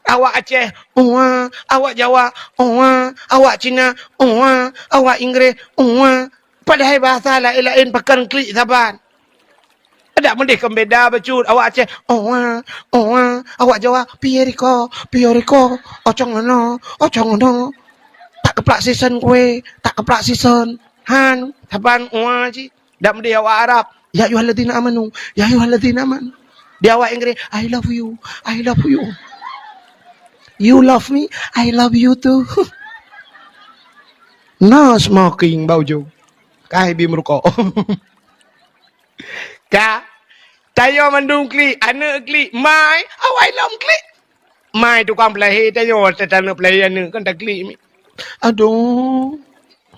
Awak Aceh, owa, awak Jawa, owa, awak Cina, owa, awak Inggréh, owa. Padahai bahasa laén-laén pakon klik saban. Adak meudeh kon beda bacut, awak Aceh, owa, owa, awak Jawa, piye riko, piye riko, ocong ono, ocong ono. Tak keuplak sison kue, tak keuplak sison. Han, saban owa cit. Dak meudeh awak Arab, "Ya ayyuhalladzina amanu, ya ayyuhalladzina amanu." Di awak Inggréh, "I love you, I love you." "You love me, I love you too." No smoking bak ujong. Ka bi meurukok. Ka. Tanyoe mandum klik, aneuk klik, mai, awai lom klik. Mai tukang peulahé tanyoe, tataneuk peulahé aneuk kan taklik mi. Aduh.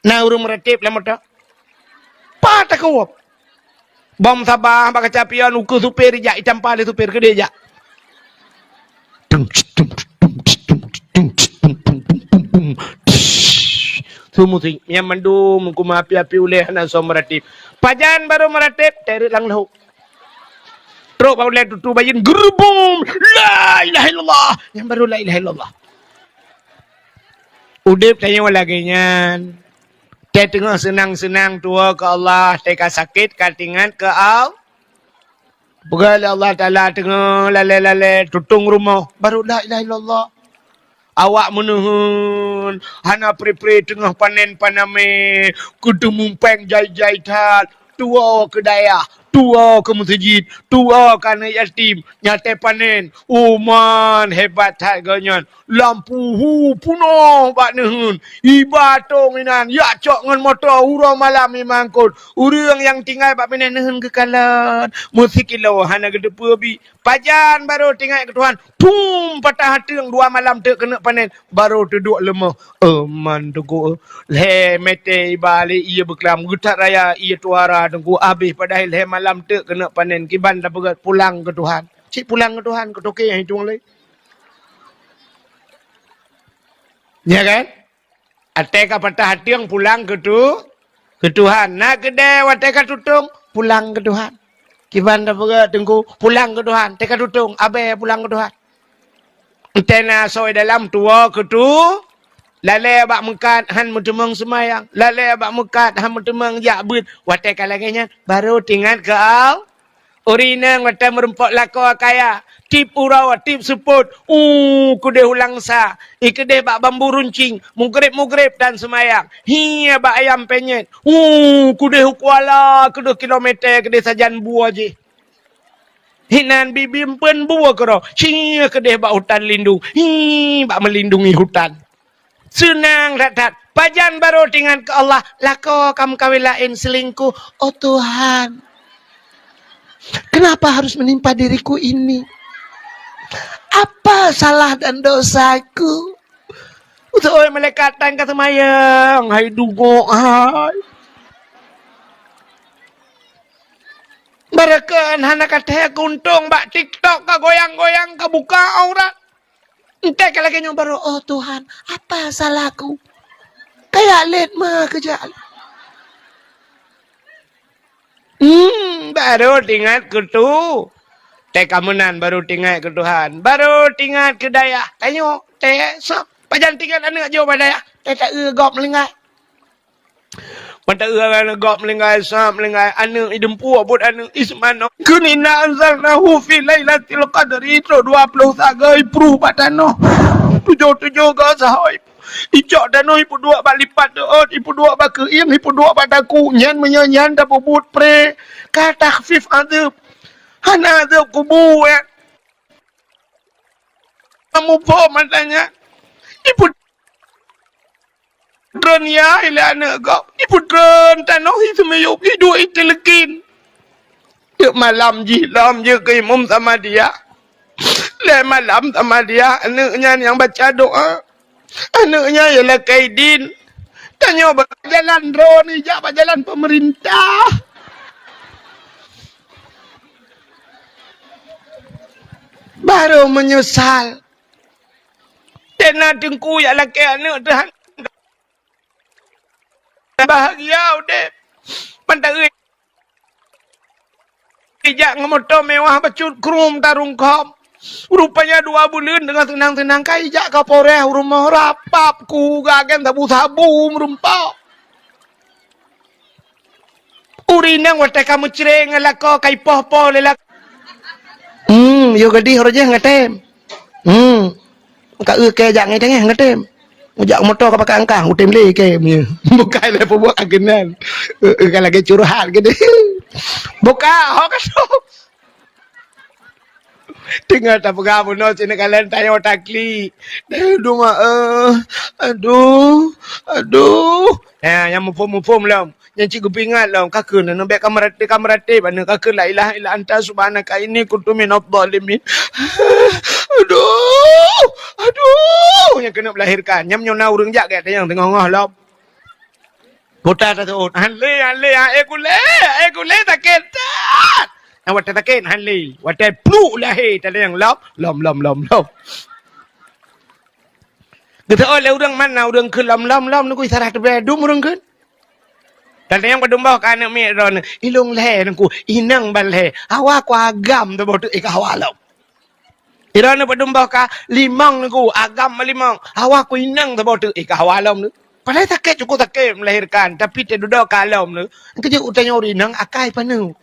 Na ureuëng meuratéb lam moto. Pat takeuwöb. Bom sabah bak kaca pion, ukeue supir ijak, itampa lé supir keudeh jak. Su musik, nyang mandum kuma api-api ulèe hana soe meuratéb. Pajan barô meuratéb, teureuk lam lhok. Trok bak ulèe tutu bayeuen, geurubum, la ilaha illallah. Nyang barô la ilaha illallah. Udép tanyoe lagèe nyan. Teuteungoh seunang-seunang tuwoe keu Allah, teuka sakét ka teuingat keu Allah. Peugah lé Allah Taala teungoh lalé-lalé tutong rumoh, barô la ilaha illallah. Awak meuneuheun, hana pri-pri teungoh panen panamé, keuteumupeng jai-jai that, tuwoe keu dayah, tuwoe keu meuseujid, tuwoe keu aneuk yatim, nyang teuka panen. Uman hebat that geuh nyan. Lampu hu peunoh bak neuheun. Iba tông inan, yak cok ngon moto uroe malam imangkot. Ureuëng nyang tinggai bak binéh neuheun geukalon. Meusikilo hana geuteupeue bi. Pajan barô teuingat keu Tuhan. Pum patah ateueng dua malam teuk keuneuk panen. Barô teuduek leumoh. Euman teungku. Lhèe mètè iba lé ié beuklam. Geutat raya ié tuara teungku. Abéh padahai lhèe malam teuk keuneuk panen. Kiban tapeugah pulang keu Tuhan. Cit pulang keu Tuhan, keu toke nyang itong lé. Ya kan? Watèe ka patah ateueng pulang keu tu, keu Tuhan. Na keudè watèe ka tutong, pulang keu Tuhan. Kiban tapeugah teungku, pulang keu Tuhan. Teuka tutong, abèe pulang keu Tuhan. Entèe na asoe dalam tuwoe keu tu, lalé bak meukat han meuteumong seumayang, lalé bak meukat han meuteumong jak beuet. Watèe ka lagèe nyan, barô teuingat keu Allah. Ureuëng inong watèe meurumpok lakoe kaya, tiep uroe, tiep seupôt, u keudeh u Langsa, i keudeh bak Bambu Runcing, mugreb-mugreb tan seumayang, hi bak Ayam Penyet, u keudeh u Kuala, keudeh kilometer keudeh sajan bue jih. Hinan bibim pun bue keudroe, hi keudeh bak hutan lindung, hi bak meulindungi hutan. Seunang that-that. Pajan barô teuingat keu Allah, lakoe ka meukawen laén, seulingkoh. Oh Tuhan, kenapa harus menimpa diriku ini? Apa salah dan dosaku? Beutôi malaikat tan ka seumayang, hai dugok hai. Barokon hana ka thèe keuntông bak TikTok ka goyang-goyang ka buka aurat. Entèe ka lagèe nyoe barô, "Oh Tuhan, apa salahku?" Kaya lét ma keujak. Hmm, barô teuingat keu tu. Teuka meunan barô teuingat keu Tuhan. Barô teuingat keu dayah. Tanyoe, teuh, soe pajan teuingat aneuk jih bak dayah? Teuh taeu gob meulinggai. Mata ureueng gob meulinggai, sab meulinggai, aneuk ideumpue buet aneuk ismano. Kheun inna anzalnahu fi lailatul qadri, trok dua ploh sagai pruh bak tanoh. Tujoh-tujoh goe sahoe. Icok tanoh ipeuduek bak lipat deuot, ipeuduek bak keuieng, ipeuduek bak daku. Nyan meunyoe nyan tapeubuet pré, ka takhfif azeueb. Hana azeueb kubu, eh. Muphom mata nyan. Ipeu- Treun ya ilée aneuk gob, ipeutreun tanoh hi seumiyueb, iduek i teuleukin. Teuk malam jih lom jeuet keu imum Samadiyah. Lhée malam Samadiyah, aneuk nyan nyang baca doa. Aneuk nyan ya lakée idin. Tanyoe bak jalan droeneuh, jak bak jalan peumeurintah. Barô meunyeusal. Tena teungku jak lakée aneuk teuh hana bahagia udeb. Mantong ijak ngon moto mewah bacut krum tarungkôm. Rupanya dua buleuen deungon seunang-seunang ka ijak Kapolres u rumoh rapap ku gagen sabu-sabu meurumpok. Ureueng inong watée ka meucre ngon lakoe ka ipoh-poh lé lakoe. Hmm, yôh gadih roh jih ngatem. Hmm. Ka eu kée jak ngai tengah ngatem. Ujak moto ka pakai angkah, utem lé kée punya. Bukai lé peubuet agenan. Eh, eh, ka lagée curhat gadih. Buka, ho ka tu. Teungoh tapeugah bunoe sineuk kalon tanyoe taklik. Aduh, ma, eh, aduh, aduh. Ha, nyang muphom-muphom lom. Nyang cit geupeuingat lom. Ka kheun, aneuk bék ka meuratéb, ka meuratéb, aneuk ka kheun, "La ilaha illa anta subhanaka inni kuntu minadh dhalimin." Aduh, aduh. Nyang keuneuk melahirkan. Nyam nyoe na ureueng jak gét nyang teungoh-ngoh lom. Buta taseuôt, "Han lé, han lé, han éh kulé, han éh kulé, sakét that." Nyang watée sakét, han lé. Watée pluek lahé, tadayang lom, lom, lom, lom, lom. Geuseuôt lé ureueng, mana ureueng kheun lom, lom, lom, neukui sarah teubée dum ureueng kheun. Tadayang padum boh ka aneuk miet droeneuh, ilong lhée neukui, inong ban lhée. Hawa ku agam teuboh teuk, eh, ka hawa lom. Droeneuh padum boh ka limong neukui, agam limong. Hawa ku inong saboh teuk, eh, ka hawa lom neuh. Padahai sakét, cukup sakét melahirkan, tapi teududoe ka lom neuh. Keujeuet u tanyoe ureueng inong akai paneuk.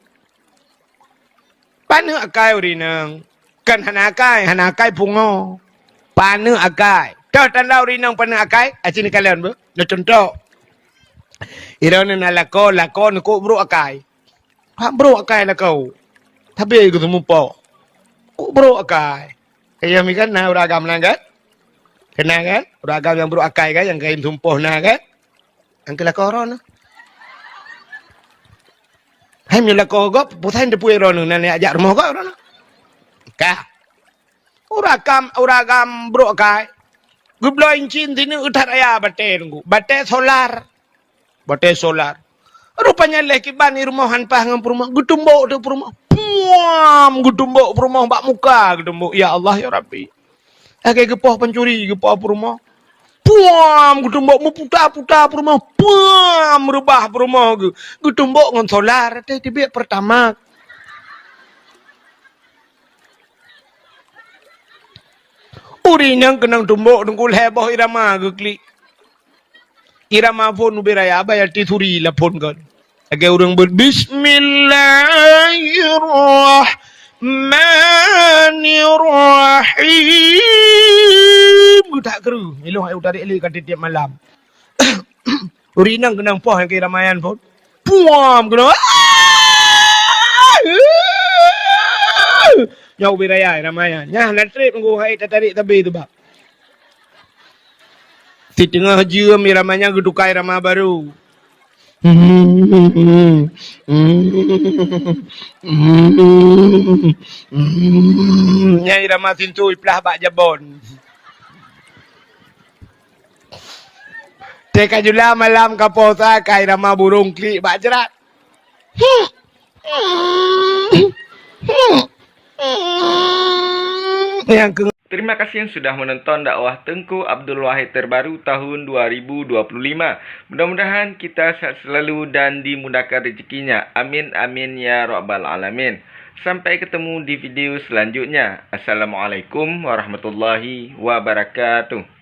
Paneuk akai ureueng inong. Kan hana akai, hana akai pungo. Paneuk akai. Toh tanda ureueng inong paneuk akai? Aci neukalon beuh. Neucuntoh. Droeneuh na lakoe, lakoe neukuk brok akai. Hak brok akai lakoe. Tapi geuseumeupok. Kuk brok akai. Kayém kan na ureueng agam na kan? Keunan kan? Ureueng agam nyang brok akai kan, nyang kayém sumpôh na kan? Nyang keu lakoe droeneuh. Hai meunyoe lakoe gob, peue sajan teupeue droeneuh, na neujak rumoh gob droeneuh. Ka. Ureueng agam, ureueng agam brok akai. Geubloe incin sineuk that raya batée teungku. Batée solar. Batée solar. Rupanya lhée kiban i rumoh han paih ngon peurumoh, geutumbok teuk peurumoh. Puam! Geutumbok peurumoh bak muka, geutumbok, "Ya Allah, ya Rabbi." Lagée geupoh pancuri, geupoh peurumoh. Puam! Geutumbok meuputa-puta peurumoh. Puam! Reubah peurumoh geu-, geutumbok ngon solar, teuh teubiet Pertamax. Ureueng inong keunong tumbok teungku lhée boh irama geuklik. Irama phon ubé raya, bayar tisuri lam phon kon. Lagée ureueng beuet, "Bismillahirrahmanirrahim." Geutak kreueh, ilong ayue tarék lé ka tiep-tiep malam. Ureueng inong keunong poh nyang keu irama nyan phon. Puam keunong. Nyoe ubé raya irama nyan. Nyan na trép ngon hai tatarék tabé teuh bak. Siteungoh jeuem irama nyan geutukai irama barô. Nyan irama sinto iplah bak jabon. Teuka jula malam ka posa ka irama burông klik bak jrat. Nyang keu- Terima kasih yang sudah menonton dakwah Teungku Abdul Wahid terbaru tahun dua ribu dua puluh lima. Mudah-mudahan kita sehat selalu dan dimudahkan rezekinya. Amin, amin, ya rabbal alamin. Sampai ketemu di video selanjutnya. Assalamualaikum warahmatullahi wabarakatuh.